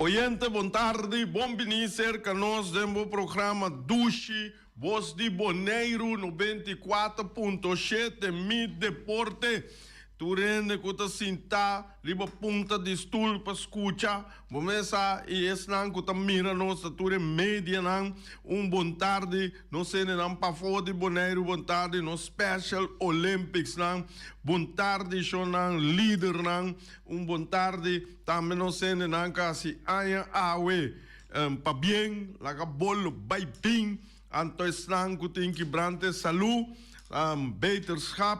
Oyente bon tardi, bon bini serka nos den bo programa Dushi Bos di Boneiru 94.7 Mi Deporte. Tur hende ku ta sintá riba punta di stul pa skucha bo mes sa i esnan ku ta mira nos ta tur e medianan un bon tardi. Nos hendenan pafó di Boneiru bon tardi, nos Special Olympicsnan bon tardi, shonnan, lidernan un bon tardi. Tambe nos hendenan ku a hasi aña awe pabien, laga bolo bai bin. Anto esnan ku tin kibrante salú, beterschap.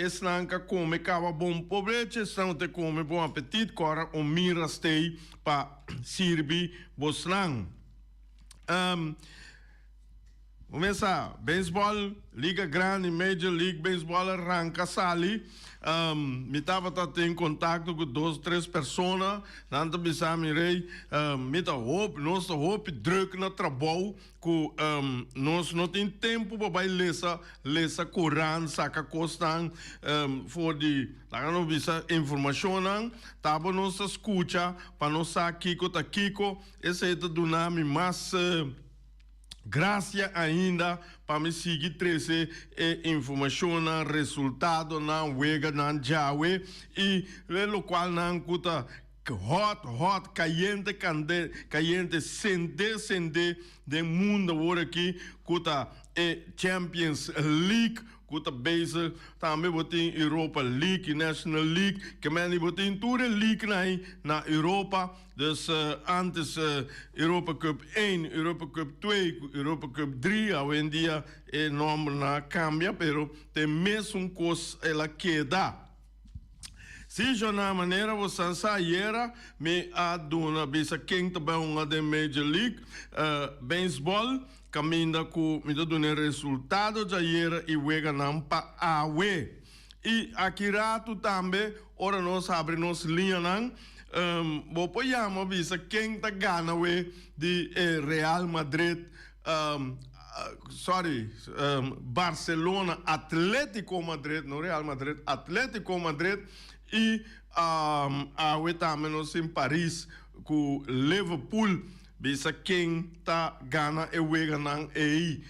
Esnan ka kome kaba bon pobrechi, esnan ku ta kome bon apetit, kòrda un mira stei pa sirbi bosnan. Kuminsá, Beisbòl, Liga Grandi, Major League Baseball a ranka sali. Mi tabata tin kontakto ku dos tres persona, nan ta bisa mi, Rey, mi ta hopi, nos ta hopi drùk na trabou. Ku nos no tin tempu pa bai lesa lesa koran, saka kosnan for di laga nos bisa informashonnan, taba nos ta skucha pa nos sa kiko ta kiko, esei ta duna mi mas grasia ainda pa mi sigui trese e informashonnan, resultadonan, weganan djawe i lokualnan ku ta Hot, hot, kayente, kande, kayente, sende, sende den mundo awor aki ku ta e Champions League ku ta bezig. Tambe bo tin Europa League y National League. Ke mende bo tin tur e leaguenan ei na Europa. Dus antes Europa Cup één, Europa Cup twee ku Europa Cup drie. Awendia e nombernan a kambia pero ta e mesun kos el a keda. Sí, Jonah, manera bo san sa ayera mi a duna bisa ken ta bai hunga den Major League Baseball, kaminda ku mi ta duna e resultado djayera i weganan pa awe. I aki ratu tambe ora nos habri nos liñanan, bo por yama bisa ken ta gana we di e Real Madrid Sorry, Barcelona, Atletico Madrid, no Real Madrid, Atletico Madrid y awe tambe nos tin Paris cu Liverpool. Bisa ken ta gana e weganan ey.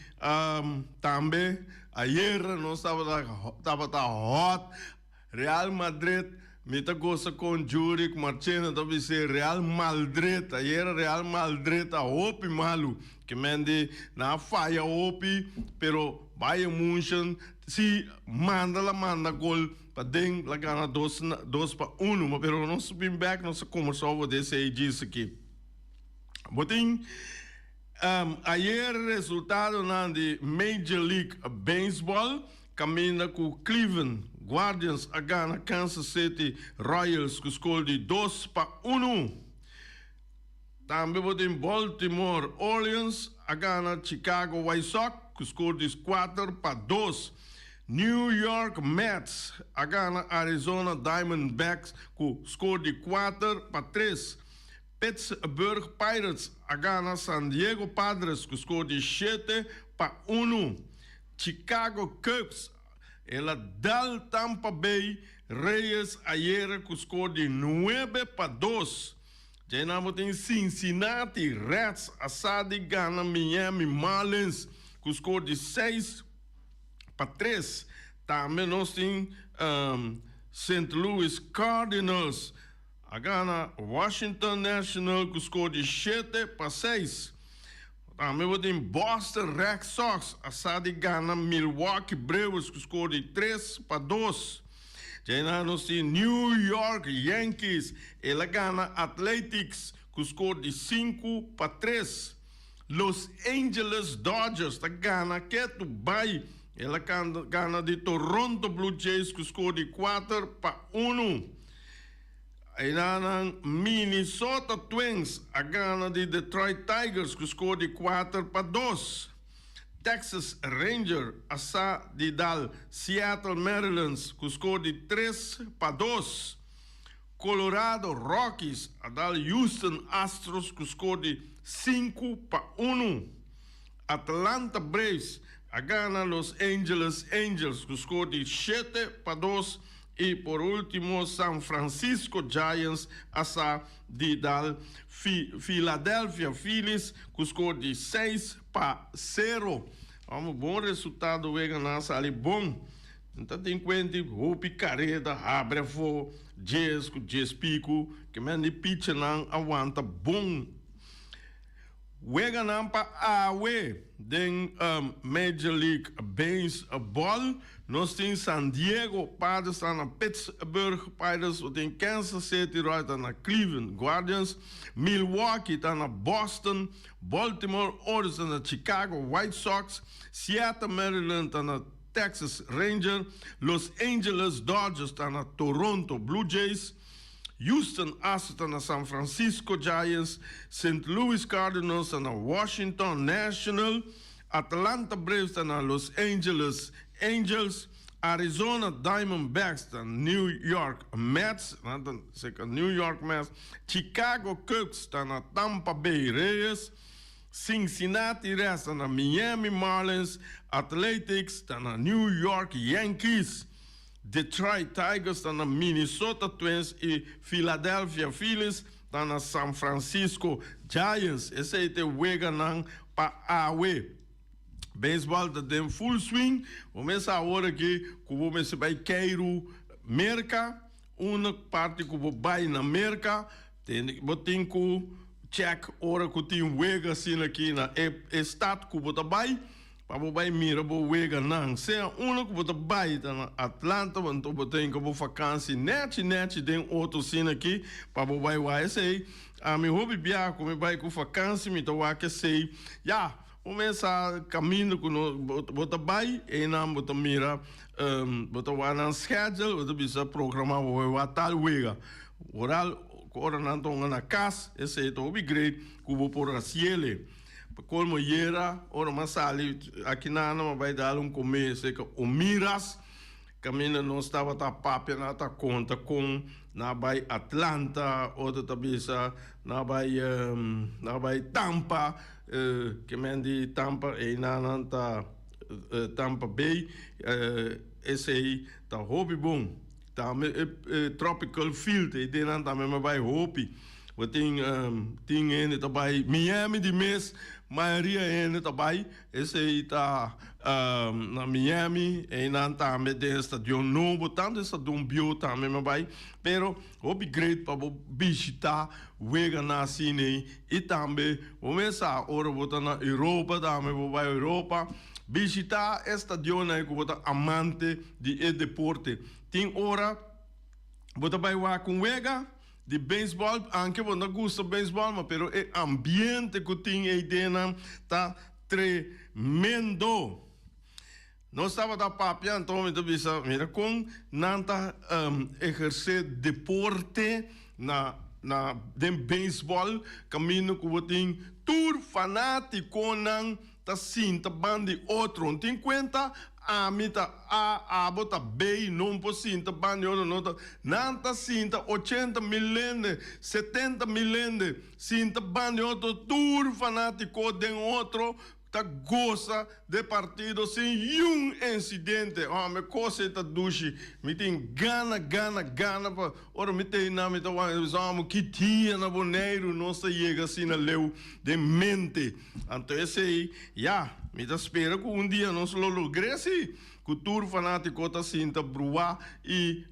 Tambe ayer nos tabata tabata hot. Real Madrid, mi ta gosa con Jurick Marchena ta bis'é Real Maldrid, ayera Real Maldrid a hopi malu, ke men di nan a faya hopi, pero Bayern Munchen si manda la manda gol paden la gana dos dos pa uno, pero nos bin bek nos a combersa over di esei djis aki. Bo tin ayer resultadonan di Major League Baseball. Kaminda ku Cleveland Guardians a gana Kansas City Royals ku skor di 2-1. Tambe bo tin Baltimore Orioles a gana Chicago White Sox ku skor di 4-2. New York Mets a gana Arizona Diamondbacks ku skor di 4-3. Pittsburgh Pirates a gana San Diego Padres ku skor di 7-1. Chicago Cubs el a dal Tampa Bay Reyes ayera ku skor di 9-2. Djei bo tin Cincinnati Reds a sa di gana Miami Marlins ku skor di 6-3. Tambe nos tin Saint Louis Cardinals a gana Washington National ku skor di 7-6. Tambe bo tin Boston Red Sox a sa di gana Milwaukee Brewers ku skor di 3-2. Djainan nos tin New York Yankees el a gana Athletics ku skor di 5-3. Los Angeles Dodgers ta gana ketu bai el a gana di Toronto Blue Jays ku skor di 4-1. Enanan Minnesota Twins a gana di Detroit Tigers ku skor di 4-2. Texas Ranger a sa di dal Seattle Mariners ku skor di 3-2. Colorado Rockies a dal Houston Astros ku skor di 5-1. Atlanta Braves a gana Los Angeles Angels ku skor di 7-2. I por ultimo San Francisco Giants a sa di dal Philadelphia Phillies ku skor di 6-0. Amo bon resultado weganan a sali bon. N ta tin kuenti hopi kareda habri afó djes ku djes piku ke men di pichernan a wanta bon. Weganan pa awe den Major League Baseball. Nos tin San Diego Padres ta na Pittsburgh Pirates, nos tin Kansas City Royals ta na Cleveland Guardians, Milwaukee ta na Boston, Baltimore Orioles ta na Chicago White Sox, Seattle Mariners ta na Texas Rangers, Los Angeles Dodgers ta na Toronto Blue Jays, Houston Astros ta na San Francisco Giants, Saint Louis Cardinals ta na Washington National, Atlanta Braves ta na Los Angeles Angels, Arizona Diamondbacks ta New York Mets, nan ta cerca New York Mets, Chicago Cubs ta na Tampa Bay Rays, Cincinnati Reds ta na Miami Marlins, Athletics ta na New York Yankees. Detroit Tigers ta na Minnesota Twins y Philadelphia Phillies ta na San Francisco Giants. Esey ta e weganan pa awe. Baseball ta den full swing. Bo mester awor aki cu bo mester bay keiru Merca. Una parti cu bo bay na Merca bo tin cu check ora cu tin wega asina aki na e stad cu bo ta bay. Pa bo bai mira bo weganan, sea unda ku bo ta bai, ta na Atlanta, anto bo ta hinka bo fakansi nèchi nèchi den oto asina aki pa bo bai wak esei. Ami hopi biaha ku mi bai ku fakansi mi ta wak esei. Ya, bo mes sa kaminda ku no bo ta bai, einan bo ta mira, bo ta wak nan schedule, bo ta bisa programa bo bai wak tal wega. Oral ku ora nan ta hunga na kas, esei ta hopi great ku bo por hasiele. Pa colmo yera ora m'a sali aki nana m'a bai dal un come cerca Omiras caminda nos tabata papia nan ta conta con nan a bai Atlanta otro ta bisa nan a bai nan a bai Tampa ke men di Tampa eynan nan ta Tampa Bay esey ta hopi bon tambe e tropical field ey den nan tambe m'a bai hopi. Bo tin tin hende ta bai Miami di mes, mayoria hende ta bai esei ta na Miami, einan tambe den e stadion nobo, tanto e stadion bieu tambe mi a bai, pero hopi great pa bo bishita weganan asina ei i tambe bo mes sa ora bo ta na Europa tambe bo bai Europa bishita e stadionnan ku bo ta amante di e deporte. Tin ora bo ta bai wak un wega. Di beisbòl, anke bo no gusta beisbòl, ma pero e ambiente ku tin ei dennan ta tremendo. Nos tabata papia, anto mi ta bisa, mira kon nan ta ehersé deporte na na den beisbòl, kaminda ku bo tin tur fanátikonan ta sinta ban di otro. N tin cuenta, ami ta A, abo ta B, no por sinta ban di otro, no ta. Nan ta sinta 80.000 hende, 70.000 hende, sinta ban di otro, tur fanatico den otro ta goza de partido sin yun incidente. Home, cos ei ta dushi. Mi tin gana, gana, gana pa ora mi ta einan mi ta wak, mi ta bisa, home, ki dia na Boneiru nos ta yega asina leu den mente. Anto esei, ya, mi ta spera ku un dia nos lo logr'é si, ku tur fanátiko ta sinta bruá i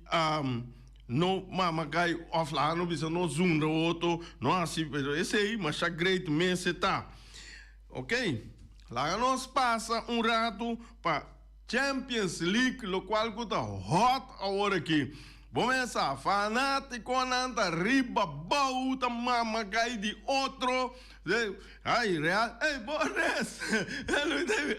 no mama kai òf laga no bisa no zundra otro, no hasi, pero esei masha great mes e ta. Ok, laga nos pasa un ratu pa Champions League lokual ku ta hot awor aki. Bo mesa, fanátikonan ta riba bou ta mama kai di otro. Ay, Real, ey, Boris!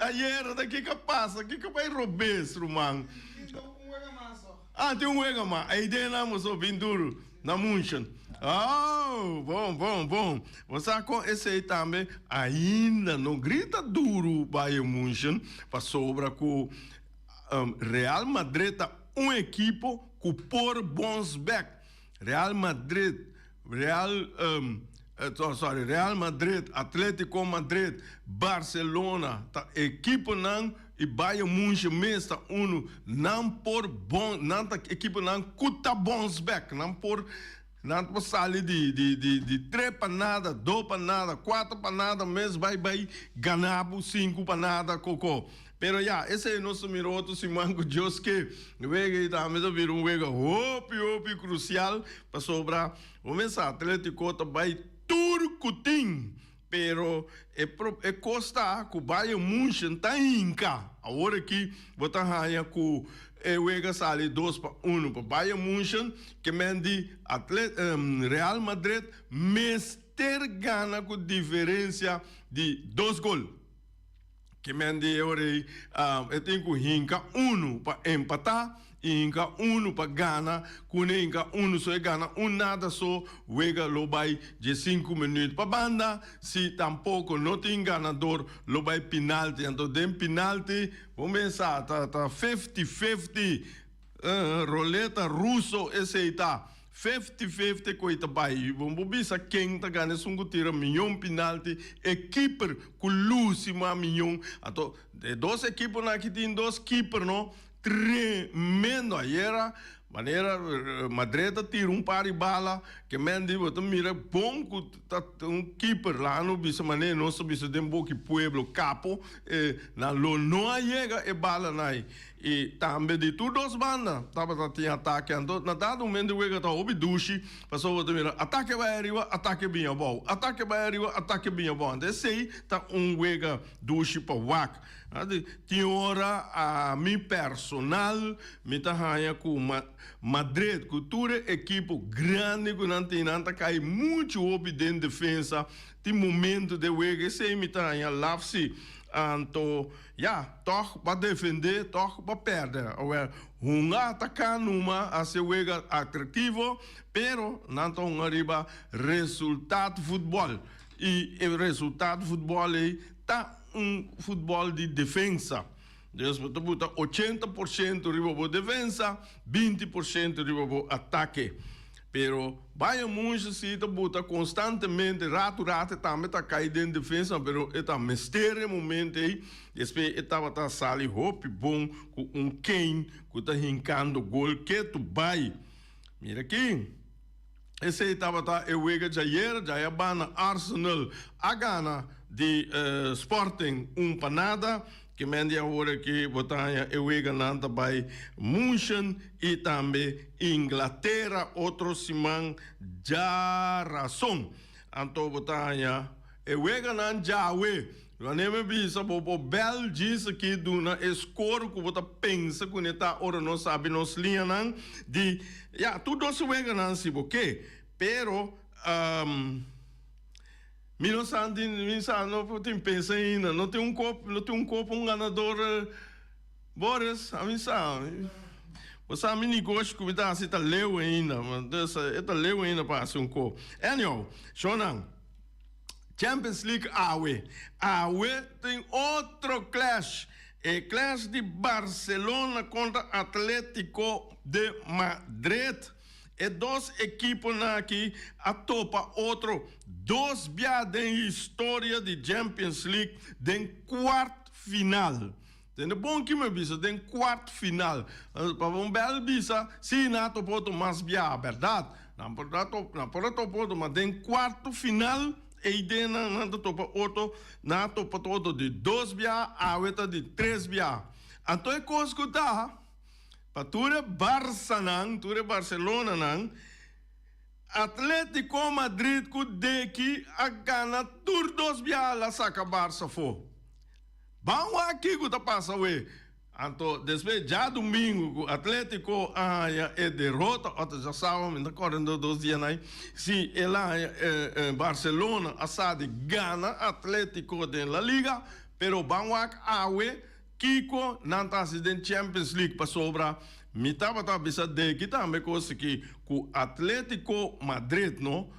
Ayera ta kiko a pasa? Kiko bai robes, ruman? Tin un wega mas so. Ah, tin un wega mas. Ey den nan boso bin duru na München. Oh, bon, bon, bon. Bo sa kon esey tambe ainda no grita duru Bayern München pasobra ku Real Madrid ta un ekipo ku por bons bek. Real Madrid, Real sorry, Real Madrid, Atletico Madrid, Barcelona ta ekiponan. i Bayern Munchen mes ta unu nan por bon nan ta ekiponan ku ta bons bek nan por nan por sali di di di di tres pa nada dos pa nada kuater pa nada mes bai bai gana bo sinku pa nada koko pero ya esei nos ta mira otro siman ku Dios ke wega ei tambe ta bira un wega hopi hopi krusial pasobra bo mesa Atletico ta bai tur ku tin. Pero e e kos ta ku Bayern Munchen ta hinka. Awor aki bo ta haña ku e wega sali dos pa uno pa Bayern Munchen, ke men di Atlet Real Madrid mester gana ku diferensia di dos gol. Ke men di e ora ei e tin ku hinka unu pa empatá i hinka unu pa gana. Ku ne hinka unu so e gana un nada so, wega lo bai diesinku minüt pa banda. Si tampoko no tin ganador lo bai pinalti. Anto den pinalti bo mes sa ta ta fifty fifty, roleta ruso esei ta. Fifty fifty koe ta bai. Bo por bisa ken ta gana esun ku tira miyon pinalti, e keeper ku lusi mas miyon. Anto e dos ekiponan aki tin dos keeper no tremendo. Ayera manera Madrid ta tira un par di bala ke men di bo ta mira bon ku ta un keeper laga no bisa manera nos ta bisa den boki pueblo kapo nan lo no a yega e balanan ei. I tambe di tur dos banda tabata tin atake. Anto na dado momento e wega ta hopi dushi, pasobra bo ta mira atake bai ariba, atake bin abou, atake bai ariba, atake bin abou. Anto esei ta un wega dushi pa wak. Tin ora ami personal mi ta haña ku Madrid ku tur e ekipo grandi ku nan tin nan ta kai muchu hopi den defensa. Tin momento den wega esei mi ta haña laf si. Anto. Ya, tòg ba defendé, tòg ba pèrdè. Awèl, hunga ataká numa hasi e wega atraktivo, pero nan ta hunga riba resultat futbòl. I e resultat futbòl ei ta un futbòl di defensa. Dus bo ta buta ochenta por shento riba bo defensa, binti por shento riba bo atake. Pero Bayern Munchen si ta buta constantemente, rato rato e tambe ta cay den defensa, pero e ta mester e momento ey. Despues e tabata sali hopi bon cu un Kane cu ta hincando gol ketu bay. Mira aki, esey tabata e wega djayer, djaya banda Arsenal a gana di Sporting un pa nada. Ke men di awor aki bo ta haña e weganan ta bai Munchen i tambe Inglatera otro siman djarason. Anto bo ta haña e weganan djawe. Wanneer mi bisa bo por bel djis aki duna e skor ku bo ta pensa ku ne ta ora nos sabi nos liñanan di ya tur dos weganan si bo ke. Pero. Mi no sa tin mi sa no por tin pensa ainda no tin un kop no tin un kop un ganador Boris a mi sa bo sa mi negoshi ku mi ta hasi ta leu ainda dus e ta leu ainda pa hasi un kop anyhow shownan Champions League awe awe tin otro clash e clash di Barcelona kontra Atletico de Madrid. E dos ekiponan aki a topa otro dos bia den historia di Champions League den kwart final. Tende bon ki mi bisa, den kwart final. Pa un bel bisa, si nan a topa otro mas bia, berdad. Nan por a topa, nan por a topa otro, ma den kwarto final eiden nan nan ta topa otro, nan a topa otro di dos bia, awe ta di tres bia. Anto e kos ku ta. Pa tur e Barsanan, tur e Barcelonanan, Atletico Madrid ku Deki a gana tur dos biaha la saka Barsa afó. Ban wak kiko ta pasa awe. Anto despues djadumingu ku Atletico a haña e derota, ota djasabado mi ta kòrda den dos dianan ei, si el a haña Barcelona a sa di gana Atletico den La Liga, pero ban wak awe Kiko nan ta hasi den Champions League? Pasobra mi tabata bisa deki tambe kos aki ku Atletico Madrid no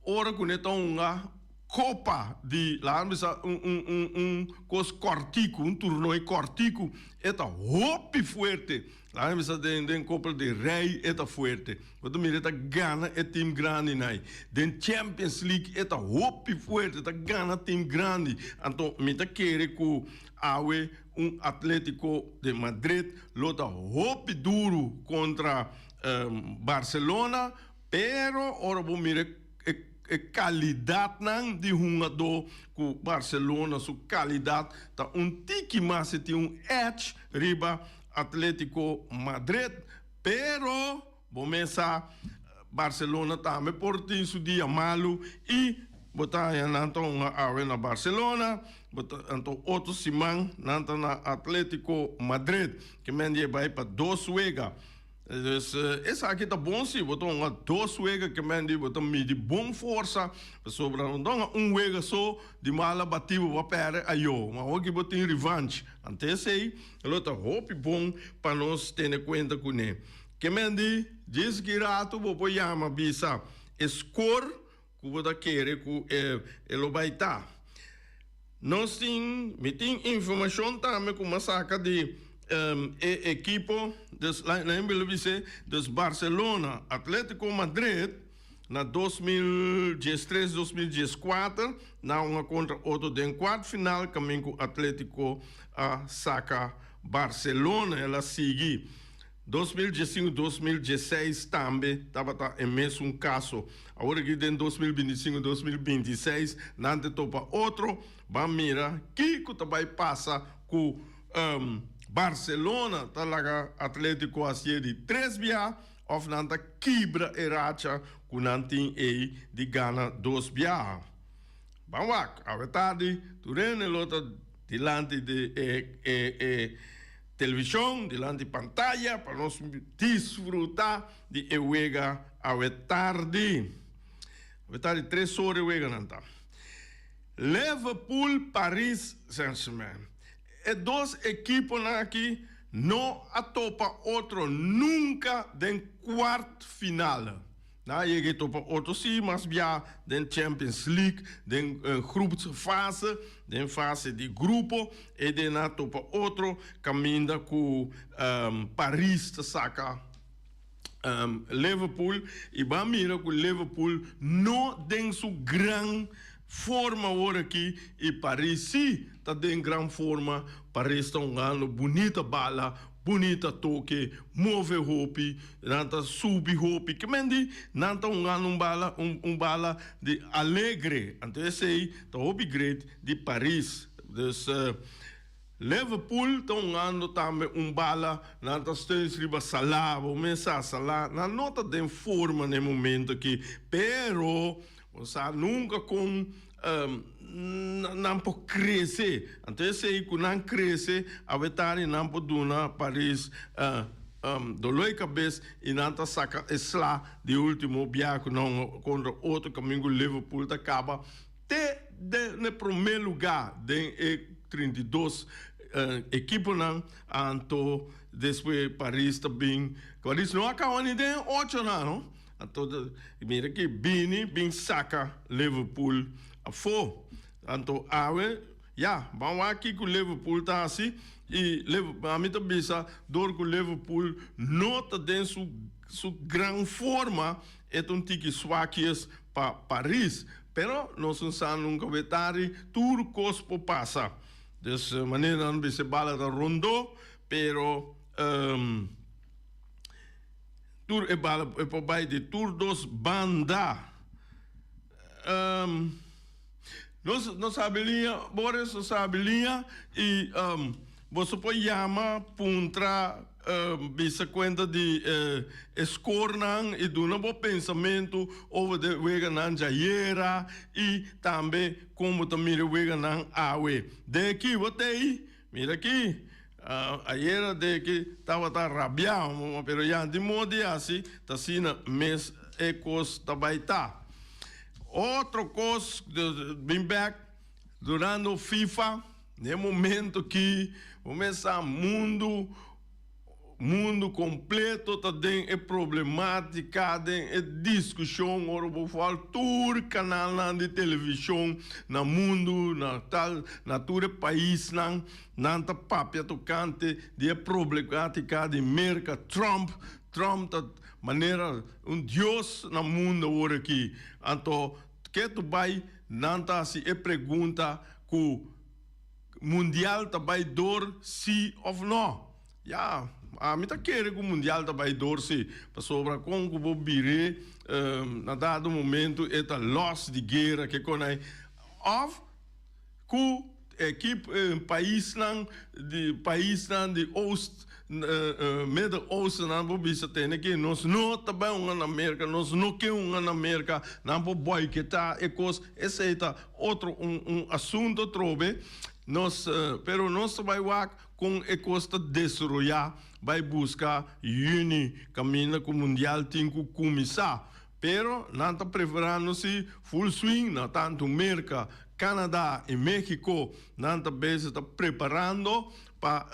ora ku ne ta hunga kopa di laga mi bisa un un un un kos kòrtiku un turnoe kòrtiku e ta hopi fuerte laga mi bisa den den kopa di rei e ta fuerte bo ta mira e ta gana e team grandi nai den Champions League e ta hopi fuerte e ta gana team grandi anto mi ta kere ku. Awe un Atletico de Madrid lo ta hopi duru kontra Barcelona, pero ora bo mira e kalidatnan di hungadó ku Barcelona su kalidat ta un tiki mas, e tin un edge riba Atletico Madrid, pero bo mes sa Barcelona tambe por tin su dia malu y bo ta haña nan ta hunga awe na Barcelona, bo ta anto otro siman nan ta na Atletico Madrid, ke men di e bai pa dos wega. Dus esaki ta bon si bo ta hunga dos wega ke men di bo ta midi bon forsa pasobra no ta hunga un wega so di mala bati bo bo a perde ayo ma awor ki bo tin revanch ante esey lo ta hopi bon pa nos tene kuenta kuné. Ke men di djis ki ratu bo por yama bisa e score ku bo ta kere ku e lo bai ta. Nos tin, mi tin informashon tambe ku m'a saka di e ekipo, dus lain mi lo bis'é, dus Barcelona, Atletico Madrid na 2013, 2014 nan a hunga kontra otro den kuart final kamin ku Atletico a saka Barcelona, el a sigui. 2015, 2016 tambe tabata e mesun kaso. Awor aki den 2025, 2026 nan ta topa otro. Ban mira kiko ta bai pasa ku Barcelona ta laga Atletico hasié di tres bia of nan ta kibra e racha ku nan tin ei di gana dos biaha. Ban wak, awe tardi tur hende lo ta dilanti di e Televishon dilanti pantaya pa nos disfruta di e wega awe tardi. Awe tardi tres ora e weganan ta. Liverpool Paris Saint Germain. E dos ekiponan aki no a topa otro nunca den kwart final. Nan a yega e topa otro si mas bia den Champions League den groepsfase, den fase di grupo e den a topa otro caminda cu Paris ta saca Liverpool y ban mira cu Liverpool no den su gran forma awor aki y Paris si ta den gran forma, Paris ta hungando bunita bala. Bunita toke, move hopi, nan ta subi hopi. Ke men di nan ta hungando un bala, un bala di alegre. Anto esei ta hopi great di Paris. Dus Liverpool ta hungando tambe un bala, nan ta steun riba Salah. Bo mes sa Salah, nan no ta den forma na e momento aki, pero bo sa nunca con Nan por crece. Anto esey cu nan crece awe tardi nan por duna Paris dolor di cabes y nan ta saca e sla di ultimo biaha cu nan contra otro caminda cu Liverpool ta caba te den e prome lugar den e 32 ekiponan. Anto despues Paris ta bin. Paris no a caba ni den e ochonan no. Anto mira ki bini bin saka Liverpool afó. Anto awe ya, ban wak kiko Liverpool ta hasi i ami ta bisa dor ku Liverpool no ta den su su gran forma e ta un tiki swakjes pa Paris. Pero nos no sa nunka wetari tur kos por pasa. Dus manera nan bisa e bala ta rondó pero. Tur e bala e por bai di tur dos banda. Nos no sabi liña, Boris no sabi liña y boso por yama puntra bisa cuenta di e scorenan y duna bo pensamento over de weganan djayera y tambe con bo ta mira e weganan awe. De aki bo t'ey, mira aki. Ayera de ki tabata rabiá, pero ya di modo di hasi ta asina mes e kos ta bai ta. Otro kos bin bek durando FIFA, na e momento ki bo mes sa mundu Mundu kompleto ta den e problematika, den e diskushon ora bo fòl tur kanalnan di televishon na mundu, na tal, na tur e paisnan, nan ta papia tokante di e problematika di Merka, Trump, Trump ta manera un dios na mundu awor aki. Anto ketu bai nan ta hasi e pregunta ku. Mundial ta bai door si of no? Ya, ami ta kere ku Mundial ta bai door si, pasobra kon ku bo bir'é na dado momento e ta los di guera ke kon ai of ku ekip paisnan di paisnan di oost Midden Oosten nan por bisa tene ke nos no ta bai hunga na Merka, nos no ke hunga na Merka, nan por boiketá e kos, esei ta otro un un asunto atrobe, nos pero nos ta bai wak kon e kos ta desaroyá bai buska yüni kaminda ku mundial tin ku kuminsá. Pero nan ta preferando si full swing na tantu Merka, Canada y Mexico. Nan ta bezig ta preparando pa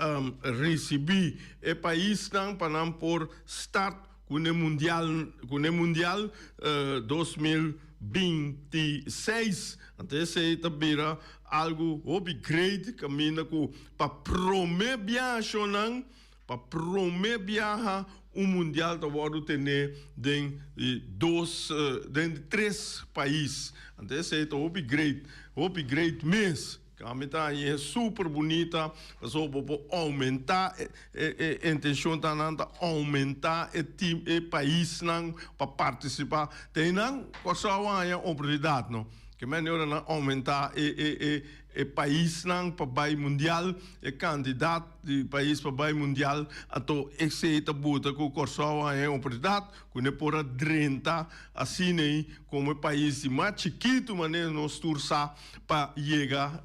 ricibi e paisnan pa nan por start cu ne mundial cu ne mundial 2026. Anto esey ta bira algo hopi great caminda cu pa prome biahacionan Pa prome biaha un mundial ta wòrdu tené den di dos den di tres pais. Anto esei ta hopi great, hopi great mes. Kami ta hañ'é super bunita pasobra bo por oumentá e e intenshon ta nan ta oumentá e team e paisnan pa partisipá. Te einan Kòrsou a haña oportunidat no. Ke manera nan oumentá e e e E paisnan pa bai mundial, e kandidat di pais pa bai mundial, anto esei ta buta ku Kòrsou a haña e oportunidat ku ne por a drenta asina ei komo e pais di mas chikitu manera nos tur sa pa yega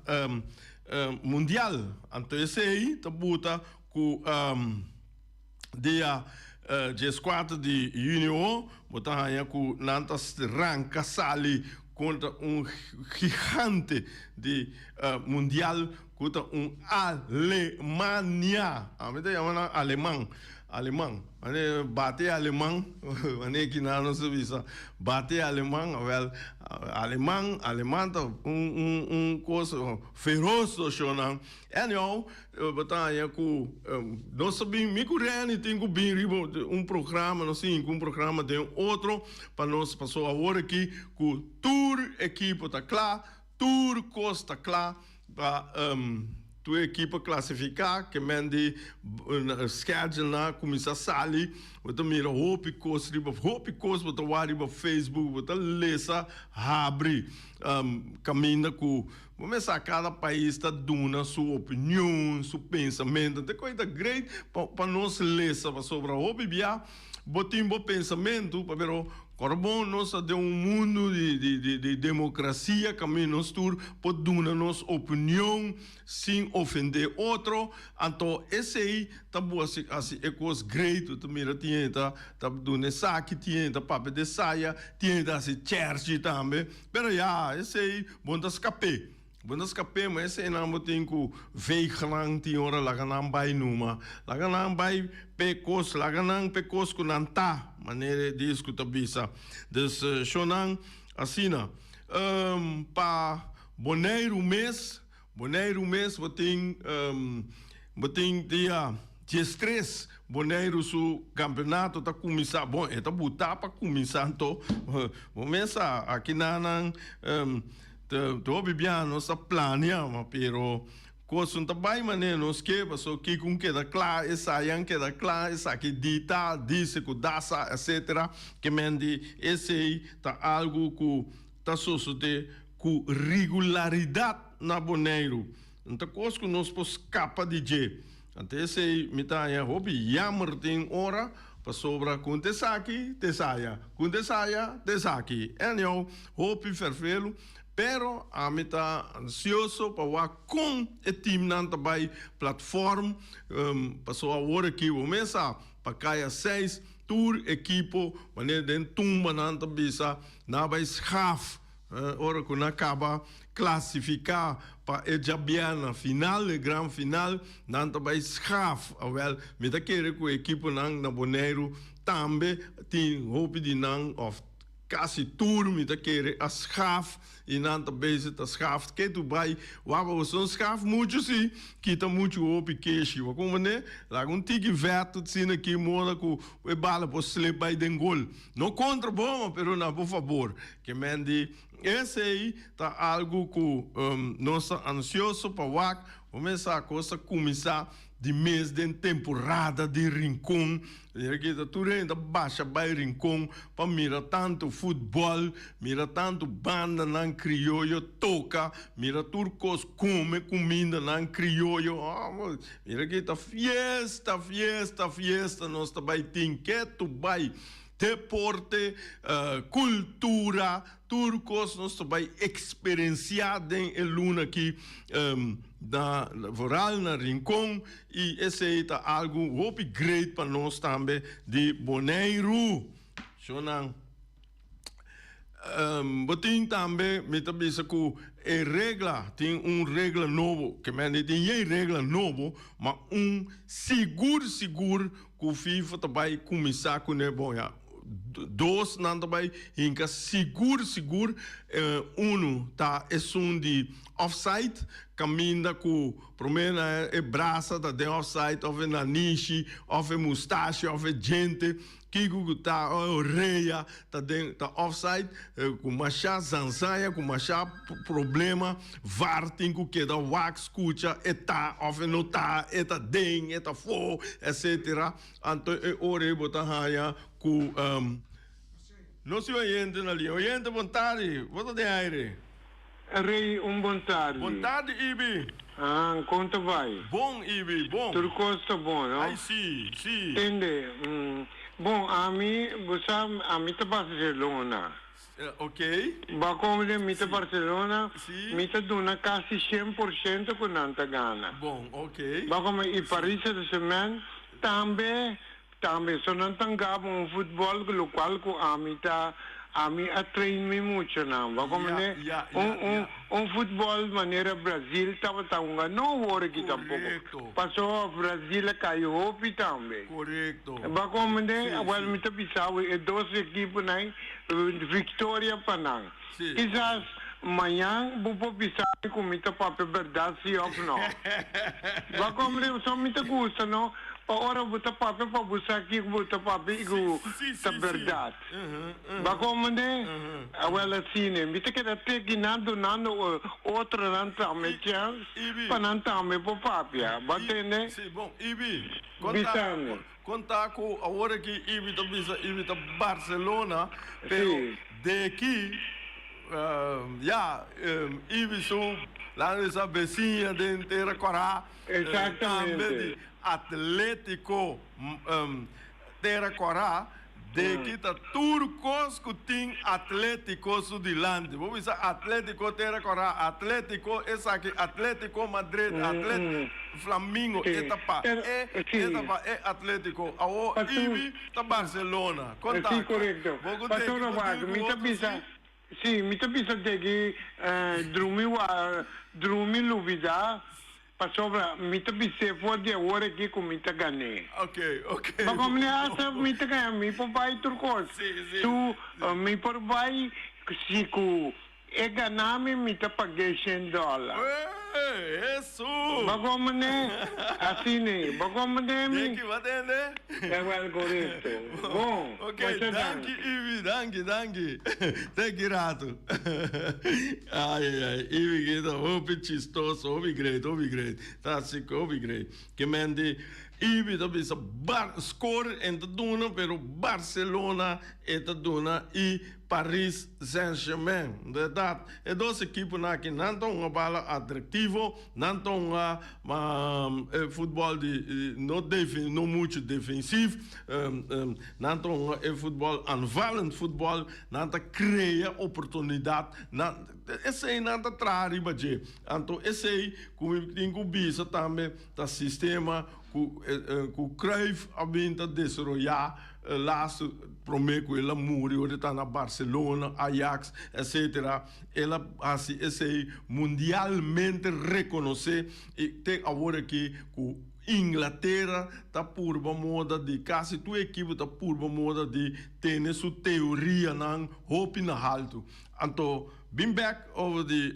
mundial. Anto esei ta buta ku dia dieskuater di yunio bo ta haña ku nan ta ranka sali kontra un gigante di mundial ku ta un Alemania. Ami ta yama nan aleman, aleman. Mane bate aleman, mane kinan nos ta bisa bate aleman, awel aleman, aleman ta un un un kos feros shownan. Anyhow, bo ta haña ku nos ta bin, mi ku Renny tin ku bin riba un programa, nos tin ku un programa den otro pa nos, paso awor aki ku tur ekipo ta kla, tur kos ta kla pa tur ekipo klasifiká, ke men di schedule nan a kuminsá sali, bo ta mira hopi kos riba, hopi kos bo ta wak riba Facebook, bo ta lesa habri kaminda ku. Bo mester sa cada pais ta duna su opinion, su pensamentu. Te koe ta great pa nos lesa pasobra hopi bia bo tin bo pensamentu pero kor bon nos ta den un mundu di democracia kaminda nos tur por duna nos opinion sin ofende otro. Anto esey ta bo hasi e kos great. Bo ta mira tin hende ta duna esaki, tin hende ta papia di esaya, tin hende ta hasi cherchi tambe. Pero ya, esei bo no ta skap'é. Bo no ta skap'é, ma eseinan bo tin ku veeg nan tin ora laga nan bai numa. Laga nan bai p'e kos, laga nan p'e kos ku nan ta, manera e disku ta bisa. Dus shownan asina. Pa Boneiru mes, Boneiru mes bo tin bo tin dia diestres Boneiru su campeonato ta cuminsa, bon e ta buta pa cuminsa anto bo mes sa aki nan nan ta hopi bia nos ta planea ma pero cos no ta bay manera nos ke paso kiko un keda cla esayan keda cla esaki di ta dice cu da sa etcetera ke men di esey ta algo cu ta sosode ku regularidat na Boneiru. No ta kos ku nos por skapa di dje. Ante esei mi ta haña hopi yammer tin ora pasobra ku ta esaki ta esaya, ku ta esaya ta esaki. Anyhow, hopi ferfelu, pero ami ta ansioso pa wak kon e teamnan ta bai platform pasobra awor aki bo mes sa pa kaya seis tur ekipo manera den tumba nan ta bisa nan bai schaf. Ora ku nan kaba klasifiká pa e djabièrnè final, e gran final, nan ta bai schaf. Awèl, mi ta kere ku ekiponan na Boneiru tambe tin hopi di nan òf Kasi tur mi ta kere a schaf y nan ta bezig ta schaf ketu bay wak pa boso no schaf mucho si kita mucho hopi keshi bo comprende laga un tiki vet tot asina ki moda cu e bala por slip bay den gol no contra bo pero na bo fabor ke men di esey ta algo cu nos ta ansioso pa wak bo mesa cos ta cuminsa Di mes den temporada di Rincon, mira ki ta tur hende ta basha bai Rincon pa mira tantu futbòl, mira tantu bandanan krioyo toka, mira tur kos kome kumindanan krioyo. Mira ki ta fiesta, fiesta, fiesta nos ta bai tin ketu bai. Deporte, kultura, tur kos nos ta bai eksperensiá den e luna aki na vooral na Rincon i esei ta algu hopi great pa nos tambe di Boneiru. Shonnan, bo tin tambe mi ta bisa ku e regla, tin un regla nobo, ke men di tin yei regla nobo, ma un sigur sigur Ku FIFA ta bai kuminsá kuné bon ya dos nan ta bai hinka sigur sigur unu ta esun di offside kaminda ku promé na e brasa ta den offside òf e nanishi òf e mustashi òf e djente kiko ku ta òf e orea ta den ta offside ku masha zanzaya ku masha problema var tin ku keda wak skucha e ta òf e no ta e ta den e ta afó etcetera anto e ora ei bo ta haña ku nos tin oyente na liña oyente bon tardi bo ta den aire. Rey un bon tardi. Bon tardi Ibi. Ahan kon ta bai? Bon Ibi bon. Tur kos ta bon no? Ay si si. Tende bon ami bo sa ami ta Barcelona. Ok. Bo a komprende mi ta Barcelona Si. mi ta duna kasi 100% ku nan ta gana. Bon ok. Bo a komprende i Paris Saint Germain tambe Tambe so nan ta gaba un futbol cu locual cu ami ta ami a train mi muchanan bo comprende Ya, ya, un ya, un ya. un futbol manera Brazil tabata hunga no awor aki tampoco Correcto. paso Brazil a cay hopi tambe Correcto. bo comprende Si, awel si. mi ta bisa bo e dos equiponan victoria pa nan Si. kisas mañan bo por bisa mi cu mi ta papia berdad si of no bo comprende so mi ta gusta no. Pa ora bo ta papia pa bo sa kiko bo ta papia i ku ta bèrdat. Bo a komprendé? Awèl asina, mi ta keda teki nan dunando otronan tambe chèns pa nan tambe por papia. Bo a tende? Si, bon, Ibi, Bisa mi. konta ku awor aki Ibi ta bisa Ibi ta Barcelona, pero de aki ya Ibi su, laga bisa besiña den Tera Kòrá. Exactamente. Tambe di Atletico Tera Kòrá, de ki ta tur kos ku tin Atletico su dilanti. Bo bisa Atletico Tera Kòrá, Atletico esaki, Atletico Madrid, Atlet Flamingo, e ta pa e, e ta pa e Atletico. Awor Ibi ta Barcelona. Kon ta? Si, korekto. Bo ku teki Pastor bo Roback, tin ku mi ta otro bisa si? Sí, mi ta bisa deki drumi wa drumi lubida pasobra mi ta bis'é for di awor aki ku mi ta gan'é. Ok, ok. Pa komo mi hasta mi ta gaña mi por bai tur kos. Sí, sí. Su mi por bai si ku e gana mi mi ta pag'é shen dòler. Ee, Hesu! Bo komprendé? Asina, bo komprendé mi? Deki, bo tende? Jawel, korekto. Bon, Ok, masha danki danki. Ibi, danki, danki. Te ki rato. Ai, ai, ai, Ibi ki ta hopi chistoso, hopi great, hopi great. Ta hasi hopi great. Ke men di Ibi ta bisa Bar score en ta duna, pero Barcelona e ta duna i Paris Saint-Germain. Inderdaad, e dos ekiponan aki nan ta hunga bala atractivo, nan ta hunga e futbol di no defen no mucho defensief, nan ta hunga e futbol aanvallend futbol, nan ta crea oportunidad, nan esey nan ta traha riba dje. Anto esey cu mi tin cu bisa tambe ta sistema cu cu Cruyff a bin ta desaroya Laatste prome ku el a muri ora e ta na Barcelona, Ajax, etc. El a hasi esei mundialmente rekonosé i te awor aki ku. Inglatera ta purba moda di kasi tur ekipo ta purba moda di tene su teorianan hopi na haltu. Anto bin bek over di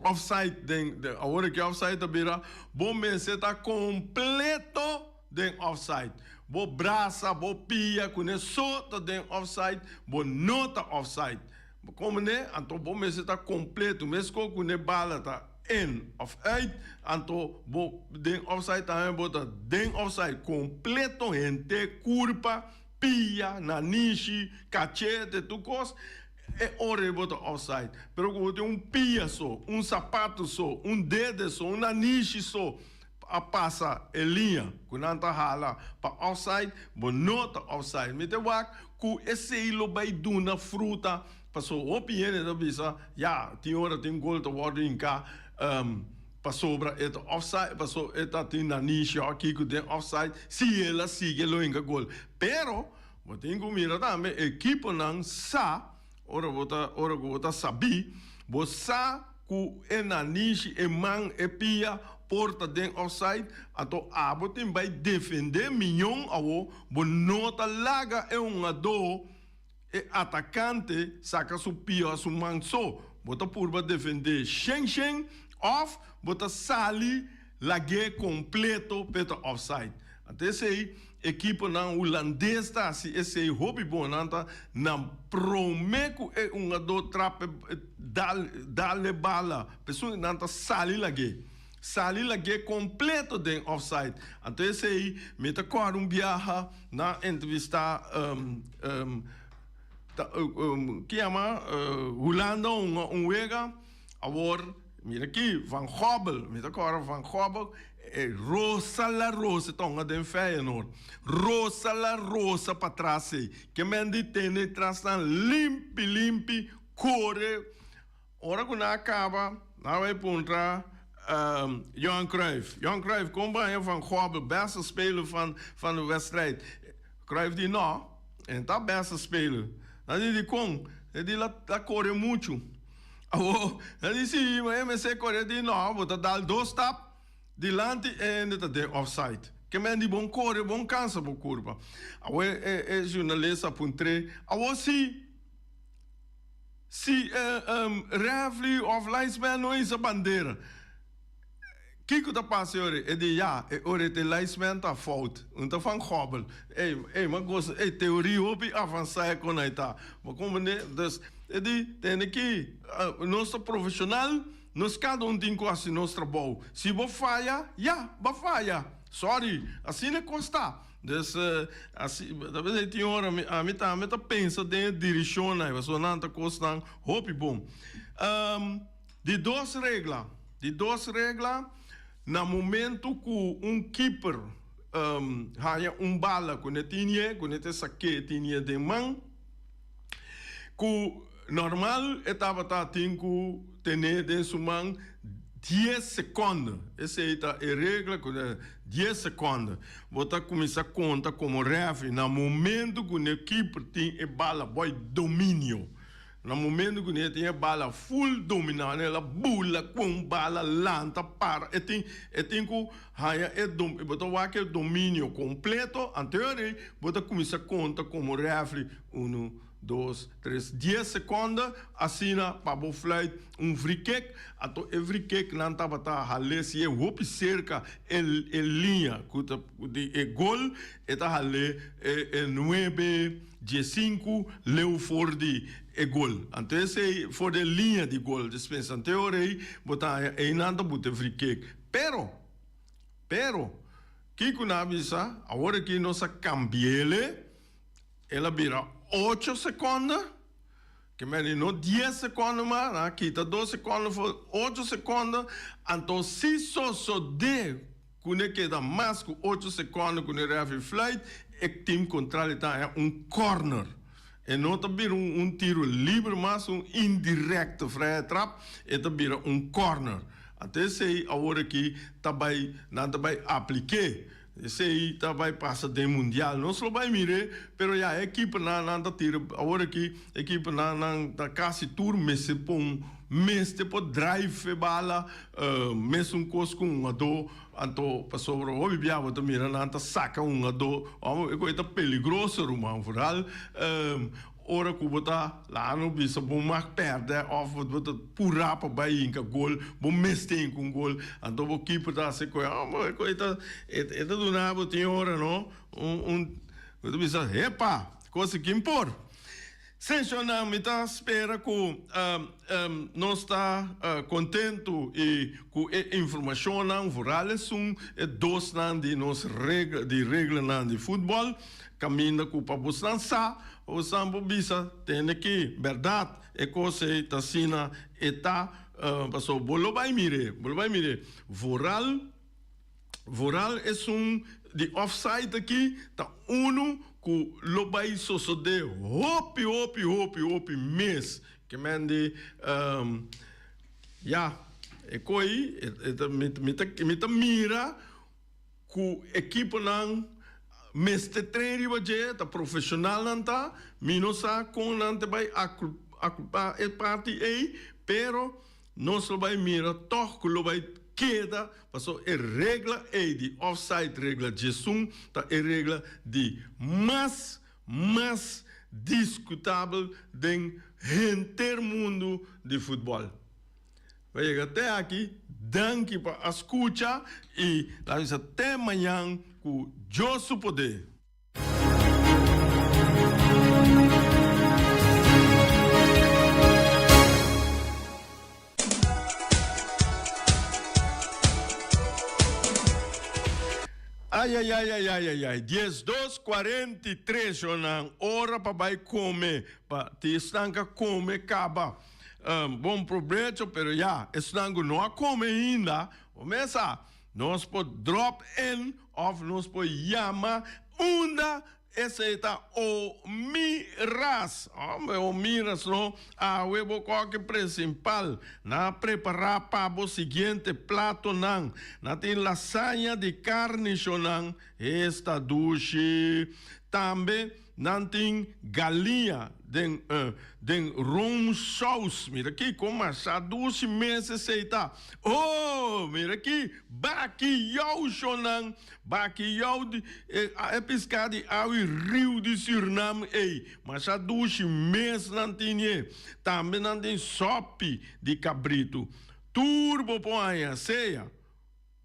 offside den awor aki offside ta bira bo mester ta kompleto den offside. Bo brasa, bo pia kune so ta den offside, bo no ta offside. Bo komende anto bo mester ta kompleto meskos kune bala ta in of uit anto bo den offside tambe bo ta den offside kompleto henter kurpa pia, nanishi, kachete, tur kos, e ora ei bo ta offside. Pero ku bo tin un pia so, un sapato so, un dede so, un nanishi so a pasa e liña ku nan ta hala pa offside, bo no ta offside. Mi ta wak ku esei lo bai duna fruta, pasobra hopi hende ta bisa, ya, tin ora tin gol ta wòrdu hinká. Pasobra e ta offside, paso e ta tin nanishi o kiko den offside, si el a sigui e lo hinka gol. Pero, bo tin ku mira tambe ekiponan sa, ora bo ta, ora ku bo ta sabí, bo sa ku e nanishi, e man, e pia por ta den offside, anto abo tin bai defendé miñon awo, bo no ta laga e hungadó, E atakante saka su pia o su man so, bo ta purba defendé shen shen òf bo ta sali lag'é kompleto p'e ta offside. Anto esei ekiponan hulandes ta hasi esei hopi bon, nan ta nan promé ku e hungadó trap e dal dal e bala p'esun nan ta sali lag'é. Sali lag'é kompleto den offside. Anto esei mi ta kòrda un biaha. Nan entrevistá ki yama Hulanda un wega awor mira aki Van Gobbel mi ta kòrda Van Gobbel e rosa la rosa e ta hunga den Feyenoord rosa la rosa patras ei ke men di tene tras nan limpi limpi kore. Ora ku nan a kaba, nan a bai puntra Johan Cruijff, Johan Cruijff, kon baña Van Gobbel, beste speler van van de wedstrijd? Cruijff di, No, e no ta beste speler. Nan di, Dikon? E di, La la kore muchu. Awo, nan di, Si, ma e mester kore. E di, No, bo ta dal dos stap dilanti e hende ta den offside. Ke men di bon kore, bon kansa bo kurpa. Awo e e journalist a puntr'é, Awo si. Si refri of linesman no hisa bandera, kiko ta pasa e ora? E di ya, e ora e linesman ta fout, un ta van gòbel. Ey, ey, ma gosa, ey, teoria hopi avansá e kon ei ta. Bo komprendé? Dus, e di, tende ki, nos ta profeshonal, nos kada un tin ku hasi nos trabou. Si bo faya, ya, bo a faya. Sorry, asina e kos ta. Dus, asi, ta bes tin ora mi, ami tambe ta pensa den e dirishonnan ei, pasobra nan ta kosnan hopi bon. Di dos regla, di dos regla, na momento ku un kiper haña un bala ku ne tinie, ku ne ta sak'é tinie den man, ku normal e tabata tin ku tene den su man dies sekonde, esei ta e regla ku dies sekonde bo ta kuminsá konta komo rèfri na momento ku ne kiper tin e bala boi dominio, na momento ku ne tin e bala ful dominá el a bula ku un bala lanta para e tin e tin ku haña e dom bo ta wak e dominio kompleto anterior ei bo ta kuminsá konta komo rèfri unu dos tres dies sekonde asina pa bo fluit un vrikek anto e vrikek nan tabata hal'é si e hopi serka e e liña ku ta di e gol e ta hal'é e e nuebe diesinku leu for di e gol anto esei for di e liña di gol despensa anto e ora ei bo ta haña einan ta buta e vrikek. Pero, pero, kiko nan a bisa? Awor aki nos a cambi'ele, el a bira ocho seconde, ke mende no dies seconde mas, nan a kita dos seconde for ocho seconde, anto si sosode ku ne keda mas ku ocho seconde ku ne referee fluit, e team contrario ta haña un corner. E no ta bira un tiro liber mas, un indirecte vrije trap, e ta bira un corner. Anto esei awor aki ta bai, nan ta bai aplik'é. Esei ta bai pasa den mundial. Nos lo bai mir'é, pero ya e ekiponan nan ta tira, awor aki ekiponan nan ta kasi tur mester pon. mester por drive e bala mesun kos ku un hungadó anto pasobra hopi bia bo ta mira nan ta saka un hungadó e koe ta peligroso ruman vooral ora ku bo ta laga no bisa bo mag pèrdè òf bo ta purá pa bai hinka gol bo mester hinka un gol anto bo keeper ta hasi koe e koe ta e ta duna bo tin ora no un un bo ta bisa hepa kos aki por. Seshonnan, mi ta spera ku nos ta kontentu i ku e informashonnan, vooral esun e dosnan di nos regla di reglanan di futbòl, kaminda ku pa bosnan sa, pa bosnan por bisa tende ki bèrdat e kos ei ta asina e ta, pasobra bo lo bai mir'é, bo lo bai mir'é, vooral. Vooral esun di offside aki ta unu ku lo bai sosodé hopi hopi hopi hopi mes. Ke men di ya e koi mi ta mi ta mira ku ekiponan mester train riba dje, ta profeshonalnan ta, mi no sa kon nan ta bai akupá e parti ei, pero Nos lo bai mira tòg ku lo bai keda, pasobra e regla ei di offside, regla 11, ta e regla di mas mas diskutabel den henter mundu di futbòl. Bo a yega te aki, danki pa a skucha i laga bisa te mañan ku Dios su poder. Ayayayayayay 12 43 shonnan ora pa bai come pa ti esnan ka come caba bon probecho pero ya esnan ku no a come ainda bo mesa nos por drop in Of nos por yama unda esei ta o miras. Hombre, o miras no. Awe bo koki principal. Nan a prepara pa bo siguiente platonan. Nan tin lasaña di carni shonan. Esta dushi. Tambe Nan tin galiña den den roomsaus. Mira aki kon masha dushi mes esei ta. Oh, mira aki bakiyou shonnan. Bakiyou di e piská di awi riu di Surnam ei. Masha dushi mes nan tin e. Tambe nan tin sòpi di kabritu. Tur bo por haña sea.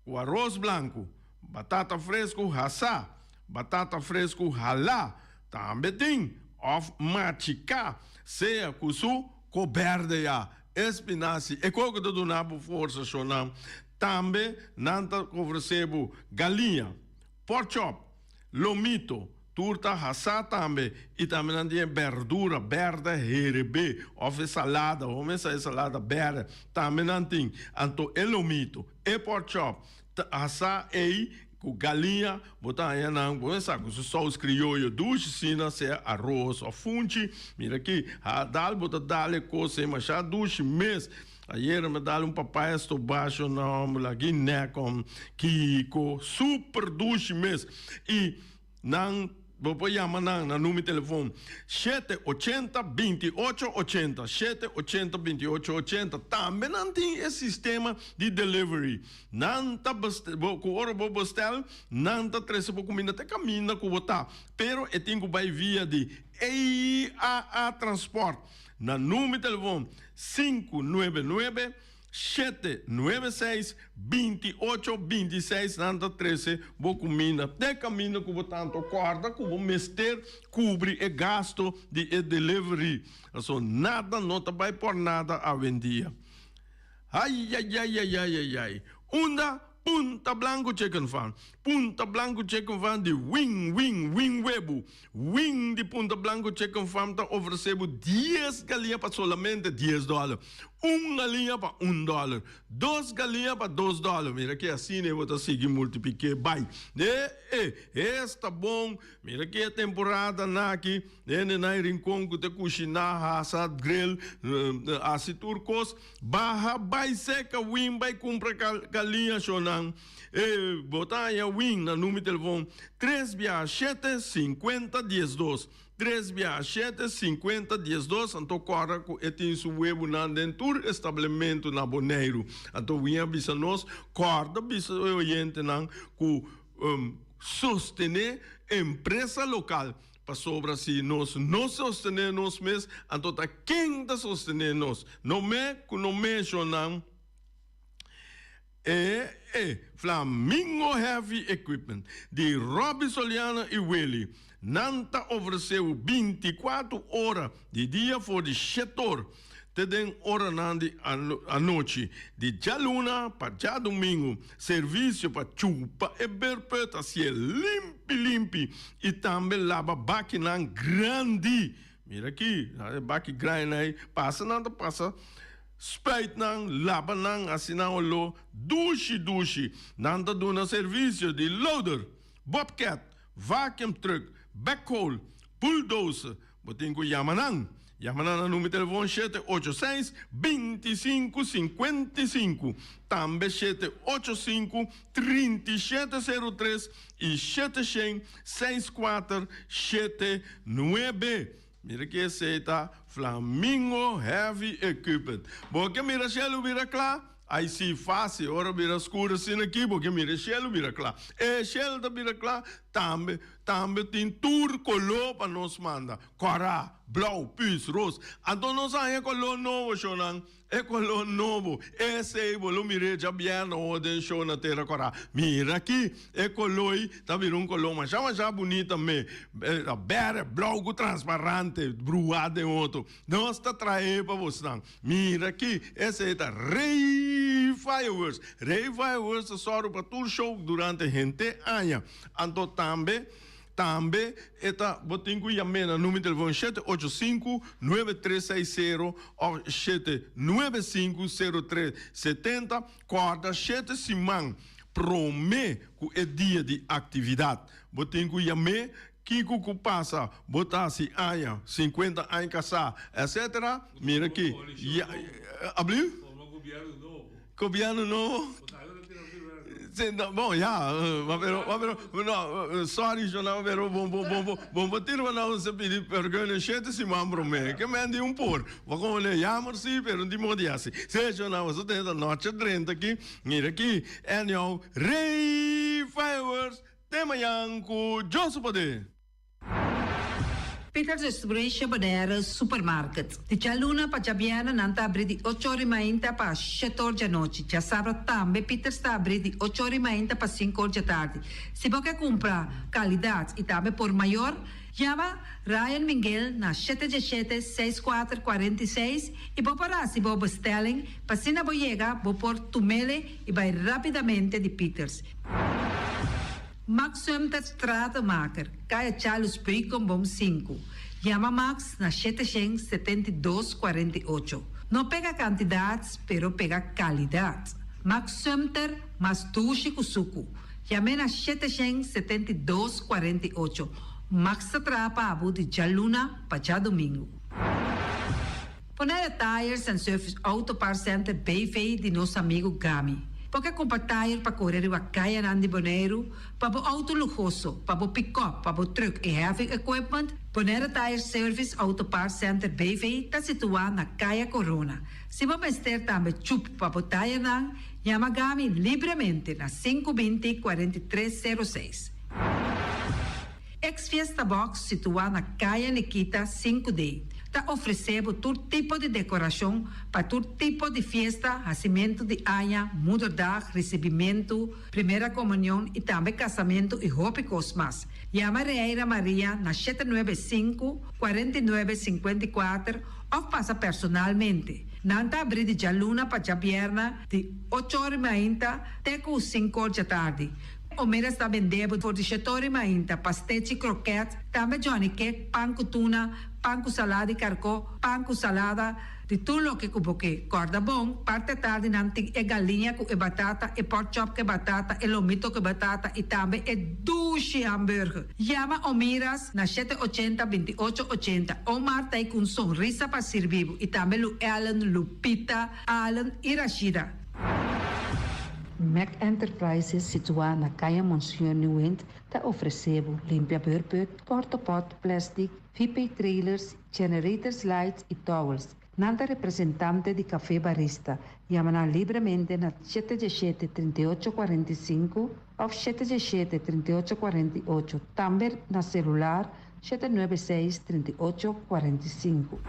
Ku aros blanku, batata fresku hasá, batata fresku halá, tambe tin, òf machiká, sea ku su ko bèrdè ya, e spinasi, e koko ta duna bo forsa shonnan. Tambe nan ta ofresé bo galiña, porkchòp, Lomito, tur ta hasá tambe i tambe nan tin e bèrdura bèrdè herebé òf e salada, hopi mester sa e salada bèrdè, tambe nan tin. Anto e lomito, e pòrchòp ta hasá ei ku galiña, bo ta haña nan, bo mester sa ku su sous krioyo dushi asina, sea aros òf funchi. Mira aki, ha dal bo ta dal e kos ei masha dushi mes. Ayera mi a dal un papaya stobá shona homber la ki nek om kiko super dushi mes y nan bo por yama nan na numero telefon shete ochenta binti ocho ochenta shete ochenta binti ocho ochenta tambe nan tin e sistema di delivery nan ta bo ku ora bo bestel nan ta trese bo kuminda te kaminda ku bo ta pero e tin ku bai via di EAA transport. Na number telefon 599 796 28 26 nan ta trece bo cuminda te caminda cu bo tanto corda cu bo mester cubri e gasto di e delivery paso nada no ta bay por nada awendia. Ayayayayayay unda Punta Blanco Chicken Farm Punta Blanco Chicken Farm di wing wing wing webu Wing di Punta Blanco Chicken Farm ta ofresé bo dies galiña pa solamente dies dòler. Un galiña pa un dòler. Dos galiña pa dos dòler. Mira ki asina bo ta sigui multipliké bai. E e, es ta bon. Mira ki e temporada na aki, hende na e rincon ku ta kushiná, hasa, grill, hasi tur kos. Baha bai seka Wing bai kumpra galiña shonnan. E bo ta haña Wing na numero telefon tres bia shete sinkuenta diesdos. Tres bia shete, sinkuenta, diesdos, anto kòrda ku e tin su webunan den tur establementu na Boneiru. Anto Win a bisa nos, kòrda bisa e oyentenan ku sostené empresa lokal, pasobra si nos no sostené nos mes, anto ta ken ta sostené nos? No me ku no menshonan. E e Flamingo Heavy Equipment di Robby Soliano y Willy. Nan ta ofrece bo binticuatro ora di dia for di shetor te den oranan di anochi, di djaluna pa djadumingu. Servicio pa chupa e berput hacié limpi limpi y tambe laba bakinan grandi. Mira aki, e baki grandi nan ei, pasa nan ta pasa. Spuit nan, laba nan, hasi nan oló dushi dushi. Nan ta duna servisio di loader, bobcat, vacuum truck, backhoe, bulldozer. Bo tin ku yama nan. Yama nan na number telefon 786 25 55, tambe 785 37 03 i 700 64 79. Mira ki esei ta Flamingo Heavy Equipment. Bo ke mira shelu bira kla? Ai si, fácil. Ora bira skur asina aki, bo ke mira e shelu bira kla. E shelu ta bira kla tambe. Tambe tin tur koló pa nos manda. Kòrá, blou, püs, ros. Anto nos haña koló nobo, shownan. E koló nobo, esei bo lo mir'é djabièrnè ora den show na Tera Kòrá. Mira aki, e koló ei ta bira un koló masha masha bunita me. Ta bèrdè, blou ku transparante bruá den otro. Nos ta traé pa bosnan. Mira aki, esei ta Rey Fireworks. Rey Fireworks ta sòru pa tur show durante henter aña. Anto tambe. Tambe e ta bo tin ku yam'é na numero di telefon shete ocho sinku, nuebe tres seis sero òf shete nuebe sinku, sero tres setenta. Kòrda shete siman promé ku e dia di aktividat. Bo tin ku yam'é kiko ku pasa, bo ta hasi aña, sinkuenta aña kasá, etcetera. Mira aki, ya, abliu? Gobièrnu nobo. Bon ya, pero pero no, sorry Shona, pero bo bo bo bo bo tira pa nos pidi vergunning shete siman prome. Ke men di un por. Bo komo le jammer si, pero di modo di hasi. Se Shona, boso tene ta noche drenta aki. Mira aki, anyhow, Rey Fireworks te mañan ku Dios su poder. Peters Restauration Bonaire Supermarket. Di djaluna pa djabièrnè nan ta abrí di ocho ora i mainta pa shete or djanochi. Djasabra tambe Peters ta abrí di ocho ora i mainta pa sinku or djatardi. Si bo ke kumpra kalidat i tambe por mayor, yama Ryan Minguel na shete djeshete, seis kuater, kuarenta i seis i bo por hasi bo bestelling pa asina bo yega bo por tumele i bai rápidamente di Peters. Max Sumter Stratenmaker, Kaya Charles Beukenboom sinku. Yama Max na shete shen 72 48. No pega kantidat, pero pega kalidat. Max Sumter, mas dushi ku suku. Yam'é na shete shen 72 48. Max ta traha pa bo di djaluna pa djadumingu. Bonaire Tires and Service Auto Parts Center BV di nos amigu Gami. Bo ke kumpra tire pa kore riba kayanan di Boneiru, pa bo outo luhoso, pa bo pikòp, pa bo trùk i heavy equipment? Bonaire Tire Service Auto Parts Center BV ta situá na Kaya Corona. Si bo mester tambe chup pa bo tirenan, yama Gami libremente na sinku binti 43 sero seis. Ex Fiesta Box situá na Kaya Nikita sinku D ta ofresé bo tur tipo di dekorashon pa tur tipo di fiesta, hasimentu di aña, moederdag, risibimentu, primera komunion i tambe kasamentu i hopi kos mas. Yama Reira Maria na shete nuebe sinku, 49 54 òf pasa personalmente. Nan ta abrí di djaluna pa djabièrnè di ocho or i mainta te ku sinku or djatardi. Omeras ta bende bo for di shetori mainta, pastechi, kroket, tambe johnny cake, pan ku tuna, pan ku salada di karkó, pan ku salada, di tur loke ku bo ke. Kòrda bon, parti atardi nan tin e galiña ku e batata, e pork chop ku e batata, e lomito ku e batata i tambe e dushi hamburger. Yama Omiras na shete ochenta, 28 ochenta. Omar ta ei ku un sonrisa pa sirbi bo i tambe Lu Ellen, Lupita, Allen i Rashida. Mac Enterprises situá na Kaya Monseñor Nieuwind ta ofresé bo limpia beurput, portapot, plastic, VP trailers, generators lights i towels. Nan ta representante di Café Barista. Yama nan libremente na 717 38 45 òf 717 38 48, tambe na selular 796 38 45.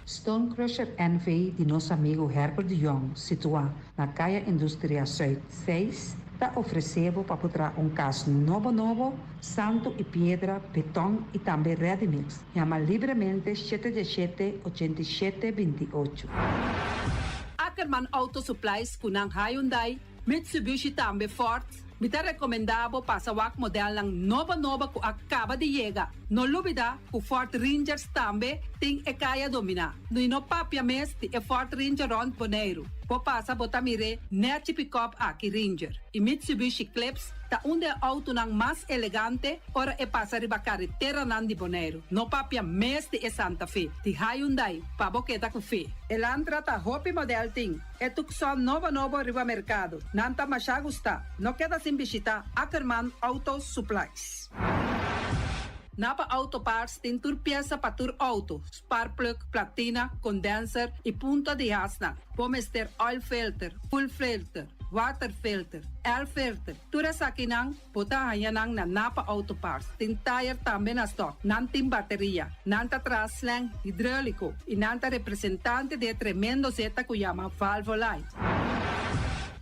Stone Crusher NV di nos amigu Herbert de Jong, situá na Kaya Industria Zuid 6, ta ofresé bo pa por traha un kas nobo nobo, santu i piedra, beton i tambe ready mix. Yama libremente 717 87 28. Ackerman Auto Supplies ku nan Hyundai, Mitsubishi tambe Ford. Mi ta rekomendá bo pasa wak modelnan nobo nobo ku a kaba di yega. No lubidá ku Ford Rangers tambe tin e kaya dominá. I no papia mes di e Ford Ranger rònt Boneiru. Bo pasa bo ta mir'é nèchi pikòp aki Ranger. I Mitsubishi Eclipse ta un di e outonan mas elegante ora e pasa riba kareteranan di Boneiru. No papia mes di e Santa Fe, di Hyundai, pa bo keda ku fe. Elantra ta hopi modèl tin. E Tucson nobo nobo riba merkado. Nan ta mashá gustá. No keda sin bishitá Ackerman Auto Supplies. Napa Auto Parts tin tur piesa pa tur outo, sparkplug, platina, condenser i punta di hasnan. Bo mester oil filter, fuel filter, water filter, air filter. Tur esakinan bo ta haña nan na Napa Auto Parts. Tin tire tambe na stock. Nan tin bateria. Nan ta traha slang hidráuliko i nan ta representante di e tremendo zeta ku yama Valvoline.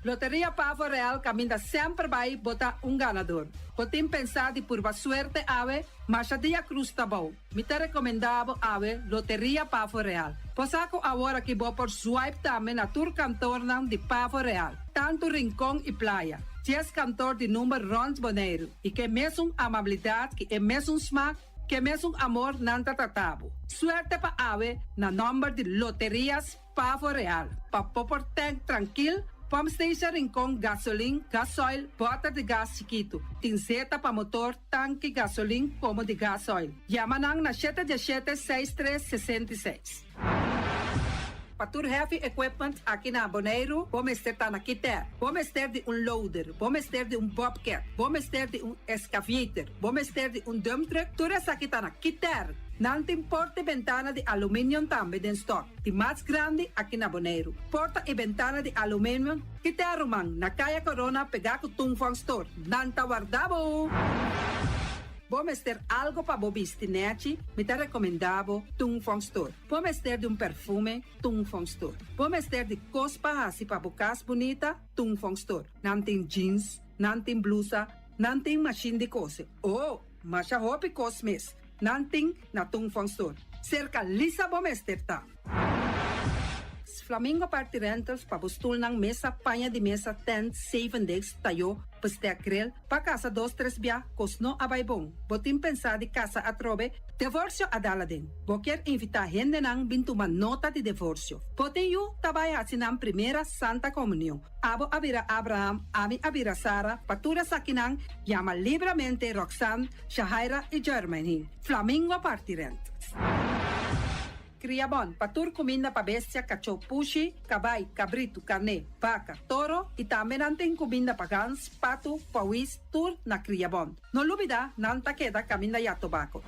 Loteria Pavo Real kaminda semper bai bo ta un ganador. Bo tin pensá di purba suerte awe? Masha dia krus ta bou. Mi ta rekomendá bo awe Loteria Pavo Real. Bo sa ku awor aki bo por swipe tambe na tur kantornan di Pavo Real, tantu Rincon i Playa. Dies kantor di number rònt Boneiru i ke mesun amabilidat ki e mesun smak, ke mesun amor nan ta trata bo. Suerte pa awe na nòmber di Loterias Pavo Real. Pa bo por tank trankil, pump station Rincon gasolin, gasoil, bòter di gas chikitu. Tin zeta pa motor, tanki gasolin komo di gasoil. Yama nan na shete diesshete seis tres 66. Pa tur heavy equipment aki na Boneiru, bo mester ta na Kiter. Bo mester di un loader, bo mester di un bobcat, bo mester di un excavator, bo mester di un dump truck, tur esaki ta na Kiter. Nan tin porta i bentana di aluminium tambe den stock, di mas grandi aki na Boneiru. Porta i bentana di aluminium, Kiter ruman, na Kaya Corona pegá ku Tung Fong Store. Nan ta warda bo! Bo mester algo pa bo bisti nèchi? Mi ta rekomendá bo Tung Fong Store. Bo mester di un perfume? Tung Fong Store. Bo mester di kos pa hasi pa bo kas bunita? Tung Fong Store. Nan tin jeans, nan tin blusa, nan tin mashin di kose. Oh, masha hopi kos mes nan tin na Tung Fong Store. Serka Lisa bo mester ta. Flamingo Party Rentals pa bo stulnan, mesa, paña di mesa, tent, zeven desk, tayó, bestek, grill, pa kasa dos tres bia, kos no a bai bon. Bo tin pensá di kasa atrobe? Divorsio a dal aden. Bo kier invitá hendenan bin tuma nota di divorsio. Bo tin yu ta bai hasi nan primera Santa Komunion. Abo a bira Abraham, ami a bira Sara, pa tur esakinan yama libramente Roxanne, Shahaira i Jermaine. Flamingo Party Rentals. Kriabon, pa tur kuminda pa bestia, kachó, pushi, kabai, kabritu, karné, baka, toro i tambe nan tin kuminda pa gans, patu, pawis, tur na Kriabon. No lubidá, nan ta keda kaminda ya tobako.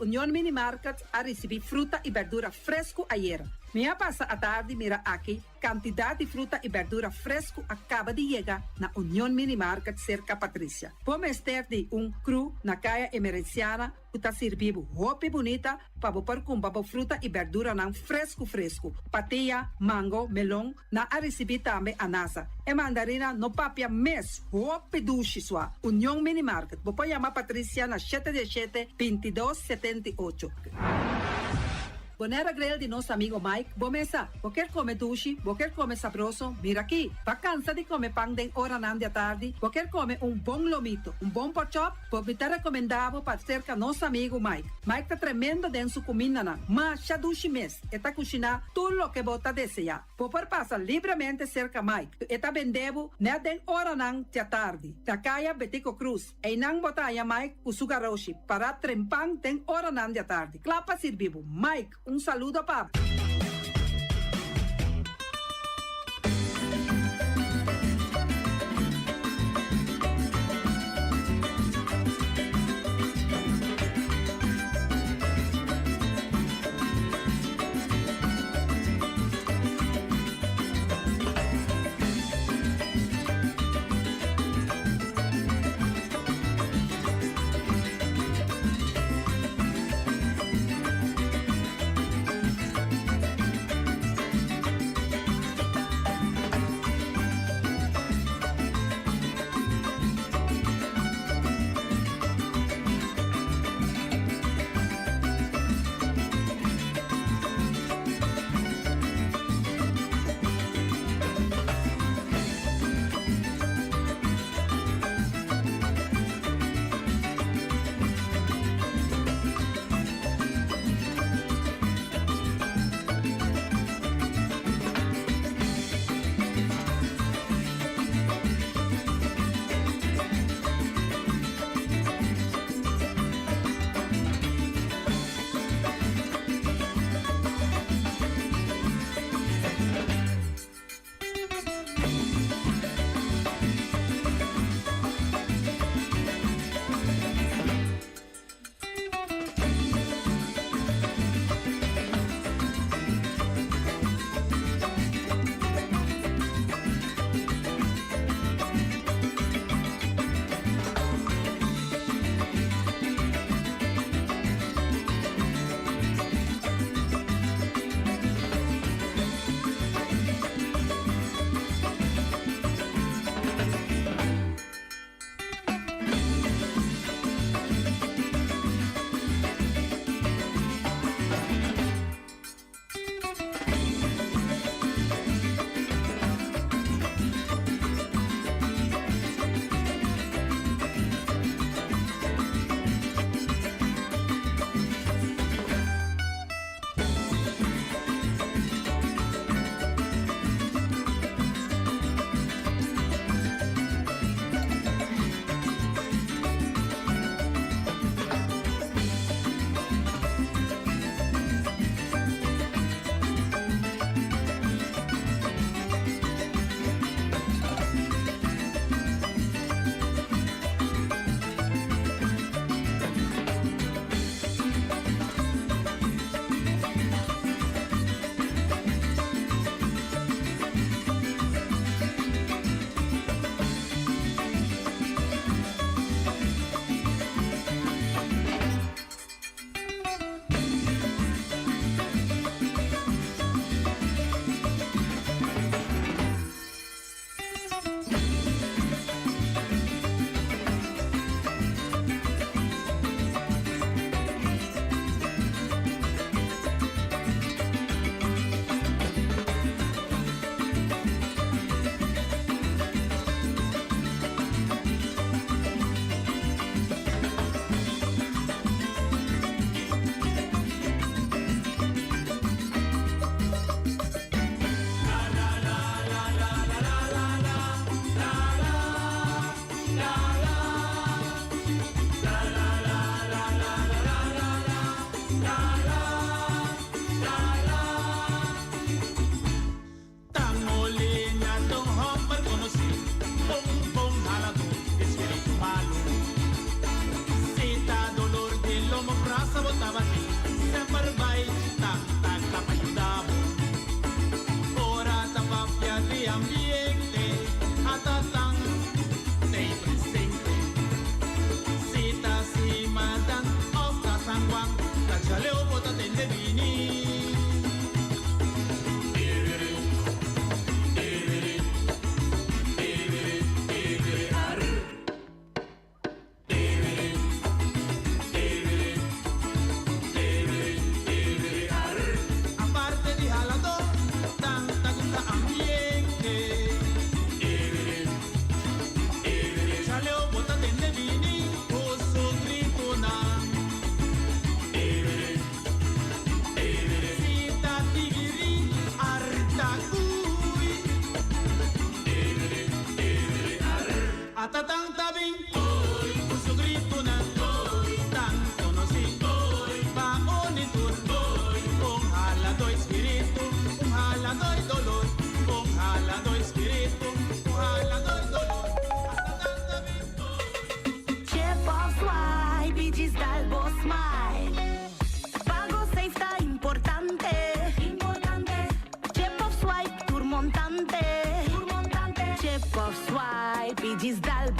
Union Mini Market a risibí fruta i bèrdura fresku ayera. Mi a pasa atardi mira aki Kantidat di fruta i bèrdura fresku a kaba di yega na Union Mini Market serka Patricia. Bo mester di un kru na Kaya Emerenciana ku ta sirbi bo hopi bunita pa bo por kumpra bo fruta i bèrduranan fresku fresku. Patia, mango, melon, nan a risibí tambe anasa. E mandarina no papia mes, hopi dushi sua. Union Mini Market, bo por yama Patricia na shete diesshete, 22, 78. Bonaire Grill di nos amigo Mike, bo mesa. Bo kier come dushi, bo kier come sabroso, mira aki. Bo a cansa di come pan den oranan di atardi, bo kier come un bon lomito, un bon porkchop, bo mi ta recomenda bo pa cerca nos amigo Mike. Mike ta tremendo den su cumindanan, masha dushi mes, e ta cushina tur loke bo ta desea. Bo por pasa libremente cerca Mike, e ta bende bo net den oranan di atardi, na caya Betico Croes. Einan bo ta haña Mike ku su garoshi pará trempan den oranan di atardi, kla pa sirbi bo. Mike, un saludo pa bo.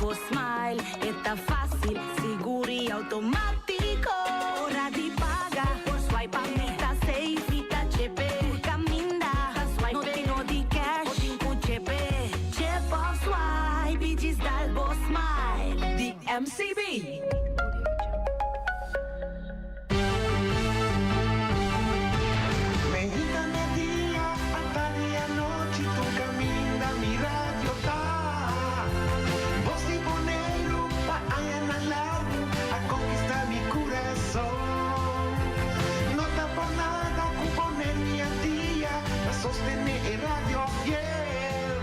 bo smile. E ta fásil, sigur i outomátiko. Ora di paga, por swipe pa mi ta safe, mi ta chepe. Tur kaminda, ta swipe, no tin no di cash, bo tin ku chepe. Chip òf swipe i djis dal bo smile. Di MCB. Meinta media, atardi anochi, tur kaminda mi radio ta. Bos di Boneiru pa añanan largu a konkistá mi kurason. No ta por nada ku Boneiru i Antia ta sostené e radio fiel.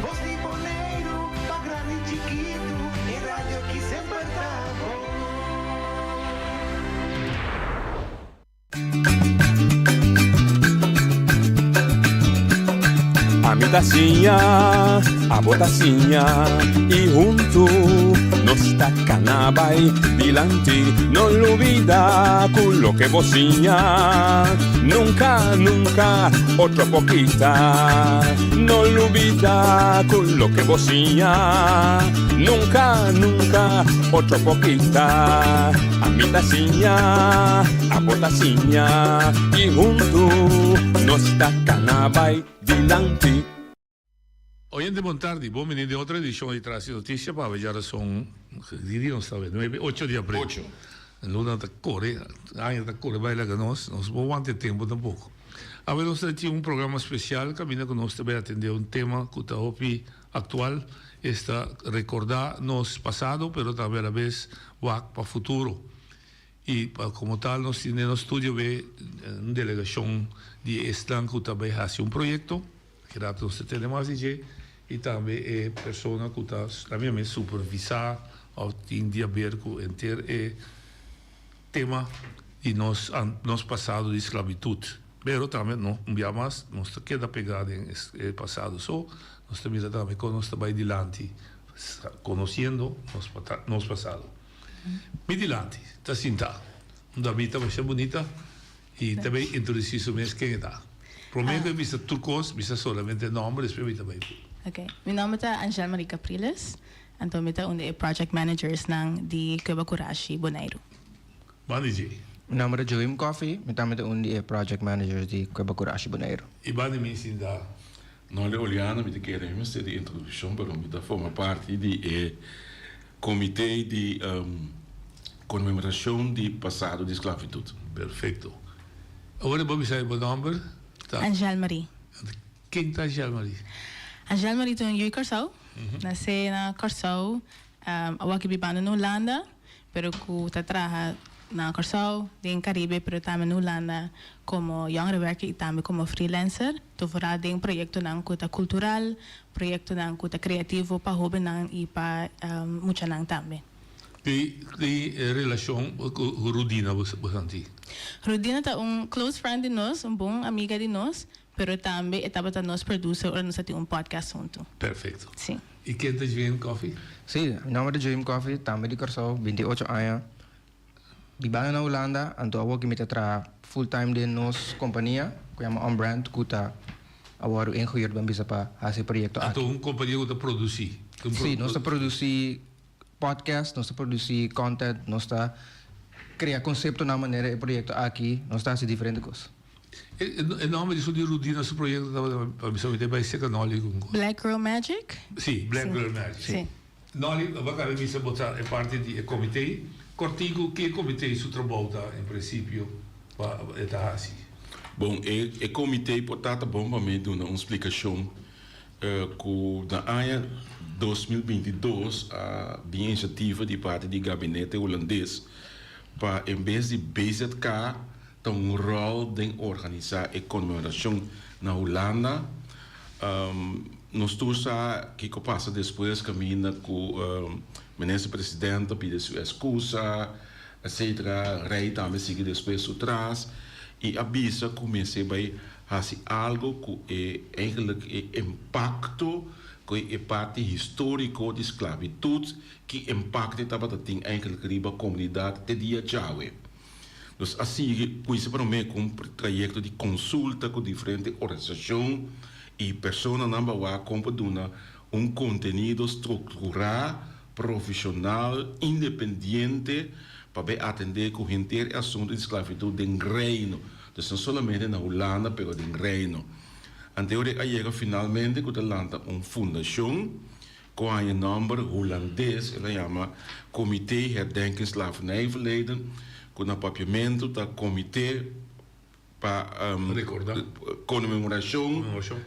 Bos di Boneiru pa grandi i chikitu, e radio aki semper ta bon. Ami ta siña, abo ta siña y huntu nos ta cana bay dilanti. No lubida cu loke bo siña nunca, nunca otro por kita. No lubida cu loke bo siña nunca, nunca otro por kita. Ami ta siña, abo ta siña y huntu nos ta cana bay dilanti. Oyente bon tardi, bon bini den otro edicion di Tras di Noticia pa awe djarason, di dia nos ta awe? Nuebe, ocho di april. Ocho. Luna ta core, aña ta core bay laga nos, nos por wanta e tempo tampoco. Awe nos ta tin un programa special caminda cu nos ta bay atende un tema cu ta hopi actual, esta recorda nos pasado pero tambe a la bes wak pa futuro. Y pa como tal nos tin den nos studio be un delegacion di esnan cu ta bay haci un proyecto, ki rato nos ta tende mas di dje, y tambe e persona cu ta na mi mes supervisa of tin di haber cu henter e tema di nos nos pasado di sclavitud. Pero tambe no un bia mas nos ta keda pega den e pasado so nos ta mira tambe con nos ta bay dilanti conociendo nos nos pasado. Mi dilanti ta sinta un damita masha bunita y ta bay introduci su mes ken e ta. Prome cu e bisa tur cos bisa solamente e nomber despues mi ta bay. Ok, mi nomber ta Angèle Marie Capriles, anto mi ta un di e project managersnan di Cuba Curashi Boneiru. Banda dje. Mi nomber ta Joim Coffie, mi tambe ta un di e project managers di Cuba Curashi Boneiru. Y banda mi sinta. Nolly Oleana, mi ta kere mi mester di introduccion pero mi ta forma parti di e comite di conmemoracion di pasado di sclavitud. Perfecto. Awor bo bisa bo nomber ta? Angèle Marie. Ken ta Angèle Marie? Angèle Marie ta un yu di Kòrsou. Nasé na Kòrsou, awor aki bibando na Hulanda, pero ku ta traha na Kòrsou, den Karibe, pero tambe na Hulanda komo jongerenwerker i tambe komo freelancer. Ta vooral den proyektonan ku ta kultural, proyektonan ku ta kreativo pa hóbennan i pa muchanan tambe. Ki relashon ku Rudina bo santi? Rudina ta un close friend di nos, un bon amiga di nos, pero tambe e tabata nos producer ora nos a tin un podcast huntu. Perfecto. Sí. I ken ta Jwin Coffee? Sí, mi nomber ta Jwin Coffee, tambe di Kòrsou, binti ocho aña. Bibando na Hulanda, anto awor ki mi ta traha full time den nos kompania ku yama On Brand ku ta awor ingehuurd ban bisa pa hasi e proyekto aki. Anto un kompania ku ta produsí? Sí, nos ta produsí podcast, nos ta produsí content, nos ta krea konseptonan manera e proyekto aki, nos ta hasi diferente kos. E nomber di su di Rudina su proyekto tabata pa mi sa mi ta bai seka Nolly ku un kos. Black Girl Magic? Sí, Black Girl Magic. Sí. Nolly, bo a kaba di bisa bo ta e parti di e komité. Kòrtiku, ke komité su trabou ta en prinsipio pa e ta hasi? Bon, e e komité por ta ta bon pa mi duna un splikashon ku na aña 2022 a bin inisiativa di parti di gabinete hulandes pa en bes di BZK ta un ròl den organisá e konmemorashon na Hulanda. Nos tur sa kiko pasa despues kaminda ku minister president ta pidi su eskusa etcetera, rei tambe sigui despues su tras i a bisa ku mester bai hasi algo ku e eigenlijk e impakto ku e parti historiko di sklabitut ki impakto e tabata tin eigenlijk riba komunidat te dia djawe. Nos a sigui kuinsa promé ku un trayekto di konsulta ku diferente organisashon i personanan pa wak kon pa duna Un kontenido strukturá, profeshonal, independiente pa bay atendé ku henter e asuntu di sklavitut den Reino. Dus no solamente na Hulanda pero den Reino. Anteori a yega finalmente ku ta lanta un fundashon ku haña nòmber hulandes, el a yama Comité Herdenking Slavernijverleden, ku na papiamentu ta Komité pa konmemorashon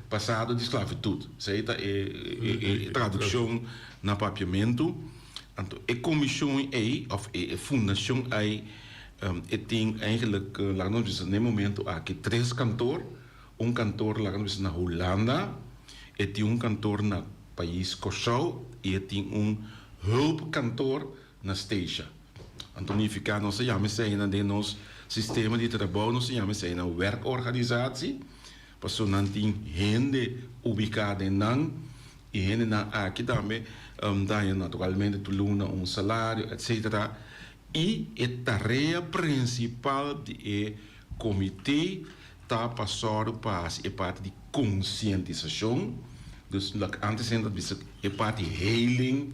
pasado di sklavitut. Esei ta e tradukshon na papiamentu. Anto e komishon ei òf e fundashon ei e tin eigenlik laga nos bisa na e momentu aki tres kantor. Un kantor laga nos bisa na Hulanda, e tin un kantor na pais Kòrsou i e tin un hulpkantor na Statia. Anto nifiká nos ta yama eseinan den nos sistema di trabou nos ta yama eseinan werkorganisatie, pasobra nan tin hende ubiká den nan i hendenan aki tambe ta haña naturalmente tur luna un salario etcetera. I e tarea prinsipal di e komité ta pa sòru pa hasi e parti di konsientisashon, dus loke antes hende ta bisa e parti healing,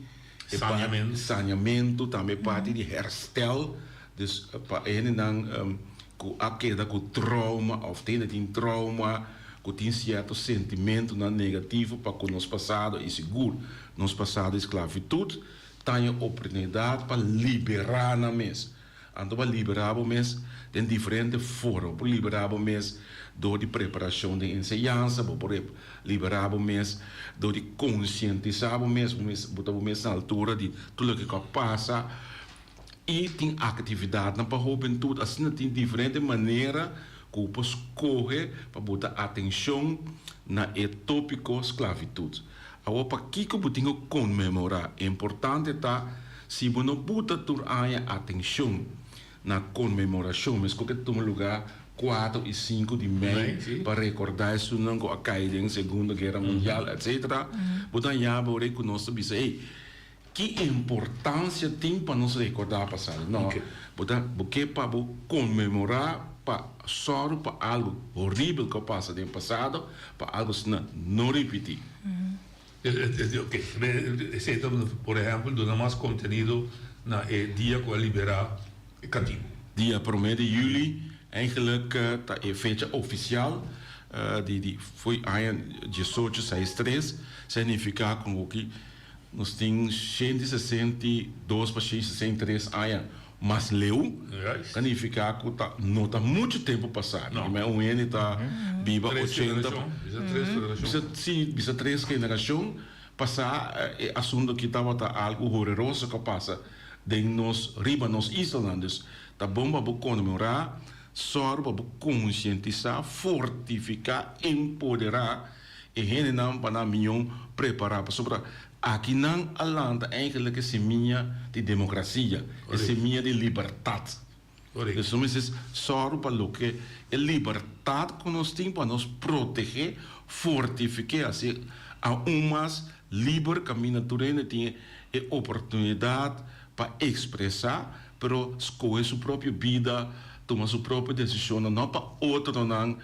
E parti saneamentu, tambe e parti di herstel, dus pa e hendenan ku a keda ku trauma òf te hende tin trauma, ku tin sierto sentimentunan negativo pa ku nos pasado i sigur nos pasado di sklavitut, ta haña oportunidat pa liberá nan mes. Anto bo a liberá bo mes den diferente forma. Bo por liberá bo mes dor di preparashon den enseñansa, bo por liberá bo mes dor di konsientisá bo mes, bo mes bo ta bo mes na altura di tur loke ku a pasa. I tin aktividatnan pa hobentut. Asina tin diferente manera ku bo por skohe pa bo ta atenshon na e tópiko sklavitut. Awor pakiko bo tin ku konmemorá? Importante ta si bo no buta tur aña atenshon na konmemorashon, meskos ku ta tuma lugá kuater i sinku di mei pa rekordá esunnan ku a kai den Segundo Guera Mundial etsetera, bo ta haña bo rei ku nos ta bisa, ey, ki importansia tin pa nos rekordá pasado? No, bo ta bo ke pa bo konmemorá pa sòru pa algu horibel ku a pasa den pasado, pa algu asina no ripití. Ok, esei ta por ehèmpel duna mas kontenido na e dia ku a liberá e katibu. Dia promé di yüli eigenlik ta e fecha ofisial di di foi aña diesocho seis tres, signifiká ku hoki nos tin 162 pa 163 aña mas leu, ta nifiká ku ta no ta muchu tempu pasá. Mi un hende ta biba ochenta, bisa si bisa tres generashon pasá e asuntu aki tabata algu horeroso ku a pasa den nos riba nos islanan. Dus ta bon pa bo konmemorá, sòru pa bo konsientisá, fortifiká, empoderá e hendenan pa nan mion prepará pasobra Aki nan a lanta eigenlijk e semia di demokrasia, e semia di libertat. Dus nos mester sòru pa loke e libertat ku nos tin pa nos protegé, fortifiké, hasi aun mas liber kaminda tur hende tin e oportunidat pa ekspresá, pero skohe su propio bida, tuma su propio desishonnan, no pa otronan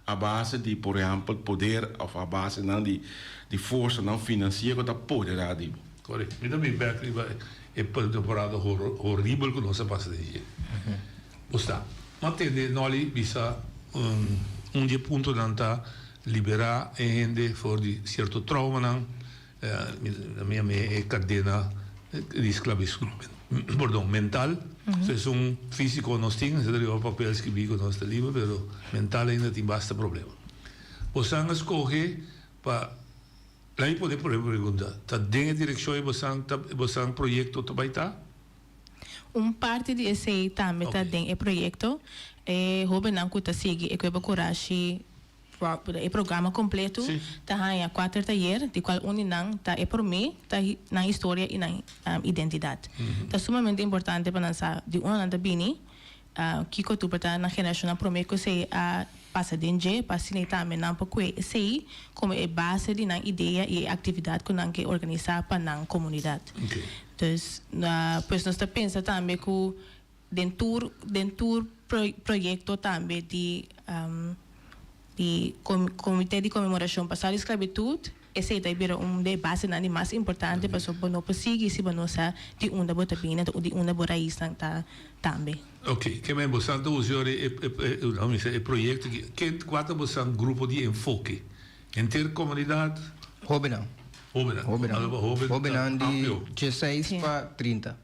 A base di, por ehèmpel, poder òf a basenan di di forsanan finansiero ta poderá di bo. Korekto. Mi ta bin bèk riba e temporada horibel ku nos a pasa den dje. Bo sa. M'a tende Nolly bisa un di e puntonan ta liberá e hende for di sierto traumanan. Mi a mira e kadena di sklabistud, pordon, mental. So esun físiko nos tin, esei ta riba papel skibí ku nos ta liber, pero mental ainda tin basta problema. Bosan a skohe pa, laat mi pone por e pregunta, ta den e direkshon ei bosan ta, bosan proyekto ta bai ta? Un parti di esei tambe ta den e proyekto. E hóbennan ku ta sigui e Kueba Kurashi E programa kompletu ta haña kuater tayer, di kual un di nan ta e promé ta nan historia i nan identidat. Ta sumamente importante pa nan sa di unda nan ta bini, kiko tur por ta nan generashonnan promé ku esei a pasa den dje, pa asina tambe nan por kue esei komo e base di nan idea i e aktividat ku nan ke organisá pa nan komunidat. Dus, pues nos ta pensa tambe ku Den tur den tur proyekto tambe di di Komité di Konmemorashon Pasado di Sklabitut. Esei ta bira un di e basenan di mas importante pasobra bo no por sigui si bo no sa di unda bo ta bini anto di unda bo raisnan ta tambe. Ok, ke men bosan ta usa yori e e e mi bisa e proyekto aki, ken kua ta bosan grupo di enfoke? Henter komunidat? Hobennan. Hobennan. Hobennan. Hoben ta Hobennan di amplio. dieseis pa trinta.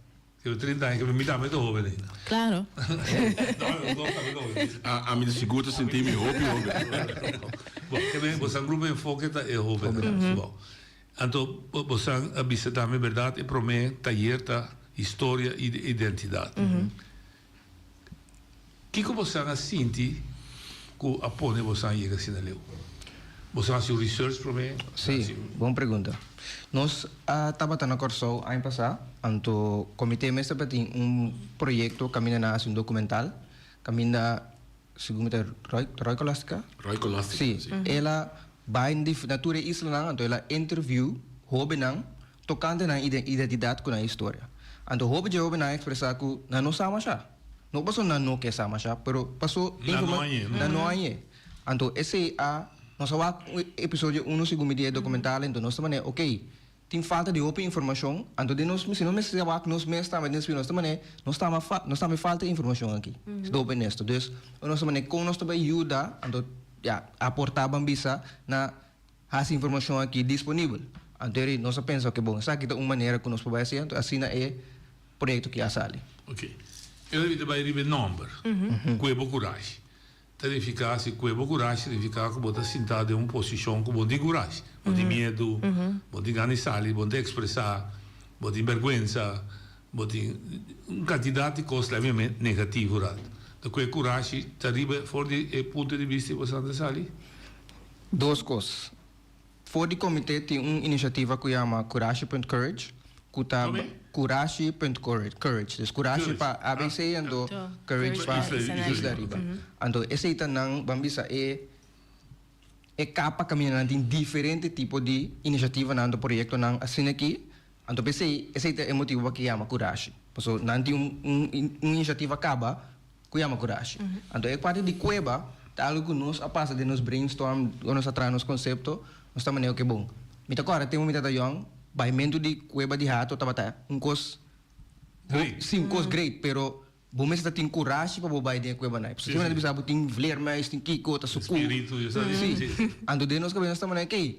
Ke 30 aña, ke mi tambe ta hoben ainda. Claro. No, nos dos tambe ta hoben. Ami di sigur ta sinti mi hopi hoben. Bon, ke men bosan grupo enfoke ta e hobennan. Bon. Anto bosan a bisa tambe berdad e prome tayer ta historia y identidad. Kiko bosan a sinti ku a pone bosan yega asina leu? Bosan a hasi un research promé? Sí, bon pregunta. Nos a tabata na Kòrsou aña pasá, anto komité mes tabatin un proyekto kaminda nan a hasi un dokumental, kaminda segun mi ta Roy, Roy Colastica? Roy Colastica, Sí, sí. el a bai na tur e islanan, anto el a interview hóbennan tokante nan identidat ku nan historia. Anto hopi dje hóbennan a ekspresá ku nan no sa mashá. No paso nan no ke sa mashá, pero paso Nan no hañ'é. Nan no hañ'é. Anto esei a nos a wak un episodio unu segun mi di e dokumental anto nos ta manera okey tin falta di hopi informashon anto den nos si nos mester a wak nos mes tambe den nos ta manera nos ta nos tambe falta informashon aki si ta hopi honesto. Dus nos ta manera kon nos ta bai yuda anto ya aportá ban bisa na Hasi informashon aki disponibel. Anto eri nos a pensa oke bon esaki ta un manera ku nos por bai hasi anto asina e proyekto ki a sali. Oke. E ora mi ta bai riba e nòmber, Kue bo kurashi. Ta nifiká si kue bo kurashi nifiká ku bo ta sintá den un posishon ku bo no tin kurashi. Bo tin miedu, bo no tin gana di sali, bo no ta ekspresá, bo tin bèrgwensa, bo tin un kantidat di kos la mi negativo rat. Ta kue kurashi ta riba for di e punto di bista di bo Santa sali? Dos kos. For di komité tin un inisiativa ku yama Kurashi punt Courage, ku ta Kurashi punt Courage. Dus Kurashi pa ABC anto Courage pa Isla Riba. Anto esei ta nan, ban bisa e e kapa kaminda nan tin diferente tipo di inisiativanan anto proyektonan asina aki. Anto p'esei esei ta e motibu pa ke yama Kurashi. Pasobra nan tin un un inisiativa kaba Ku yama kurashi. Anto e parti di kueba ta algu ku nos a pasa den nos brainstorm ora nos a traha nos konsepto, nos ta manera oke bon. Mi ta kòrda tempu mi tata yòn, baimentu di kueba di hato tabata un kos si un kos great, pero bo mester ta tin kurashi pa bo bai den e kuebanan. Pasobra siempre nan ta bisa bo tin vleermuis, tin kiko, ta sukú. Si. Anto den nos kabes nos ta manera kei.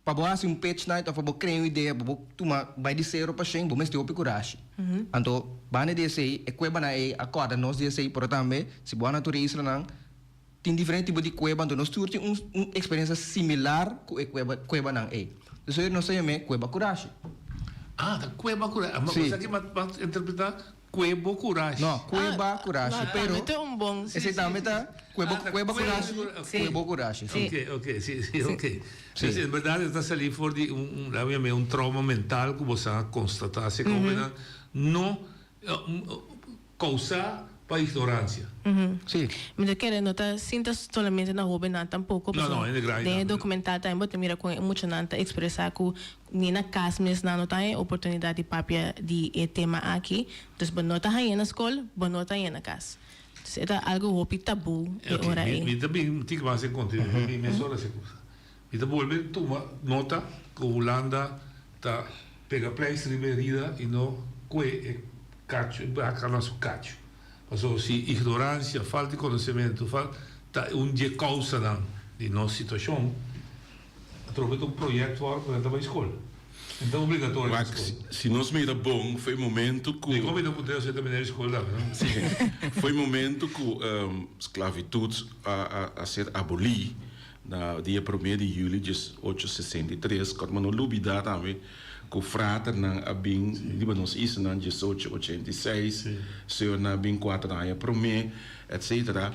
Pa bo hasi un pitch night of pa bo krea un idea, pa bo tuma bai di sero pa shen, bo mester hopi kurashi. Anto, banda di esei, e kuebanan ei a kòrda nos di esei, pero tambe, si bo a na tur e islanan, tin diferente tipo di kueba, anto nos tur tin un un eksperensia similar ku e kueba kuebanan ei. Entonces, nos ta yam'é kueba kurashi. Ah, ta kueba kurashi. Sí. Bo sa ki bo a interpretá? Kue bo kurashi. No, kue ba kurashi, pero Tambe ta un bon. Esei tambe ta kue bo kue ba kurashi, kue bo kurashi, si. Ok, ok, si, si, ok. Si. En berdad e ta sali for di un, un, laat mi yam'é un trauma mental ku bo sa konstatá si komo nan no kousá pa ignoransia. Si. Mi ta kere no ta sinta solamente na hobennan tampoko, No, no, pasobra hende grandi den e tambe. dokumental tambe bo ta mira kon e muchanan ta ekspresá ku Ni na kas mes nan no ta haña e oportunidat di papia di e tema aki. Dus bo no ta hañ'é na skol, bo no ta hañ'é na kas. Dus e ta algu hopi tabú e ora ei. Mi ta bin tin mas e kontenido, mi bin mesora si kusa. Mi ta bolbe tuma nota ku Hulanda ta pega pleister riba e herida i no kue e kachu, e baka na su kachu. Pasobra si ignoransia, falta di konosementu, ta un di e kousanan di nos situashon. Atrobe ta un project wòrdu ku nan ta bai skol. Nan ta obligatorio na Wak, skol. si nos mira bon, foi momento ku. Dikon mi ta puntra esei ta miner di skol tambe, no? Si, foi momento ku sklavitud a a ser abolí na dia promé di juli dies ocho sesenta i tres. Kòt ma no lubidá tambe ku fraternan a bin riba nos islanan 18 86, señornan a bin kuater aña promé, etcetera.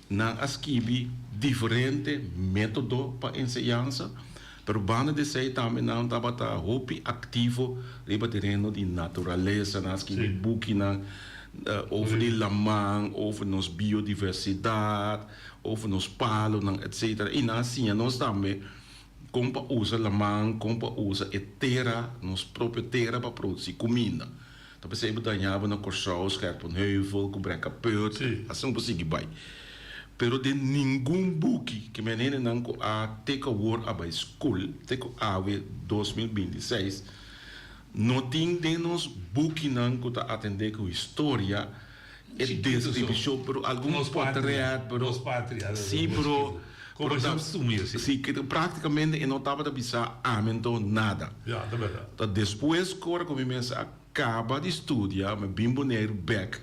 Nan a skibi diferente método pa enseñansa, pero banda di esei tambe nan tabata hopi aktivo riba tereno di naturalesa. Nan a skibi bukinan over di laman, over nos biodiversidat, over nos palonan, etcetera. I nan a siña nos tambe kon pa usa laman, kon pa usa e tera, nos propio tera pa produsí kuminda. Ta p'esei bo daña bo na Kòrsou, Scherpenheuvel, ku Brekaput, asina bo sigui bai. Pero den ningun buki ke men hendenan ku a te ku awor a bai skol, te ku awe 2026, no tin den nos bukinan ku ta atendé ku historia e deskripshon, pero algun potret, pero si, pero pero ta si ke praktikamente e no tabata bisa ami anto nada. Ta despues ku ora ku mi mes a kaba di studia, mi bin Boneiru bek,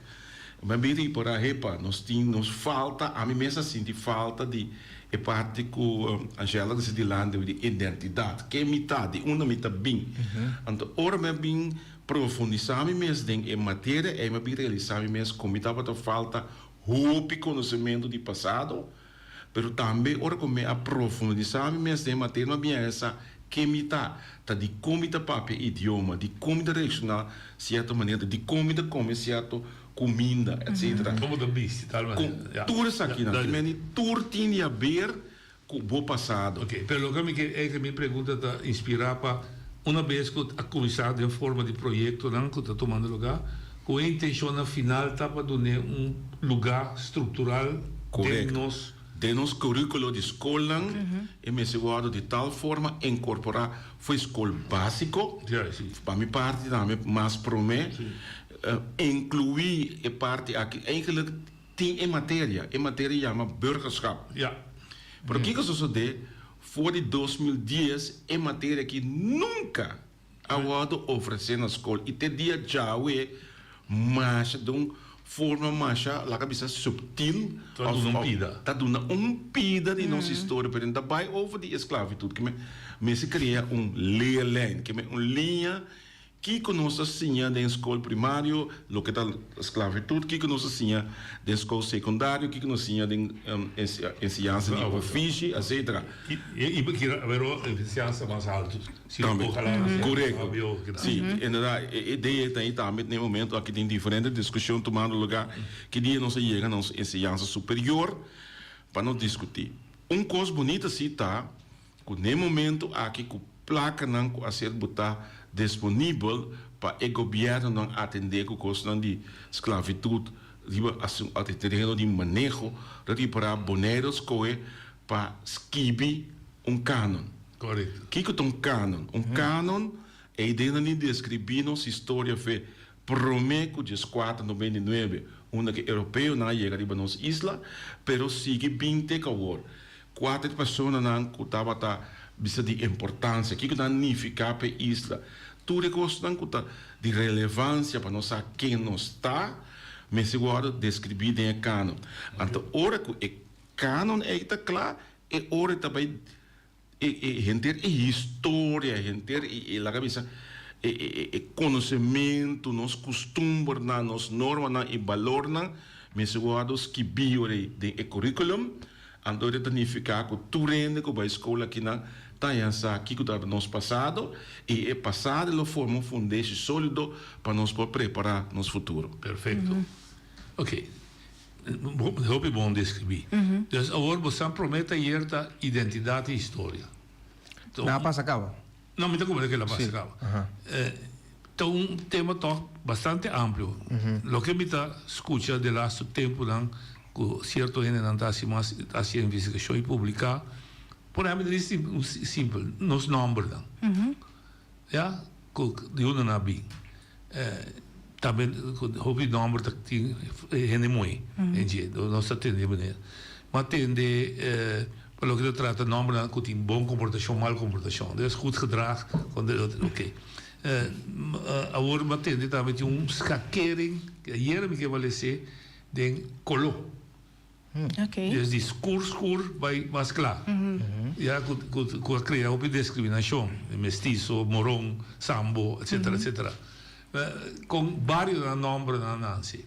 mi a bin ripará, hepa, nos tin, nos falta, ami mes a sinti falta di e parti ku Angela ta disi dilanti di identidat, ken mi ta, di unda mi ta bin. Anto ora mi a bin profundisá mi mes den e materia ei, mi a bin realisá mi mes ku mi tabata falta hopi konosementu di pasado, Pero tambe ora ku mi a profundisá mi mes den e materia mi a biña sa ken mi ta, ta dikon mi ta papia e idioma, dikon mi ta reakshoná sierto manera, dikon mi ta kome sierto kuminda, etsetera. Kon bo ta bisti tal manera, ya. Tur esakinan, te mende tur tin di haber ku bo pasado. Oke, pero loke mi ke, eigen mi pregunta ta inspirá pa una bes ku a kuminsá den forma di proyektonan ku ta tumando lugá, Ku e intenshonnan final ta pa dun'é un lugá struktural den nos. Korekto. Den nos kurikulo di skolnan e mester wòrdu di tal forma inkorporá for e skol básiko, pa mi parti tambe mas promé, inkluí e parti aki. Eigenlik tin e materia, e materia yama burgerschap. Pero kiko sosodé for di 2010 e materia aki nunka a wòrdu ofresé na skol i te dia djawe masha den un forma masha laga bisa subtil Ta duna un pida. Ta duna un pida di nos historia pero ta bai over di esclavitud ke mester krea un leerlijn ke un liña kiko nos ta siña den skol primario loke ta esclavitud kiko nos ta siña den skol sekundario kiko nos siña den enseñansa di ofishi etcetera. I pero enseñansa mas alto. Tambe. Korekto. Si, inderdat, e idea ta ei tambe. Na e momento aki tin diferente diskushon tumando lugá. Ki dia nos a yega na nos enseñansa superior pa nos diskutí. Un kos bunita si ta ku na e momento aki ku plakanan ku a ser botá disponibel pa e gobièrnunan atendé ku kosnan di sklavitut riba e tereno di maneho, ta ripará Boneiru skohe pa skibi un kanon. Korekto. Kiko ta un kanon? Un kanon e ideanan di deskribí nos historia fe promé ku dieskuater noventa i nuebe, unda ku e europeonan a yega riba nos isla, pero sigui bin te ku awor. Kua ta e personanan ku tabata bisa di importansia? Kiko nan nifiká pa e isla? Tur e kosnan ku ta di relevansia pa nos sa ken nos ta, mester wòrdu deskribí den e kanon. Anto ora ku e kanon ei ta kla, e ora e ta bai E e henter e historia, henter e e laga bisa e e e konosementu, nos kustumbernan, nos normanan i balornan mester wòrdu skibí ora ei den e curriculum. Anto e ta nifiká ku tur hende ku bai skol akinan ta haña sa kiko ta nos pasado i e pasado lo forma un fundeshi sólido pa nos por prepará nos futuro. Perfekto. Oké. Hopi bon deskribí. Dus awor bo san promé tayer ta identidat i historia. Nan a pasa kaba? No, mi ta komprende ke el a pasa kaba. Ta un tema tòg bastante amplio. Loke mi ta skucha de lastu tempunan ku sierto hendenan ta hasi mas ta hasi investigashon i publiká. Por ehèmpel di un simpel, nos nòmbernan. Ya, ku di unda nan a bin. Tambe ku hopi nòmber ta tin hende muhé den dje. Nos ta tende manera. Mi a tende pa loke ta trata nòmbernan ku tin bon komportashon, mal komportashon. Dus goed gedrag, oke. Awor mi a tende tambe tin un skakering, ayera mi keba les'é, den koló. Okay. Dus di skur skur bai mas kla. Ya ku ku a krea hopi diskriminashon, mestiso, moron, sambo, etsetera etsetera. Kon barionan nòmbernan nansi?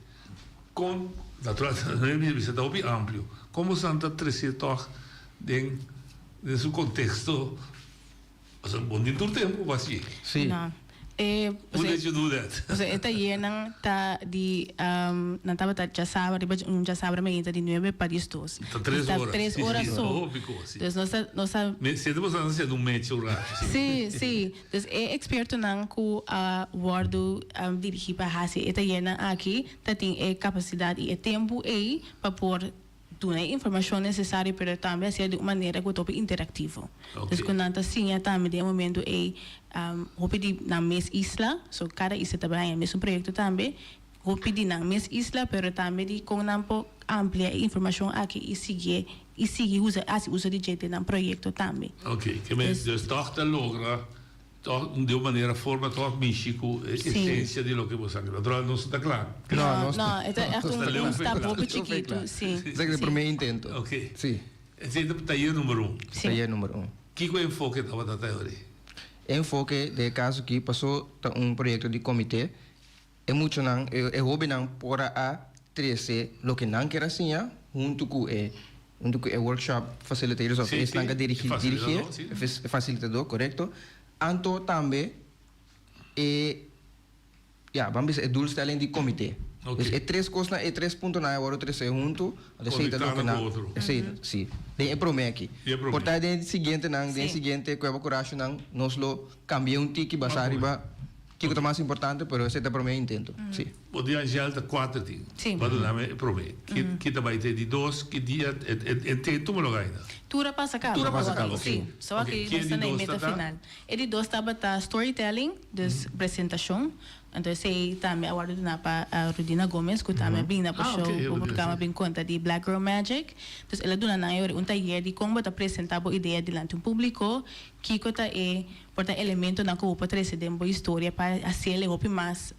Kon, natural mi bisa ta hopi amplio, kon boso ta trese tòg den den su konteksto? Pasobra bo no tin tur tempu pa hacié. Sí. No. E, Who let you do that? Pasobra e tayernan ta di, nan tabata djasabra, riba un djasabra mainta di nuebe pa diesdos. Ta tres Ta ora. tres Sí, ora sí, so. hopi kos, sí. Dus nos ta, nos ta. Me siente bo esnan haciendo un mecha un rato, sí. Sí, sí. Dus e expertonan ku a wòrdu dirigí pa hasi e tayernan aki ta tin e kapasidat i e tempu ei pa por. duna e informashon nesesario pero tambe hasié di un manera ku ta hopi interaktivo. Dus ku nan ta siña tambe den e momento ei hopi di nan mes isla, so kada isla ta bai haña mesun proyekto tambe, hopi di nan mes isla pero tambe di kon nan por amplia e informashon aki i siguié i sigui usa hasi uso di dje den nan proyekto tambe. Oké, ke men dus tòg ta logra Tòg di un manera forma tòg mishi ku e esensia di loke bo sa. Natural nos no ta kla. No, no, e ta ègt un stap hopi chikitu, si. Esaki ta e promé intento. Oké. Si. Esei ta tayer number un. Si. Tayer number un. Kiko e enfoke tabata ta yori? E enfoke den e kaso aki pasó ta un proyekto di komité. E muchanan, e hóbennan por a trese loke nan kier a siña huntu ku e huntu ku e workshop facilitators òf esnan ku a dirigí dirigié, e fasilitadó, korekto. Anto tambe e, ya, ban bisa e doelstelling di komité. Dus e tres kosnan, e tres puntonan a wòrdu tresé huntu, anto esei ta loke nan, esei, si, den e promé aki. Por ta den e siguientenan, den e siguiente Kueba Kurashonan nos lo kambia un tiki basá riba Kiko ta mas importante, pero esei ta promé intento, si. Bo di Angel ta kuater tin. Si. Bo a duna mi e promé. Ki ki ta bai te di dos, ki dia e e e tuma loga ainda? Tur a pasa kaba. Tur a pasa kaba, ok. Si. So aki Ki e nos di ta na e dos meta ta ta? final. E di dos tabata storytelling, dus presentashon. Anto esei tambe a wòrdu duna pa Rudina Gomez ku tambe a bini na bo Ah, show, ok, ku bo Rudina, programa si. bin konta di Black Girl Magic. Dus el a duna nan e ora un tayer di kon bo ta presentá bo idea dilanti un públiko, kiko ta e Por ta elementonan ku bo por trese den bo historia pa hasiel e hopi mas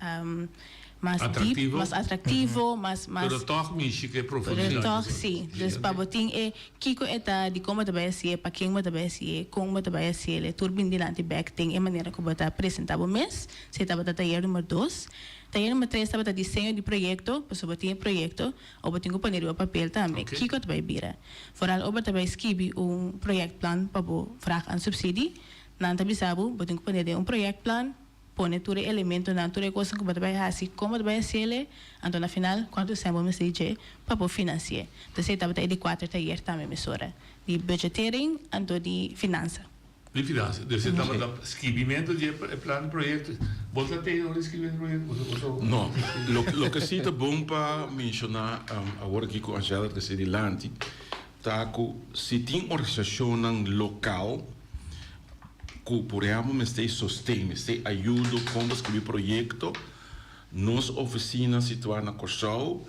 mas deep, mas atraktivo, mas mas. Pero tòg mishi ku e profundidat. Pero tòg si. Dus pa bo tin e kiko e ta, dikon bo ta bai hasié, pa ken bo ta bai hasié, kon bo ta bai hasiel e tur bin dilanti bèk den e manera ku bo ta presentá bo mes. Esei tabata tayer number dos. Tayer number tres tabata diseño di proyekto, pasobra bo tin e proyekto, o bo tin ku pone riba papel tambe kiko ta bai bira. Foral ora bo ta bai skibi un proyektplan pa bo vraag aan subsidie, nan ta bisa bo, bo tin ku pone den un proyektplan, pone tur e elementonan, tur e kosnan ku bo ta bai hasi, kon bo ta bai hasiel e, anto na final kuantu sèn bo mester di dje pa bo finansi'é. Entonces e tabata e di kuater tayer tambe mesora, di budgetering anto di finansa. Di finansa. Dus e tabata skibimento di e plan di proyecto. Bo ta tegen ora di skibi un proyecto? Bo ta. No. Loke si ta bon pa menciona awor aki cu Angela ta trece dilanti ta cu si tin organisacionnan local cu por ehempel mester sosten, mester ayudo con pa skibi proyecto, nos oficina situa na Corsou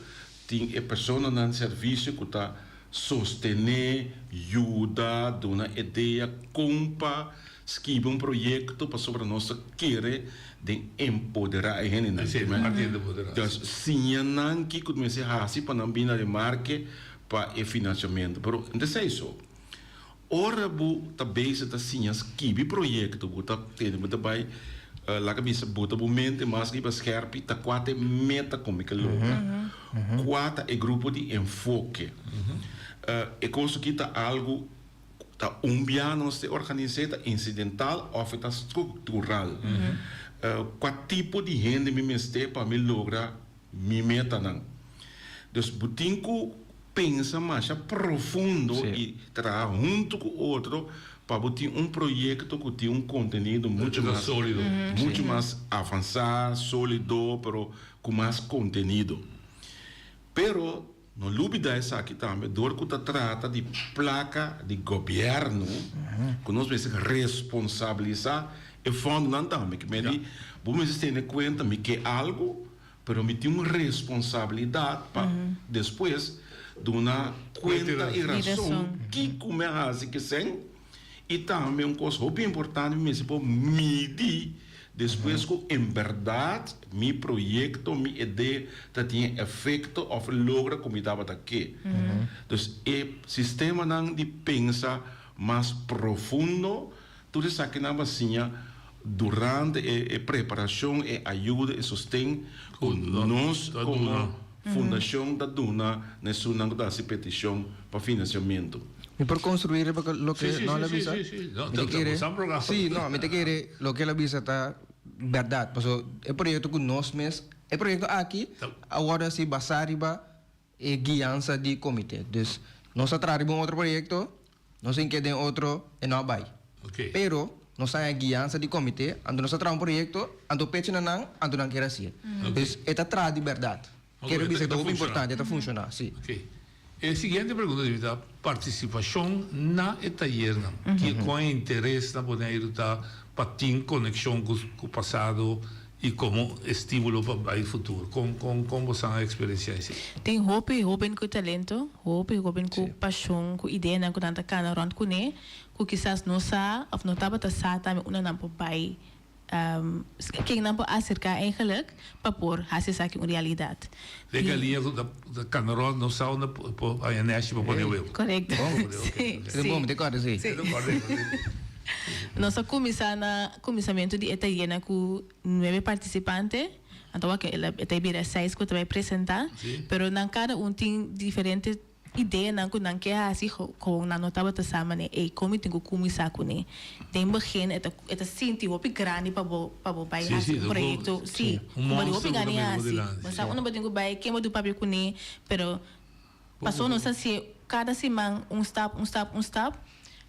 tin e personanan servicio cu ta Sostené, yuda, duna idea kon pa skibi un proyekto pasobra nos ta kere den empoderá e hendenan. Esei ta parti di empoderá. Dus siña nan kiko mester hasi pa nan bini na remarke pa e finansiamentu. Pero no ta esei so. Ora bo ta bezig ta siña skibi proyekto bo ta tene bo ta bai laga bisa bo ta bo mente mas riba skerpi ta kua ta e meta ku mi ke logra, kua ta e grupo di enfoke. E kos aki ta algu ta un bia nos te organis'é ta insidental òf e ta struktural. Kua tipo di hende mi mester pa mi logra mi metanan. Dus bo tin ku pensa masha profundo i traha huntu ku otro pa bo tin un proyekto ku tin un kontenido muchu mas muchu mas avansá, sólido, pero ku mas kontenido. Pero no lubidá esaki tambe dor ku ta trata di plaka di gobièrnu ku nos mester responsabilisá e fondonan tambe. Ke medi bo mester tene kuenta mi ke algu. Pero mi tin un responsabilidad pa despues duna cuenta y razon kico mi a haci kesen y tambe un cos hopi importante mi mester por midi despues cu en berdad mi proyecto, mi idea ta tin e efecto of logra cu mi tabata ke. Dus e sistemanan di pensa mas profundo Tur esakinan bo a siña durante e preparashon, e ayuda, e sosten ku nos komo fundashon ta duna na esunnan ku ta hasi petishon pa finansiamentu. Mi por construi riba loke Noel a bisa? Mi ta kere, si, no, mi ta kere loke el a bisa ta bèrdat. Pasobra e proyekto ku nos mes, e proyekto aki a wòrdu hasi basá riba e guiansa di comité. Dus nos a traha riba un otro proyecto, nos a hinke den otro, e no a bay. Pero nos a haña guiansa di comité, anto nos a traha un proyecto, anto pechi na nan, anto nan kier hacié. Dus e ta traha di berdad. Kier bisa e ta hopi importante, e ta funciona, si. E siguiente pregunta di mi ta partisipashon na e tayernan. Kiko e interes na Boneiru ta pa tin konekshon ku pasado i komo estímulo pa bai futuro? Kon kon kon bosan a eksperensiá esei? Tin hopi hóben ku talento, hopi hóben ku pashon, ku ideanan ku nan ta kana rònt kuné, ku kisas no sa òf no tabata sa tambe unda nan por bai Ken nan por aserká eigenlijk pa por hasi esaki un realidat. E galiña ku ta kana rònt no sa unda por haña nèshi pa pone webu. Korekto. Sí. Bon, mi ta kòrda esei. Nos a kuminsá na kuminsamentu di e tayernan ku nuebe partisipante. Anto wak e ta bira seis ku ta bai presentá. Pero nan kada un tin diferente. Ideanan ku nan ke hasi kon nan no tabata sa manera ey kon mi tin ku kuminsá kuné. Den begin e ta e ta sinti hopi grandi pa bo pa bo bai hasi un proyekto si ku bo di hopi gana di hasi. Bo sa unda bo tin ku bai ken bo tin ku papia kuné pero paso nos hasié kada siman un stap un stap un stap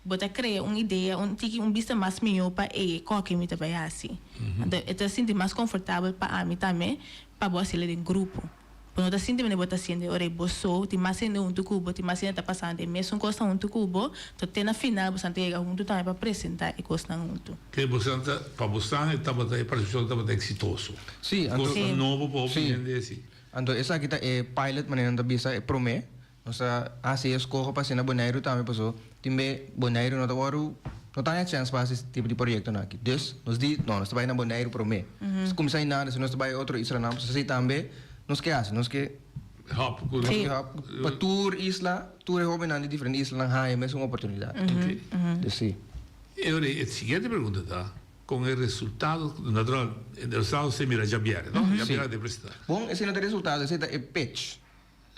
bo ta krea un idea un tiki un bista mas mihó pa ey koke mi ta bai hasi. Anto e ta sinti mas konfortabel pa ami tambe pa bo hasiel den grupo. Bo no ta sinti manera bo ta sinti ora bo so, tin mas hende huntu ku bo, tin mas hende ta pasando e mesun kosnan huntu ku bo, to te na final bosan ta yega huntu tambe pa presenta e kosnan huntu. Ke bosan ta, pa bosan e tabata, e partisipashon tabata eksitoso? Sí, anto. Kosnan nobo pa hopi hende hasi. Anto esaki ta e pilot manera nan ta bisa, e promé. Nos a hasi e eskoho pa hasi na Boneiru tambe paso tin be Boneiru no ta wòrdu, no ta haña chèns pa hasi e tipo di proyektonan aki. Dus nos di, no, nos ta bai na Boneiru promé. Nos kuminsá einan, despues nos ta bai otro islanan paso esei tambe nos ke hasi, nos ke Hòp ku nos ke hòp pa tur isla, tur e hóbennan di diferente islanan haña e mesun oportunidat. Dus si. E ora e siguiente pregunta ta, kon e resultado, natural, e resultado se mira djabièrnè, no? Djabièrnè ta presentá. Bon, esei no ta e resultado, esei ta e pitch.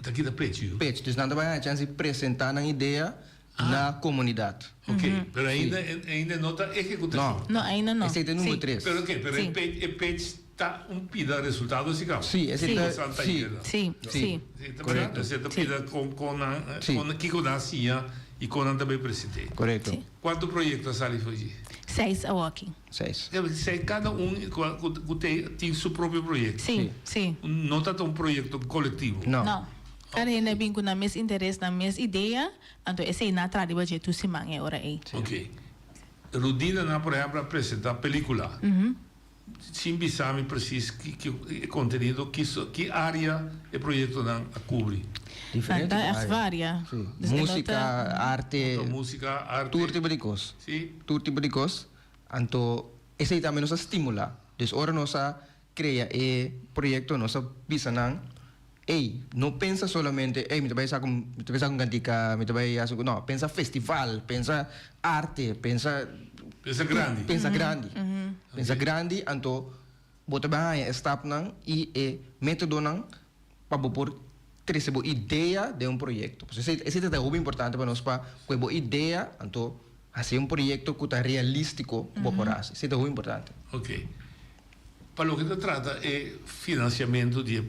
Ta kita pitch yu? Pitch, dus nan ta bai haña chèns di presentá nan idea na komunidat. Oké, pero ainda ainda no ta ehekutashon. No, ainda no. Esei ta e number tres. Pero oké, pero e pitch ta un pida resultado si kaba? Sí, esei ta, sí. Sí, sí. Korekto. Esei ta pida kon kon nan, kiko nan a siña i kon nan ta bai present'é. Korekto. Kuantu proyekto a sali for dje? Seis awoki. Seis. Seis, kada un ku tin su propio proyekto. Sí, sí. No ta ta un proyekto kolektivo. No. No. Kada hende a bin ku nan mes interes, nan mes idea, anto esei nan a traha riba dje tur siman e ora ei. Oké. Rudina nan por ehèmpel a presentá pelíkula. Sin bisa mi precies ki ki e contenido ki ki area e proyectonan a cubri. Diferente Ta echt area. varia. Sí. Dus e no Música, ta. arte. Anto música, arte. Tur tipo di cos. Sí. Tur tipo di cos. Anto esey tambe nos a stimula. Dus ora nos a crea e proyecto nos a bisa nan, ey, no pensa solamente, ey mi ta bay saca un, mi ta bay saca un cantica, mi ta bay haci un, no, pensa festival, pensa arte, pensa. Pensa grandi. Pensa grandi. Pensa grandi, anto bo ta bay haña e stapnan y e metodonan pa bo por trece bo idea den un proyecto. Pasobra esey, esey ta hopi importante pa nos pa cu e bo idea, anto haci un proyecto cu ta realistico cu bo por haci. Esey ta hopi importante. Ok. Pa loke ta trata e financiamento di e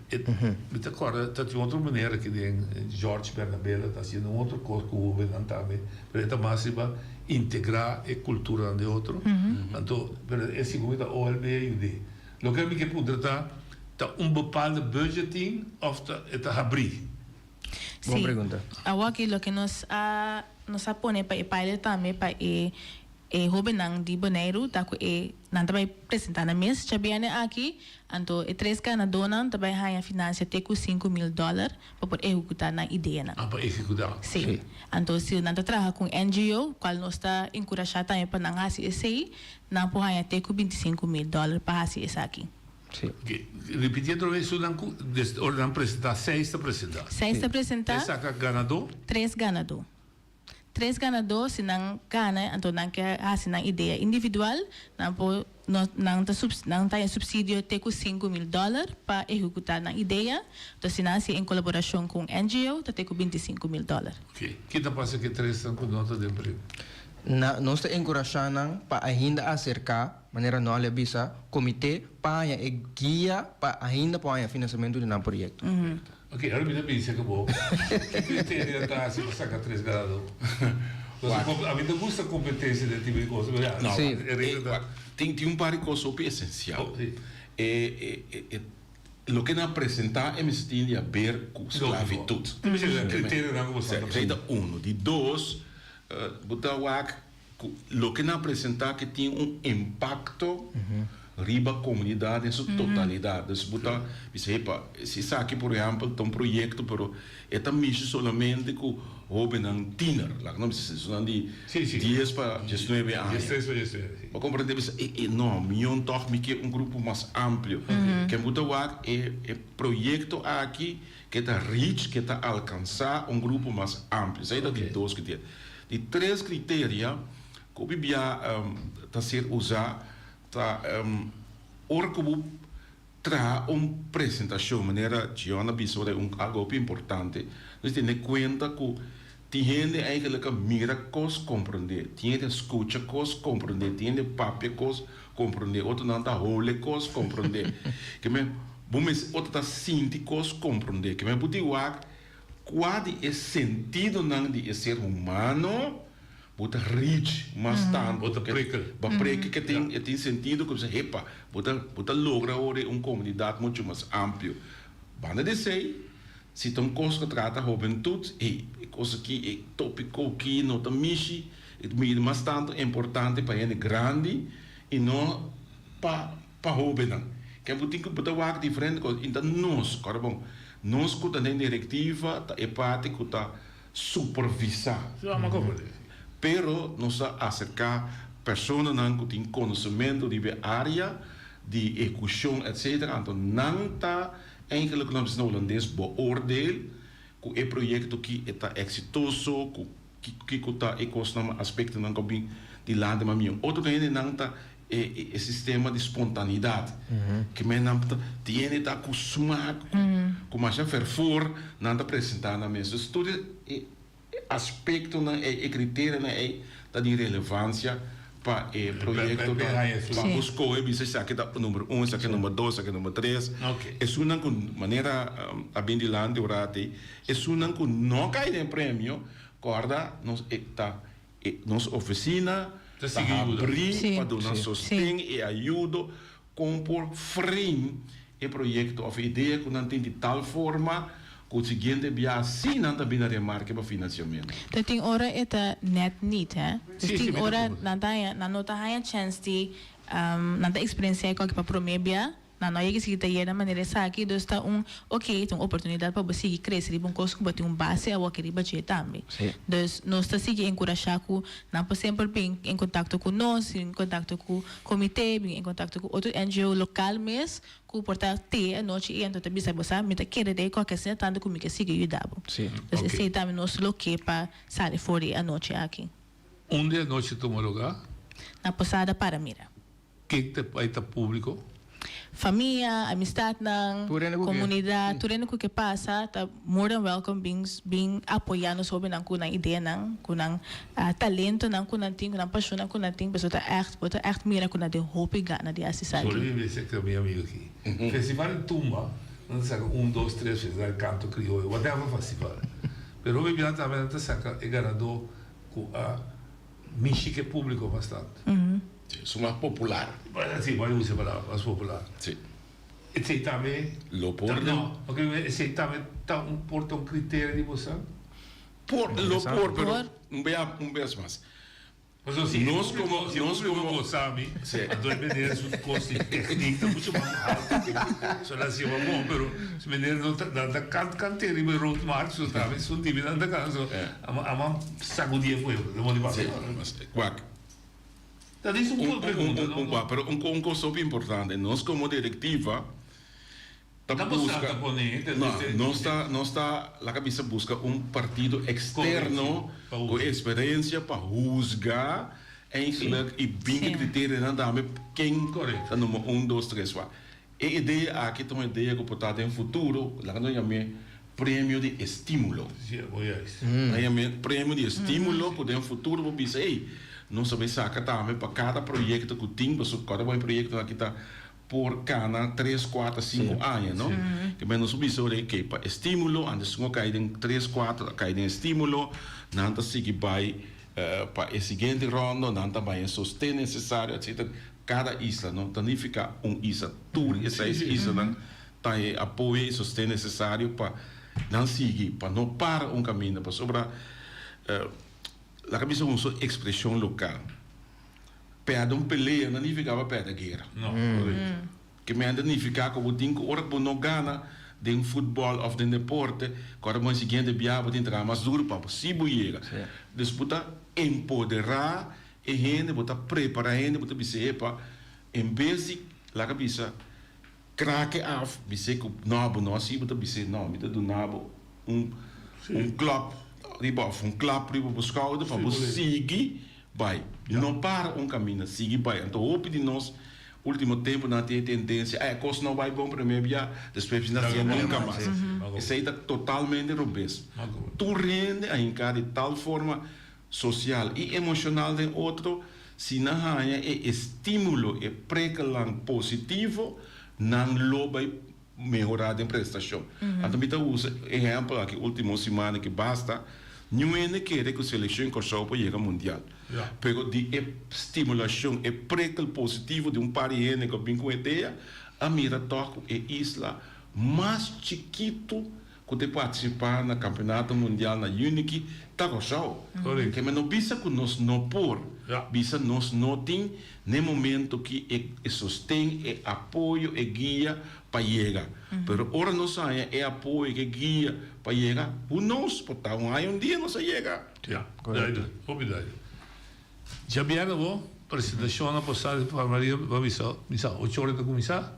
e mi ta corda ta tin otro meneer aki den George Bernabela ta haciendo un otro cos cu hobennan tambe pero e ta mas riba integra e culturanan den otro anto pero e segun mi ta OLB a yude. Loke mi ke puntra ta ta un bepaalde budget tin of ta e ta habri? Bon Sí. pregunta. Awor aki loke nos a nos a pone pa e pilot tambe pa e E hóbennan di Boneiru ta ku e nan ta bai presentá nan mes djabièrnè aki, anto e tres ganadónan ta bai haña finansia te ku 5000 dòler pa por ehekutá nan ideanan. Ah, pa ehekutá. Sí. Anto si nan ta traha ku un NGO, kual nos ta enkurashá tambe pa nan hasi esei, nan por haña te ku 25000 dòler pa hasi esaki. Sí. Oké, ripití otro bes su nan ku des ora nan presentá, seis ta presentá. Seis ta presentá. E saka ganadó. Tres ganadó. Tres ganadó, si nan gana anto nan ke hasi nan idea individual, nan por no nan ta subs nan ta haña subsidio te ku 5000 dòler pa ehekutá nan idea, anto si nan hasi en kolaborashon ku un NGO ta te ku 25000 dòler. Oke, ki ta pasa ku e tresnan ku no ta den premio? Na nos ta enkurashá nan pa ainda aserká, manera Nolly a bisa, komité pa haña e guia pa ainda por haña finansiamentu di nan proyekto. Ok, ahora mi ta bisa ku bo ki criterio ta hasi pa saka tres ganadó? Pasobra a mi ta gusta kompetensia den tipo di kos, pero ya, No, e regla ta. Tin tin un par di kos hopi esensial. E e e. Loke nan a presentá e mester tin di haber ku sklavitut. Esei ta unu. Di dos, bo ta wak ku loke nan a presentá ke tin un impakto riba komunidat den su totalidat. Dus bo ta bisa, hepa, si esaki por ehèmpel ta un proyekto pero e ta mishi solamente ku hóbennan tiner, laga nos bisa esunnan di dies pa diesnuebe aña. Bo komprendé? Bisa, e, e, no, mion tòg mi ke un grupo mas amplio. Ken bo ta wak e e proyekto aki ke ta reach, ke ta alkansá un grupo mas amplio. Esei ta di dos kriteria. Di tres kriteria ku hopi bia ta ser usá ta ora ku bo Traha un presentashon, manera Gion a bisa ora un algo hopi importante, nos tene kuenta ku tin hende eigenlik a mira kos komprondé, tin hende a skucha kos komprondé, tin hende papia kos komprondé, otronan ta hole kos komprondé. Ke men bo mester otro ta sinti kos komprondé. Ke men bo tin wak kua di e sentidonan di e ser humano Bo ta reach mas tantu. Bo ta prikel. Bo prikel ke tin e tin sentido ku bisa hepa bo ta bo ta logra ora un komunidat muchu mas amplio. Banda di esei si ta un kos ku trata hobentut ey e kos aki e topiko aki no ta mishi e ta mas tantu importante pa hende grandi i no pa pa hobennan. Ke bo tin ku bo ta wak diferente kos i ta nos kòrda bon nos ku ta den direktiva ta e parti ku ta supervisá. Pero nos ta aserká personanan ku tin konosementu riba e área di ehekushon etsetera, anto nan ta eigenlik nos bisa na hulandes beoordeel ku e proyekto ki e ta eksitoso, ku kiko ta e kosnan, aspektonan ku a bin dilanti. Ma mihó otro hendenan ta e sistema di spontanidat ke men nan ta tiene ta ku smak ku masha fervor nan ta presenta nan mes. Dus tur e aspektonan ei e kriterionan ei ta di relevansia pa e proyekto ta pa bo skohe bisa esaki ta number un esaki number dos esaki number tres. Esunnan ku manera a bin dilanti un rato ei esunnan ku no kai den premio kòrda nos e ta E nos ofisina ta habrí pa duna sosten i ayudo kon por frame e proyekto òf idea ku nan tin di tal forma ku siguiente biaha sí nan ta bini remarke pa finansiamentu. Ta tin ora e ta net niet hè. Dus tin ora nan ta haña nan no ta haña chèns di nan ta eksperensiá e kòke pa promé bia. Nan no a yega sigui ta yena manera esaki, dus ta un ok, ta un oportunidat pa bo sigui krese riba un kos ku bo tin un base awoki riba dje tambe. Dus nos ta sigui enkurashá ku nan por semper bin en kontakto ku nos, bin en kontakto ku komité, bin en kontakto ku otro NGO lokal mes ku por ta te anochi i anto ta bisa bo sa mi ta kere den kòke asina tantu ku mi ke sigui yuda bo. Dus esei tambe nos lo ke pa sali for di e anochi aki. Unda e anochi tuma lugá? Na Posada Paramira. Ken ta bai ta públiko? Famia, amistatnan, komunidat, tur hende ku ke pasa ta more than welcome bin bin apoyá nos hóbennan ku nan ideanan, ku nan talentonan ku nan tin, ku nan pashonnan ku nan tin, pasobra ta ègt bo ta ègt mira ku nan tin hopi gana di hasi esaki. Sorry mi mester ku mi amigo aki. Festival di tumba nan ta saka un dos tres festival kanto krioyo whatever festival pero hopi bia tambe nan ta saka e ganadó ku a mishi ku e públiko bastante. Su mas popular. Si, bo a usa e palabra, mas popular. Si. Esei tambe. Lo por ta. No, ok, esei tambe ta un por ta un criterio di boso? Por, lo por, pero un bia, un bes mas. Pasobra si Nos como, si nos público como. gosa mi, Si. anto e meneer su cos di techniek ta mucho mas alto cu mi. So nan siña bon, pero si meneer no ta, nan ta can, cante riba e road march, so tambe esun di mi nan ta canta, so ama, ama sacudi e pueblo, de modo di Si, papia. mas, wak. Dat is un pregunta, no? Un, pero un, un cos hopi importante, nos como directiva ta Ta busca, ta pone, no, nos ta, nos ta, laga bisa busca un partido externo cu experiencia pa huzga eigenlijk y bin cu criterionan tambe ken ta number un, dos, tres, cuatro. E idea aki ta un idea cu por ta den futuro, laga nos yam'e premio di estimulo. Nan yam'e premio di estimulo cu den futuro bo bisa, ey, nos a bay saca tambe pa cada proyecto cu tin, pasobra cada un proyecto aki ta por cana tres, cuatro, cinco aña, no? Ke men nos a bisa ora ey, pa estimulo, antes un a cay den tres, cuatro a cay den estimulo, nan ta sigui bay pa e siguiente rondo, nan ta bay e sosten necesario, etcetera. Kada isla no ta nifiká un isla, tur e seis islanan Ta e apoyo i sosten nesesario pa nan sigui, pa no para un kaminda, pasobra laga bisa un so ekspreshon lokal, pèrdè un pelea no nifiká pa pèrdè guera. Ke mester nifiká ku bo tin ku ora ku bo no gana den futbòl òf den deporte, ku ora bo siguiente biaha bo tin traha mas duru pa bo si bo yega. Dus bo ta empoderá e hende, bo ta prepará e hende, bo ta bisa epa, en bes di laga bisa Krake af, bis'é ku no, bo no hasi, bo ta bis'é, no, mi ta duna bo un un klòp riba òf un klap riba bo skouder pa bo sigui bai. No para un kaminda, sigui bai. Anto hopi di nos último tempunan tin e tendensia, ai e kos no bai bon promé bia, despues mi no hasié nunka mas. Esei ta totalmente robes. Tur hende a hinká di tal forma sosial i emoshonal den otro, si nan haña e estímulo, e prekelnan positivo, nan lo bai mehorá den prestashon. Anto mi ta usa ehèmpel aki último simana ki basta niun hende kere ku selekshon Kòrsou por yega mundial. Pero di e stimulashon, e prekel positivo di un par di hende ku a bin ku e idea, a mira tòg ku e isla mas chikitu ku ta partisipá na Kampeonato Mundial na yüni ki ta Kòrsou. Ke men no bisa ku nos no por, bisa nos no tin n'e momento ki e sosten, e apoyo, e guia pa yega. Pero ora nos haña e apoyo ku e guia pa yega, who knows, por ta un aña un dia nos a yega. Ya, duidelijk, hopi duidelijk. Djabièrnè bo presentashon na Posada di Maria bo a bisa, misa ocho ora ta kuminsá?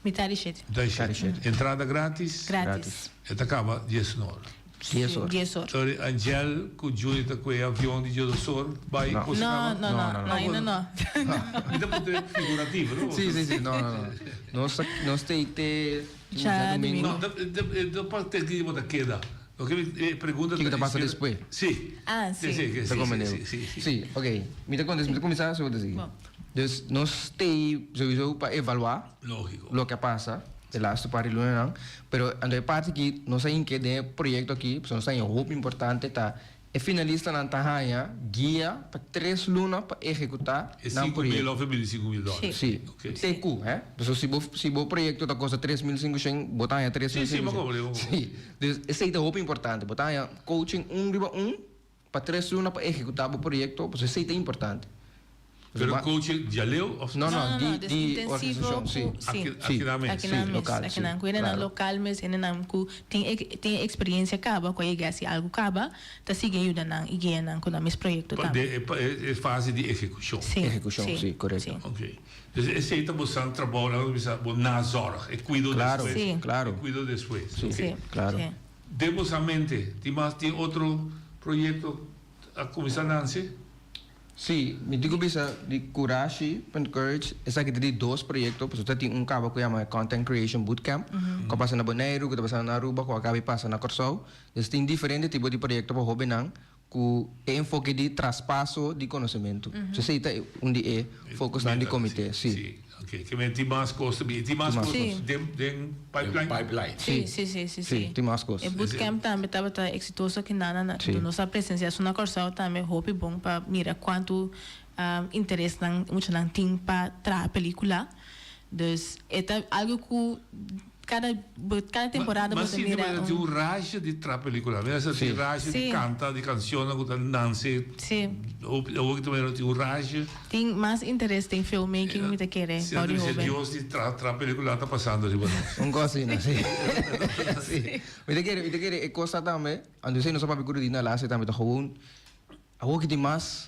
Mitad di shete. Mitad di shete. Entrada gratis? Gratis. E ta kaba dies or. Dies or. Dies or. Sorry, Angel ku Juni ta kue avion di Jodosor bai No. Costa No, Cama? no, no, no, ainda no. Mi ta puntra figurativo, no? Si, si, si, no, no, no. Nos, nos ta te Djadomingo. No, ta pa te ki bo ta keda. Loke mi e pregunta Kiko ta pasa despues? Si. Ah, si. Si, si, Ta comprende. si, si, si. Si, ok. Mi ta konta, mi ta kuminsá so bo ta sigui. Bon. Dus nos t'ei souiso pa evaluá Lógiko. loke a pasa e lastu par di lunanan, pero anto e parti ki nos a hinke den e proyekto aki, pasobra nos ta haña hopi importante ta e finalistanan ta haña guia pa tres luna pa ehekutá E nan sinku mil proyekto. òf e bintisingu mil dòler? Si. Si, Ok. te ku, hè. Pasobra si bo si bo proyekto ta kosta tres mil sinkushen, bo ta haña tres Si, mil si, bo sinkushen. komprende, bo komprende. Si. Dus esei ta hopi importante. Bo ta haña coaching un riba un pa tres luna pa ehekutá bo proyekto, pasobra esei ta importante. Pero coaching djaleu of? No, No, no, no, di no, dus di intensivo organisashon, si. ku, si. Aki Si. aki nan mes. Aki Si, nan mes, lokal, aki si, nan ku hendenan klaro. lokal mes, hendenan ku tin tin e eksperiencia kaba, ku a yega hasi algu kaba, ta sigui yuda nan i guia nan ku nan mes proyekto Pa tambe. de e pa e fase di ehekushon. Si, Ehekushon, si, si, korekto. si. Ok. Dus esei ta bosan trabou, laga nos bisa bo nazorg, e kuido Klaro, despues. Si. klaro. E kuido despues. Si, Ok. Si, klaro. si. Den bosan mente tin mas tin otro proyekto a kuminsá nanse? Sí, mi tin ku bisa di Kurashi punt Courage, esaki ta di dos proyekto, pasobra ta tin un kaba ku yama Content Creation Bootcamp, ku a pasa na Boneiru, ku ta pasa na Aruba, ku a kaba di pasa na Kòrsou. Dus tin diferente tipo di proyekto pa hóbennan ku e enfoke di traspaso di konosementu. So esei ta un di e focusnan di komité, sí. Ok, ke men tin mas kos ta bin. Tin mas kos Sí. den den pipeline? Pipeline. Sí, sí, sí, sí, sí. Tin mas kos. E bootcamp tambe tabata eksitoso aki na na Sí. nos a presensia su na Kòrsou tambe hopi bon pa mira kuantu interes nan muchanan tin pa traha pelikula. Dus e ta algu ku Kada kada temporada bo Ma ta sinti mira manera tin un rasha di traha pelicula. Mi a sa tin rasha di canta, di cancionnan cu ta nanse. Sí. Hopi awor ki ta manera tin un rasha. Tin mas interes den filmmaking mi ta kere Si bou di anto hoben. Dios di traha traha pelicula ta pasando riba nos. Un cos asina, si. Si. Mi ta kere mi ta kere e cos ta tambe, anto esey nos a papia cu Rudina laatste tambe ta gewoon awor ki tin mas.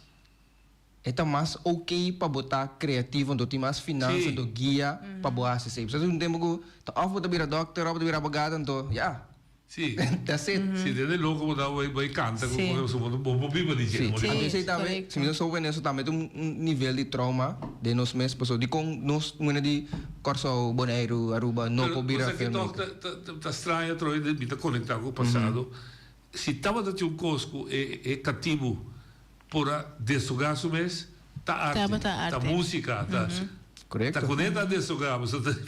E ta mas ok pa bo ta creativo anto tin mas finansa anto guia pa bo haci esey. Pasobra tin un tempo cu ta of bo ta bira dokter of bo ta bira abogado anto ya. Sí. That's it. Si den e loco bo ta bay canta cu bo bo por biba di dje. Sí. Anto esey tambe si mi ta sopa en eso tambe ta un nivel di trauma den nos mes pasobra dicon nos wene di Corsou, Boneiru, Aruba no por bira Pero filmmaker. ta ta straño atrobe mi ta conecta cu pasado. Si tabata tin un cos cu e catibu Por a deshogá su mes, ta arte, Tabata ta arte. músika, ta Korekto. ta kuné ta deshogá, pasobra ta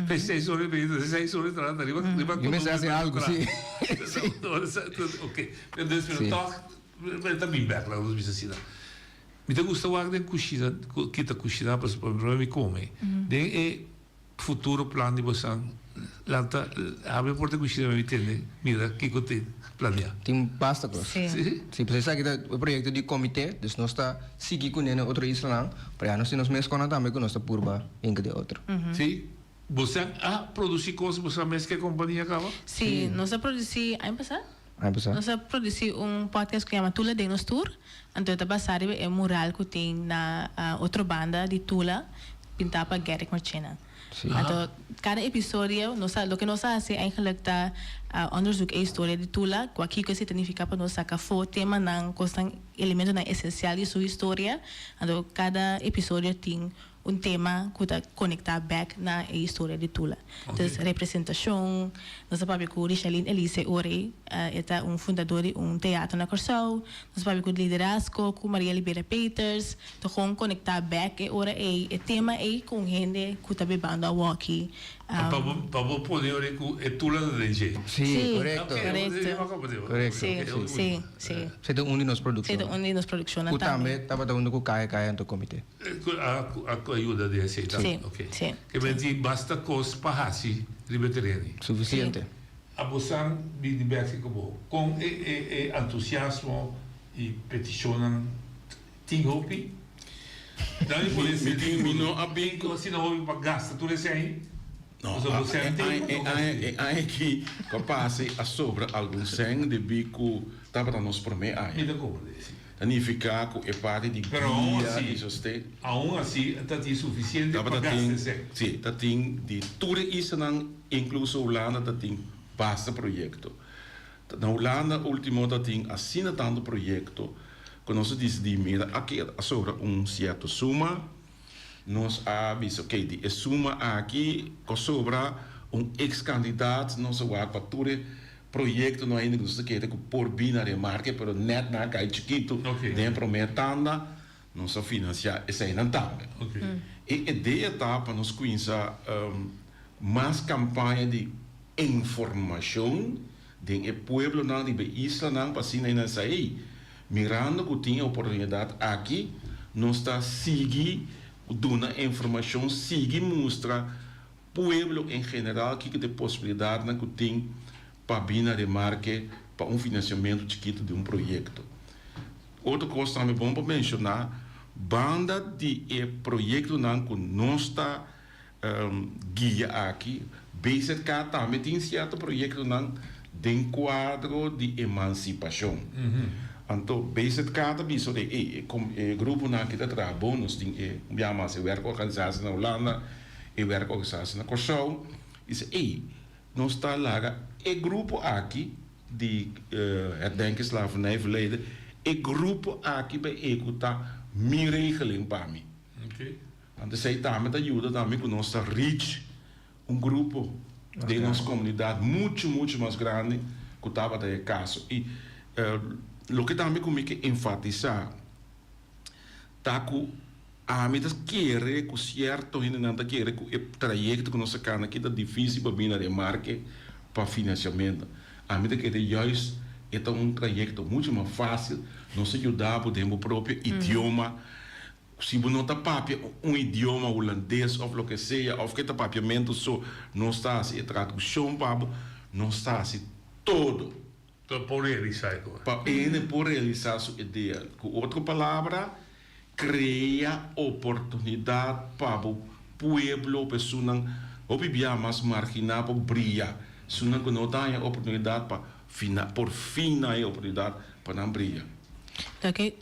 fe seis ora i media, seis ora i trata riba riba Yo mester hasi algu, si. Ok, pero dus pero Si. tòg e ta bin bèk, laga nos bisa asina. Mi ta gusta wak den kushina, kita kushiná pasobra mi kome. Den e. futuro plan di bosan? Lanta habri e porta kushina mi tende mira kiko tin planea. Tin basta kos. Sí. Sí? Sí, pues esaki ta e proyecto di comité, dus nos ta sigui kuné na otro islanan, pero ya nos tin nos mes konan tambe ku nos ta purba hinka den otro. Sí? Bosan a produci kos bosan mes ke kompania kaba? Sí, nos a produci aña pasá. Aña pasá. Nos a produci un podcast ku yama Tula den nos tur, anto e ta basá riba e mural ku tin na otro banda di Tula, pintá pa Gerrit Marchena. Anto kada episodio nos a loke nos a hasi eigenlijk ta onderzoek e historia di Tula, kua kiko esei ta nifiká pa nos saka afó temanan, kosnan, elementonan esensial di su historia. Anto kada episodio tin un tema ku ta konektá bèk na e historia di Tula. Dus representashon, nos a papia ku Richelyn Elise Ore, e ta un fundador di un teatro na Kòrsou. Nos a papia ku liderazgo ku Maria Liberia Peters. Ta kon konektá bèk e ora ei, e tema ei ku un hende ku ta bebando awoki. Pa bo pa bo pone ora ku e tula ta den dje. Sí, korekto. Korekto. Korekto. Sí, sí, sí. Esei ta un di nos produkshonnan. Esei ta un di nos produkshonnan Ku tambe. tambe tabata huntu ku Kaya Kaya anto komité. Ku a ku a yuda den esei tambe. Sí, Ok. sí. Ke men tin basta kos pa hasi riba e tereno. Sufisiente. Abosan bini bèk si ku bo. Kon e e e antusiasmo i petishonnan Tin hopi? Dan mi pone Mi tin, mi no a bin ku. Asina hopi pa gasta tur esei? No, Pasobra bo sèn tin e pa aña, e aña aki ku a pasa a sobra algun sèn debí ku tabata nos promé aña. Mi ta komprendé, si. Ta nifiká ku e parti di Pero aun guia asi, i sosten. aun asi ta tin sufisiente pa Tabata gasta tin, e sèn. si, ta tin di tur e islanan, inkluso Hulanda ta tin basta proyekto. Na Hulanda ultimo ta tin asina tantu proyekto ku nos a disidí mira aki a sobra un sierto suma, nos a bisa ok di e suma aki ku a sobra un x kantidat nos a wak pa tur e proyektonan ainda ku nos ta kere ku por bin na remarke pero nèt nan a kai chikitu den e promé tanda nos a finansiá eseinan tambe. E idea ta pa nos kuminsá mas kampaña di informashon den e pueblonan riba e islanan pa asina nan sa ey, mirando ku tin e oportunidat aki nos ta sigui duna informashon, sigui mustra pueblo en general kiko ta e posibilidatnan ku tin pa bin na remarke pa un finansiamentu chikitu di un proyekto. Otro kos tambe bon pa menshoná, banda di e proyektonan ku nos ta guia aki, BZK tambe tin sierto proyektonan den kuadro di emansipashon. Anto BZK ta bisa ora ey, e gruponan aki ta traha bon, nos tin e, un biaha mas, e werkorganisatie na Hulanda, e werkorganisatie na Kòrsou, i ey, nos ta laga e grupo aki di Herdenken Slavernijverleden, e grupo aki pa ehekutá mi regeling pa mi. Anto esei tambe ta yuda tambe ku nos ta reach un grupo den nos komunidat muchu muchu mas grandi ku tabata e kaso. I loke tambe ku mi ke enfatisá ta ku ami ta kere ku sierto hendenan ta kere ku e trayekto ku nos a kana aki ta difísil pa bini na remarke pa finansiamentu. Ami ta kere juist e ta un trayekto muchu mas fásil, nos ta yuda bo den bo propio idioma. Si bo no ta papia un idioma hulandes of loke sea of ke ta papiamentu so, nos ta hasi e tradukshon pa bo, nos ta hasi todo. Pa por realisá e kos. Pa hende por realisá su idea. Ku otro palabra, krea oportunidat pa bo pueblo, pa esunnan hopi bia mas marginá por bria. Esunnan ku no ta haña oportunidat pa fina por fin nan haña oportunidat pa nan bria. Loke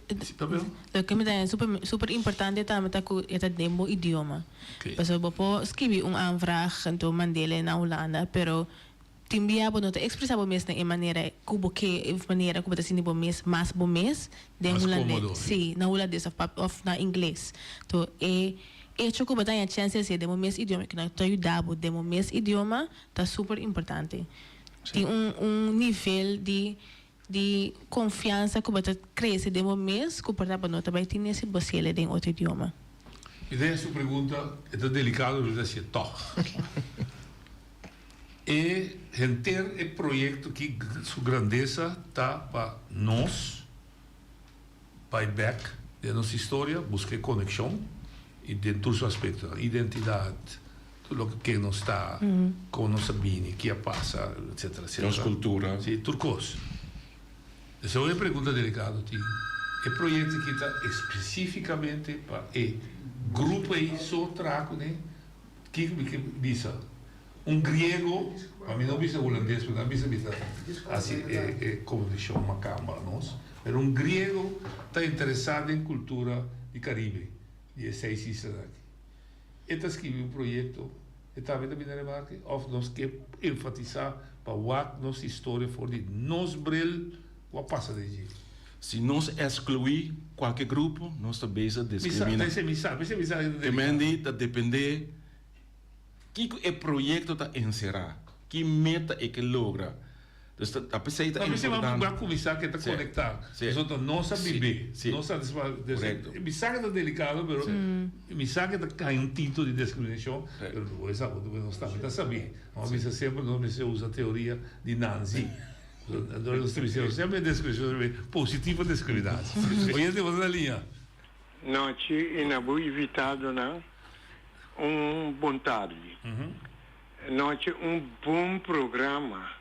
loke mi ta haña super super importante tambe ta ku e ta den bo idioma. Pasobra bo por skibi un aanvraag anto mand'el na Hulanda pero tin bia bo no ta ekspresá bo mes na e manera ku bo ke e manera ku bo ta sinti bo mes mas bo mes den Mas hulandes kómodo. si na hulandes òf pap òf na ingles. To e echo ku bo ta haña chèns di hasié den bo mes idioma ku nan ta yuda bo den bo mes idioma ta super importante. Tin un un nivel di Di konfiansa ku bo ta krese den bo mes ku por ta bo no ta bai tene si bo sele den otro idioma. Mi ta hasi un pregunta, e ta delikado pero mi ta hasié tòg. E henter e proyekto ki su grandesa ta pa nos bai bèk den nos historia, buska e konekshon i den tur su aspektonan, identidat. Loke ken nos ta, kon nos a bini, ki a pasa, etcetera, etcetera. Nos kultura. Si, tur kos. Esei e pregunta delikado tin. E proyekto aki ta espesífikamente pa e grupo ei so traha kuné? Kiko mi ke bisa? Un griego, pa mi no bisa hulandes, pasobra nan bisa mi ta hasi e konekshon makamba nos, pero un griego ta interesá den kultura di Karibe, di e seis islanan aki. E ta skibi un proyekto, e tambe ta bini remarke? Òf nos ke enfatisá pa wak nos historia for di nos bril ku a pasa den dje? Si nos eskluí kualke grupo, nos ta bezig diskriminá. Mi sa, mi sa, mi sa. Te mendi ta dependé kiko e proyekto ta enserá, ki meta e ke logra. Dus ta p'esei ta importante. Bo a kuminsá ke ta konektá. Pasobra nos a bib'é. Nos a Korekto. Mi sa ke ta delikado pero mi sa ke ta kai un tinto di diskriminashon pero bo e sa bo nos tambe ta sabí. Nos a bisa semper nos mester usa teoria di Nanzi. Nos ta bisa semper diskriminashon positivo diskriminashon. Oyente bo ta na liña. Nochi i na bo invitadonan un bon tardi. Nochi un bon programa.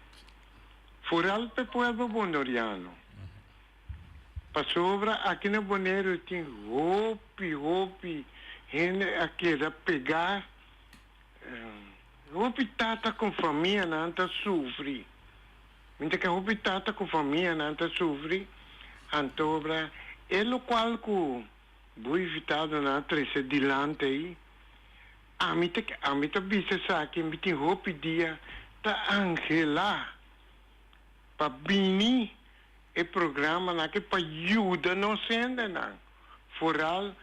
Foral p'e pueblo bonoriano. Pasobra aki na Boneiru tin hopi, hopi hende a keda pegá, hopi tata ku famianan ta sufri. Mi ta kere hopi tata ku famianan ta sufri, antobra e lokual ku bo invitadonan a trese dilanti ei, Ami ta ami ta bisa esaki, mi tin hopi dia ta anhelá pa bini e programanan aki pa yuda nos hendenan, foral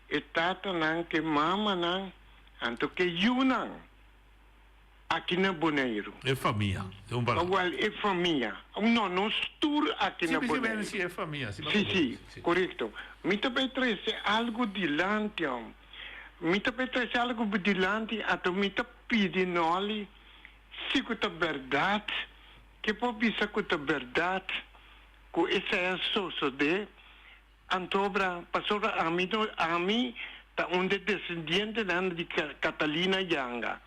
e tatanan ku e mamanan anto ku e yunan aki na Boneiru. E famia, e un palabra. Awel, e famia. No, nos tur aki na Boneiru. Si, si, e famia. Si, si, korekto. Mi ta bai trese algu dilanti. Mi ta bay trece algo bo dilanti anto mi ta pidi Nolly si cu ta berdad, ke por bisa cu ta berdad cu esey a sosode, antobra pasobra ami no ami ta un de descendientenan di Catalina Janga,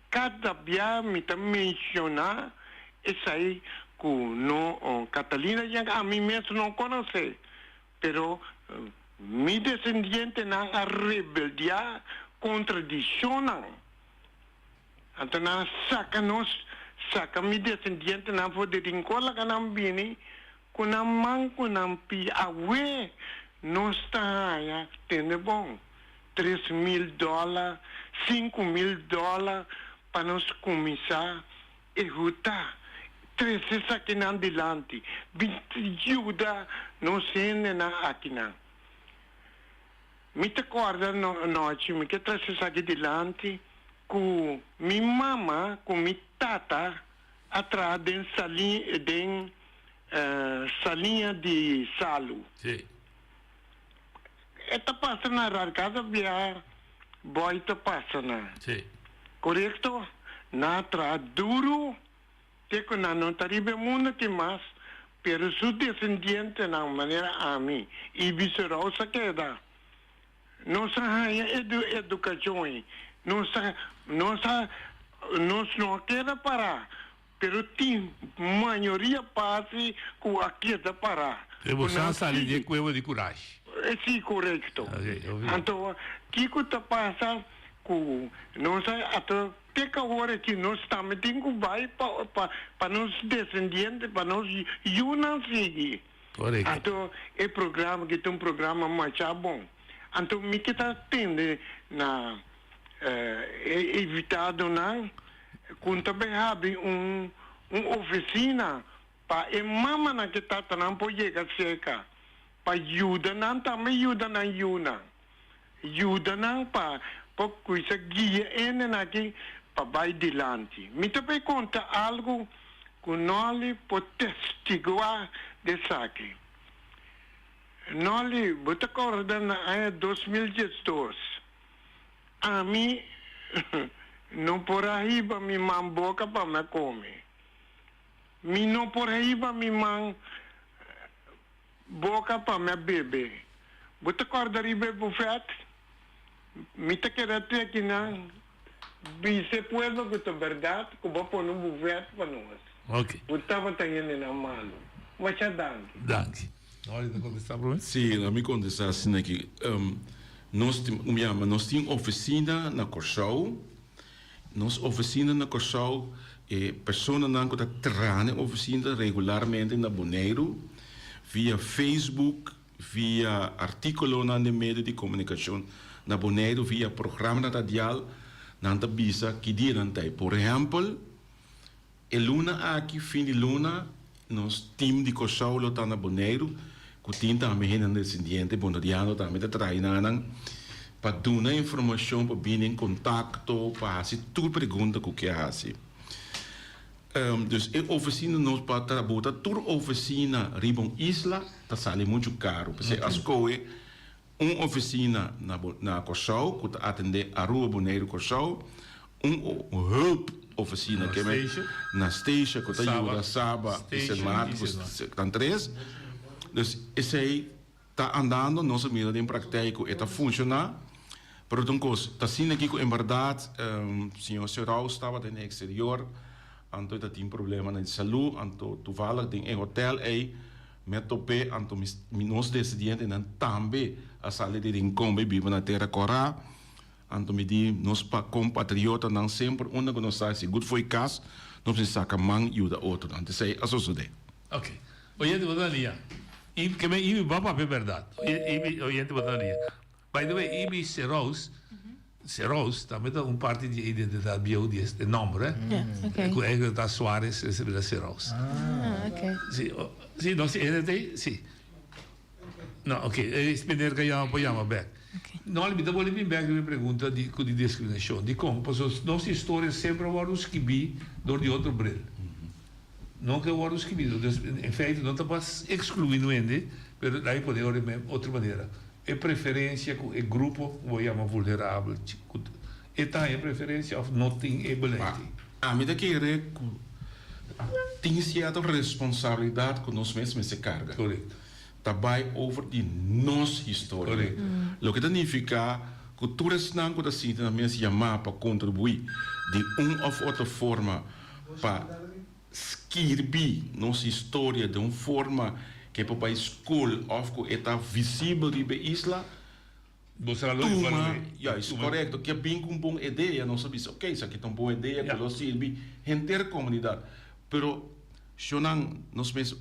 cada bia mi ta menciona esey cu no Catalina Janga ami mes no conoce, Pero mi desendientenan a rebeldiá kontra di shonnan. Anto nan a saka nos, saka mi desendientenan for di rinkon laga nan bini ku nan man ku nan pia. Awe nos ta haña, tende bon, 3000 dòler, 5000 dòler pa nos kuminsá Ehutá, trese esakinan dilanti, bin yuda nos hendenan akinan. Mi ta kòrda nochi mi ke trese esaki dilanti ku mi mama ku mi tata a traha den den saliña di salu. E ta pasa na rar kada bia boy ta pasa na. Korekto? Nan a traha duru te ku nan no ta riba e mundu aki mas, pero su desendientenan manera ami i Biserou sa keda. Nos a haña e edukashon ei. Nos a nos a nos no a keda pará, Pero tin mayoria parti cu a keda para. E bo sa sali di e cueva di curashi. Si, corecto. Anto, kico ta pasa cu nos a ta te cu awor aki nos tambe tin cu bay pa pa nos descendiente, pa nos yunan sigui. Corecto. Anto, e programa aki ta un programa masha bon. Anto, mi ke ta tende na e invitadonan Ku ta bay habri un un oficina pa e mamanan ku e tatanan por yega cerca pa yuda nan tambe yuda nan yunan. Yuda nan pa por cuminsa guia hendenan aki pa bay dilanti. Mi ta bay conta algo cu Nolly por testigua di esaki. Nolly, bo ta corda na aña 2012 Ami no por a hiba mi man boka pa mi a kome. Mi no por a hiba mi man boka pa mi a bebe. Bo ta kòrda riba e bufèt? Mi ta keda te akinan. Bisa e pueblo ku ta bèrdat ku bo a pone un buvèt pa nos. Ok. Bo tabata hendenan malu. Masha danki. Danki. Nolly ta kontestá promé? Sí, laat mi kontestá asina aki. Nos tin, mi yama, nos tin ofisina na Kòrsou. Nos ofisina na Kòrsou, e personanan ku ta traha na e ofisina regularmente na Boneiru via Facebook, via artíkulonan den medio di komunikashon na Boneiru, via programanan radial, nan ta bisa ki dia nan ta ei. Por ehèmpel, e luna aki, fin di luna, nos tim di Kòrsou lo ta na Boneiru, ku tin tambe hendenan desendiente boneriano tambe ta traha enanan, pa duna informashon, pa bini en kontakto, pa hasi tur pregunta ku ke hasi. Dus e ofisina nos pa ta bota tur ofisina riba un isla ta sali muchu karu. P'esei a skohe un ofisina na na Kòrsou ku ta atendé Aruba, Boneiru, Kòrsou, un hulp ofisina ke men na Statia ku ta yuda Saba i Sint Maarten ku tan tres. Dus esei Ta andando, nos a mira den praktijk ku e ta funshoná, pero ta un kos, ta asina aki ku en bèrdat señor Seraus tabata den eksterior, anto e ta tin problemanan di salú, anto toevallig den e hotèl ei mi a top'é, anto mi nos desidientenan tambe a sali di Rincon bai biba na Tera Kòrá, anto mi di nos kompatriotanan semper unda ku nos ta si gut fo'i kas nos mester saka man yuda otro, anto esei a sosodé. Ok. Oyente bo ta na liña. I ke men Ibi bo a papia bèrdat. Ibi oyente bo ta na liña. By the way Ibi Serous, Serous tambe ta un parti di e identidat bieu di e nòmber eh. Ja, ok. Ku eigenlijk ta Suarez e bira Serous. Ah, ok. Si, si no si hende ta ei, si. No, ok, e meneer ka yama por yama bèk. No, mi ta bolbe bin bèk riba e pregunta di ku di diskriminashon. Dikon? Pasobra nos historia semper a wòrdu skibí dor di otro bril. No ke wòrdu skibí. Dus, en feite no ta pa ekskluí un hende, pero laga mi pone ora di otro manera. E preferensia ku e grupo ku bo yama vulnerabel, ku e ta haña preferensia òf no tin e beleid ei? Ami ta kere ku tin sierto responsabilidat ku nos mes mester karga. Korekto. Ta bai over di nos historia. Korekto. Loke ta nifiká ku tur esnan ku ta sinti nan mes yamá pa kontribuí di un òf otro forma pa skirbi nos historia den un forma ku e por bai skol òf ku e ta visibel riba e isla, Bo será lo Tuma, evalué. juist, korekto. Ke bin ku un bon idea, nos a bisa, ok, esaki ta un bon idea ku lo sirbi henter komunidat. Pero, shonnan, nos mes,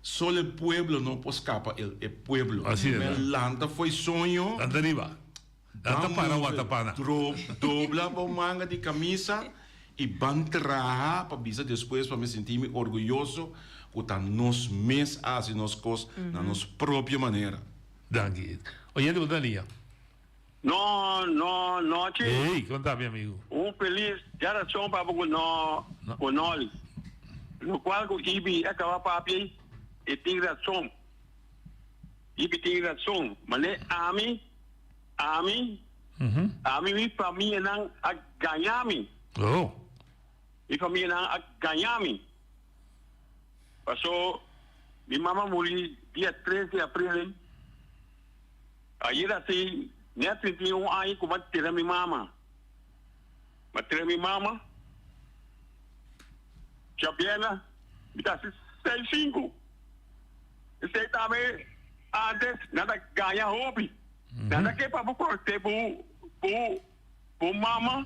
solo e pueblo no por skapa el e pueblo. Así es. Men lanta fo'i soño. Lanta riba. Lanta para watapana. Dobla bo manga di kamisa i ban traha pa bisa despues pa mi sinti mi orguyoso ku ta nos mes a hasi nos kos na nos propio manera. Danki. Oyente bo ta lia. No, no, nochi. Hey, kon ta mi amigo? Un felis djarason pa bo ku no ku Nolly. Lokual ku Ibi a kaba papia ei, e tin rason. Ibi tin rason. Mane ami, ami, ami mi famianan a gaña mi. Oh. Mi famianan a gaña mi. Paso mi mama muri dia tres di april. Ayer asi net 31 aña ku m'a tira mi mama. M'a tira mi mama djabièrnè mi ta hasi seis sinku. Esei tambe antes nan ta gaña hopi. Nan ta ke pa bo konosé bo bo bo mama.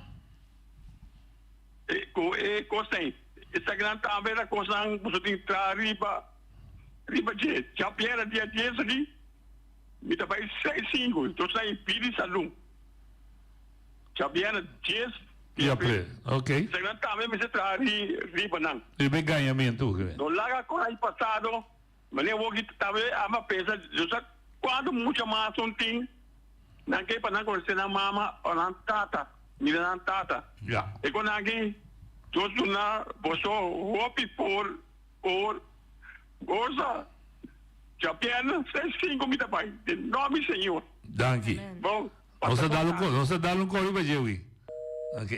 Ku e kosnan ei. Esakinan tambe ta kosnan ku boso tin traha riba riba dje. Djabièrnè dia dies aki mi ta bai seis sinku, nos ta impidi salú. Djabièrnè dies di april. Esakinan tambe mester traha riba nan. Riba e gañamentu. No laga kos ei pasado. Manera awor ki tambe ama pensa, Dios sa cuanto mucha mas un tin, nan ke pa nan conoce nan mama o nan tata, mira nan tata. Ja. E con aki Dios duna boso hopi por por goza. Djabièrnè seis cinco mi ta bai den nomber di Señor. Danki. Bon, Nos pasa ta bon dal un tardi. nos ta dal un cori pa dje wi. Ok.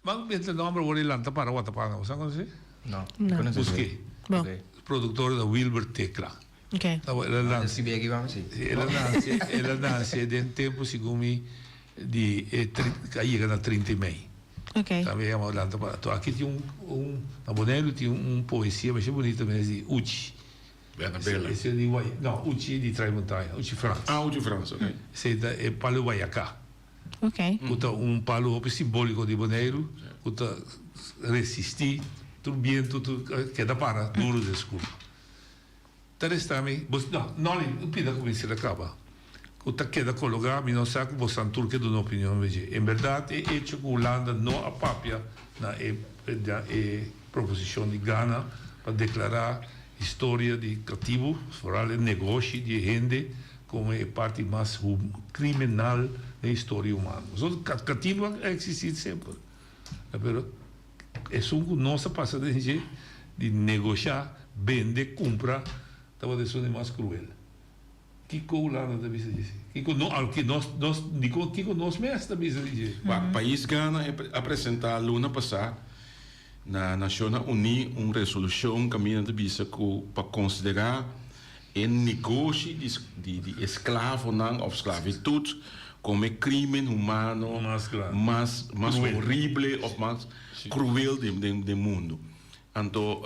Ban mete nomber wor y lanta para watapana. Bo sa conoce? No. No. Conoce Busque. Bo. Ok. Productor ta Wilber Tecla. Ok. Ta el a Ah, nace. si bi aki vamos si. Si, el a nace, el a nace den tempo segun mi. di e a yega na 30 i mei. Ok. Tambe yama lanta para. To aki tin un un na Boneiru tin un poesia masha bunita mes di Uchi. Bernabela. Ese di Guay no Uchi di Trai Montaña, Uchi Frans. Ah Uchi Frans, ok. Esei ta e palu Guayaká. Ok. Ku ta un palu hopi simbóliko di Boneiru ku ta resistí tur bientu tur keda para duru den skur. Ta resta mi, bo, no, Nolly, un pida ku mi sila kaba, ku ta keda kologá, mi no sa ku bosan tur ke duna opinion riba dje. En bèrdat e echo ku Hulanda no a papia na e na e proposishon di Gana pa deklará historia di katibu, foral e negoshi di e hende, komo e parti mas kriminal den historia humano. Pasobra katibu a eksistí semper, pero Esun ku nos a pasa den dje di negoshá, bende, kumpra tabata esun di mas kruel. Kiko Hulanda ta bisa dje si? Kiko no, al ki nos, nos, dikon kiko nos mes ta bisa di dje? Wak, pais Gana a presentá luna pasá na Nashonnan Uní un resolushon kaminda ta bisa ku pa konsiderá e negoshi di di esklavonan òf sklavitut komo e krimen humano mas mas horible òf mas kruel den den mundu. Anto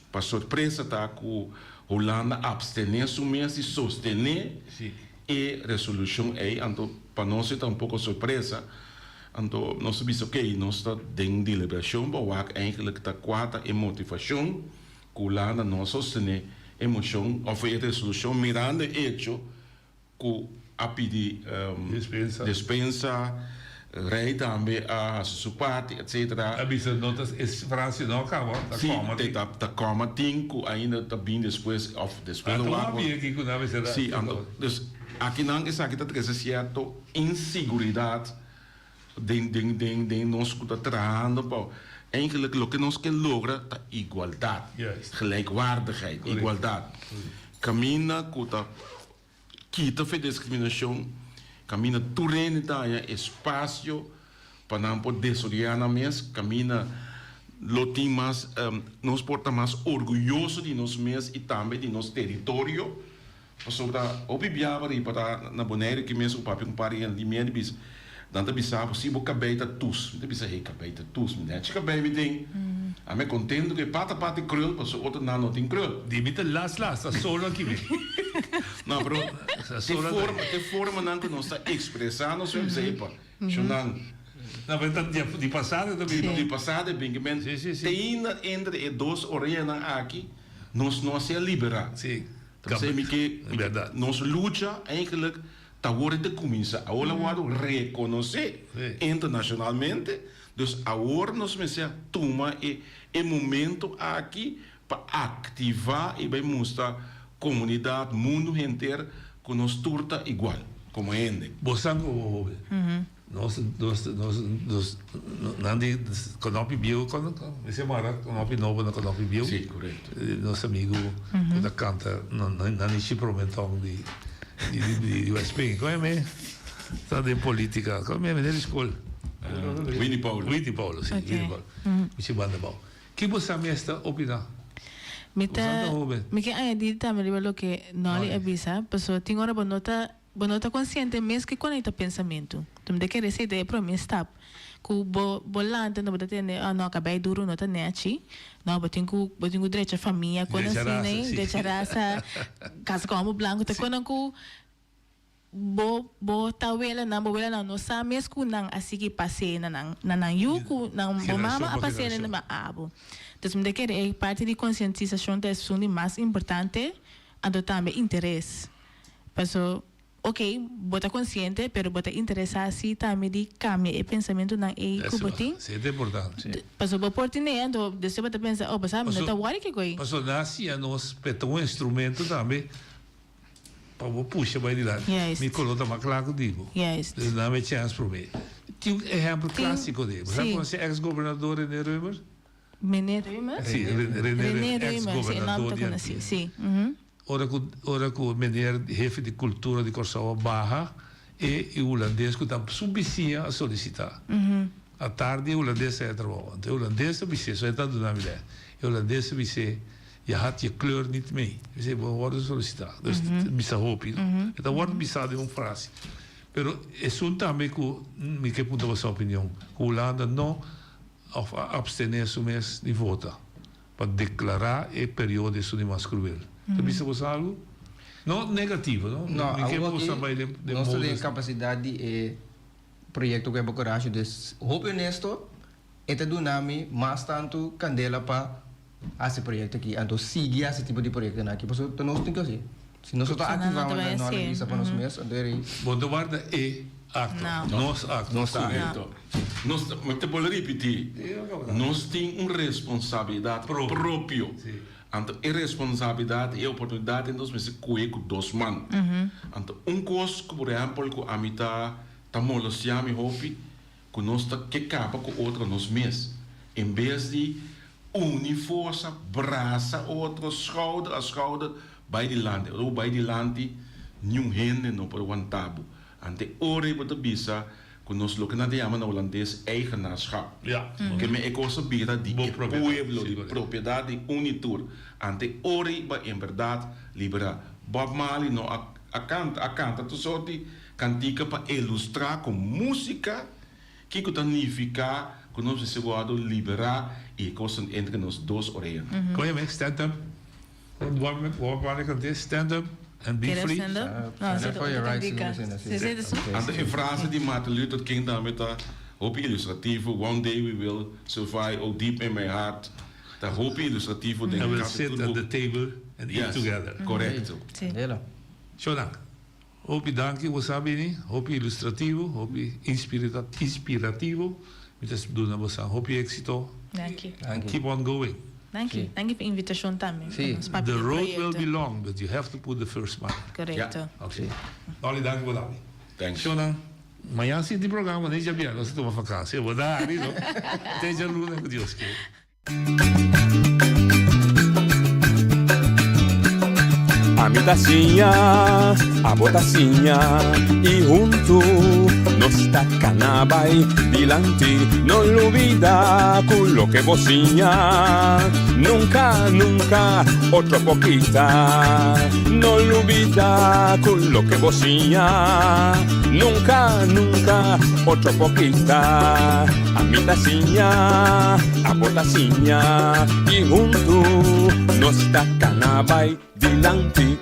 pa sorpresa ta ku Hulanda apstené su mes di sostené e resolushon ei, anto pa nos e ta un poko sorpresa. Anto nos a bisa okey nos ta den deliberashon pa wak eigentlik ta kua ta e motivashon Ku Hulanda no a sostené e moshon òf e resolushon mirando e echo ku a pidi despensa, Rei tambe a hasi su parti etcetera. A bisa no ta e Fransia no a kaba ta kòma tin. Si ta kòma tin ku ainda ta bin despues òf despues lo wak. Si anto dus akinan esaki ta trese sierto insiguridat. Den den den den nos ku ta trahando pa eigenlijk loke nos ke logra ta igualdat, gelijkwaardigheid, igualdat. Kaminda ku ta kita fe diskriminashon, kaminda tur hende ta haña espasio pa nan por desaroyá nan mes, kaminda lo tin mas nos por ta mas orguyoso di nos mes i tambe di nos teritorio. Pasobra hopi biaba riba ta na Boneiru ki mes ku papia ku un par di hende di mi a di bisa, nan ta bisa bo si bo kabei ta tus. Mi ta bisa, hey, kabei ta tus, mi nechi kabei mi tin. Ami a kontento ku e pata pata e krul pasobra otro nan no tin krul. Di mi ta las las, ta solo aki mi. No, pero te forma, te formanan ku nos ta ekspresá nos mes, epa, shonnan. No, pero ta di pasado ta bin. Di pasado e bin, ke men te ainda entre e dos oreanan aki nos no a ser liberá. P'esei mi ke nos lucha eigenlijk ta awor e ta kuminsá. Awor lo wòrdu rekonosé internashonalmente. Dus awor nos mester a tuma e e momento aki pa aktivá i bai mustra komunidat, mundu henter ku nos tur ta igual komo hende. Bo sa ku bo hopi. Nos nos nos nos nan di konopi bieu kono mester mara konopi nobo na konopi bieu. Sí, korekto. Nos amigu ku ta kanta nan di Chipromentòn di di di West Ping. Kon e me ta den politika. Kon e me meneer di skol. Winnie Paulo. Winnie Paulo, si, Winnie Paulo. Michi banda bou. Ki bo sa mes ta opiná? Mi ta mi ke añadi tambe riba loke Nolly a bisa, pasobra tin ora bo no ta Bo no ta konsiente mes ke konekta pensamentu. Tu mi ta kere esei ta e prome stap. Ku bo bo lanta no bo ta tende, oh no kabei duru no ta nechi. No, bo tin ku bo tin ku drecha famia kon Drecha asina rasa, ei, si. drecha rasa, kasa ku homo blanku ta konan ku bo bo tawelanan, bo welanan no sa mes ku nan a sigui pas'é na nan na nan yu ku nan bo Generashon mama a pa pas'é na generashon. nan abo. Entonces mi ta kere e parti di konsientisashon ta esun di mas importante, anto tambe interes. Paso, ok, bo ta konsiente, pero bo ta interesá si tambe di kambia e pensamentunan ei ku bo tin. Sí, ta importante, sí. Paso bo por tene, anto despues bo ta pensa, oh, bo sa, mi no ta wòri kiko ei. Paso nan a siña nos p'e ta un instrumento tambe pa bo pusha bai dilanti. Juist. Mi koló ta mas kla ku di bo. Juist. Dus nan a chèns promé. Tin un ehèmpel klásiko di ei. Bo sa Sí. konosé èks gobernador René Römer? Meneer Römer? Sí, René René Römer, èks Römer, sí, e nòmber gobernador ta di konosí, Antia. sí. Mhm. Ora ku ora ku meneer hefe di kultura di Kòrsou a baha e e hulandes ku ta su bisiña a solisitá. Atardi e hulandes a trabou. Anto e hulandes a bis'é, so e ta duna mi lès, e hulandes a bis'é, Je had je kleur niet mee. E bis'é, bo a wòrdu solisitá. Dus bisa hopi, no? E ta wòrdu bisá den un frase. Pero esun tambe ku mi ke puntra boso opinion, ku Hulanda no òf a abstené su mes di vota pa deklará e periodo esun di mas kruel. Ta bisa boso algu? No negativo, no? No, Mi ke awor boso aki bai den den nos ta modo den kapasidat di e proyekto ku e Bokorashi, dus hopi honesto e ta duna mi mas tantu kandela pa hasi proyekto aki, anto sigui hasi tipo di proyektonan aki, pasobra ta nos tin ku hasi. Si nos no ta aktivá unda no a bisa pa nos mes, anto e rei. Bo no warda e akto, nos akto. Nos ta. Nos ta, mi ta bolbe ripití, nos tin un responsabilidat propio. Anto e responsabilidat i e oportunidat nos mester kohe ku dos man. Anto un kos ku por ehèmpel ku ami ta ta molestiá mi hopi, ku nos ta ke kaba ku otro nos mes, en bes di uni forsa, brasa otro, schouder a schouder, bai dilanti. Ora bo bai dilanti, niun hende no por wanta bo. Ante ora ei bo ta bisa ku nos loke nan ta yama na hulandes eigenaarschap. Ke men e kos a bira di e pueblo, di propiedat di un i tur. Ante ora ei bo en bèrdat liberá. Bob Marley no a kanta, a kanta tur sort di Kantika pa ilustrá ku músika kiko ta nifiká ku nos mester wòrdu liberá i e kosnan entre nos dos oreanan. Kon yama e stand up? Bob Marley kant'é stand up and be free. Stand up for your rights. Anto e frase di Martin Luther King tambe ta hopi ilustrativo, One day we will survive, oh deep in my heart ta hopi ilustrativo den And we'll kasi sit tur at the table and eat together. Yes, korekto. Shonan. Hopi danki bo sa bini, hopi ilustrativo, hopi inspirativo. Mi ta duna bo sa hopi exito. Danki. And keep on going. Danki. Danki pa invitacion tambe. Si. Pa nos papia The di road will proyecto. be long, but you have to put the first mile. Correcto. Ok. Nolly, danki bo dami. Thanks. Shownan, mañan si tin programa, ni djabièrnè nos ta tuma vakantie. Bo ta hari no. Te djaluna ku Dios kier. Ami ta siña, abo ta siña i huntu nos ta kana bai dilanti. No lubida ku loke bo siña nunka, nunka otro por kita. No lubida ku loke bo siña nunka, nunka otro por kita. Ami ta siña, abo ta siña i huntu nos ta kana bai dilanti.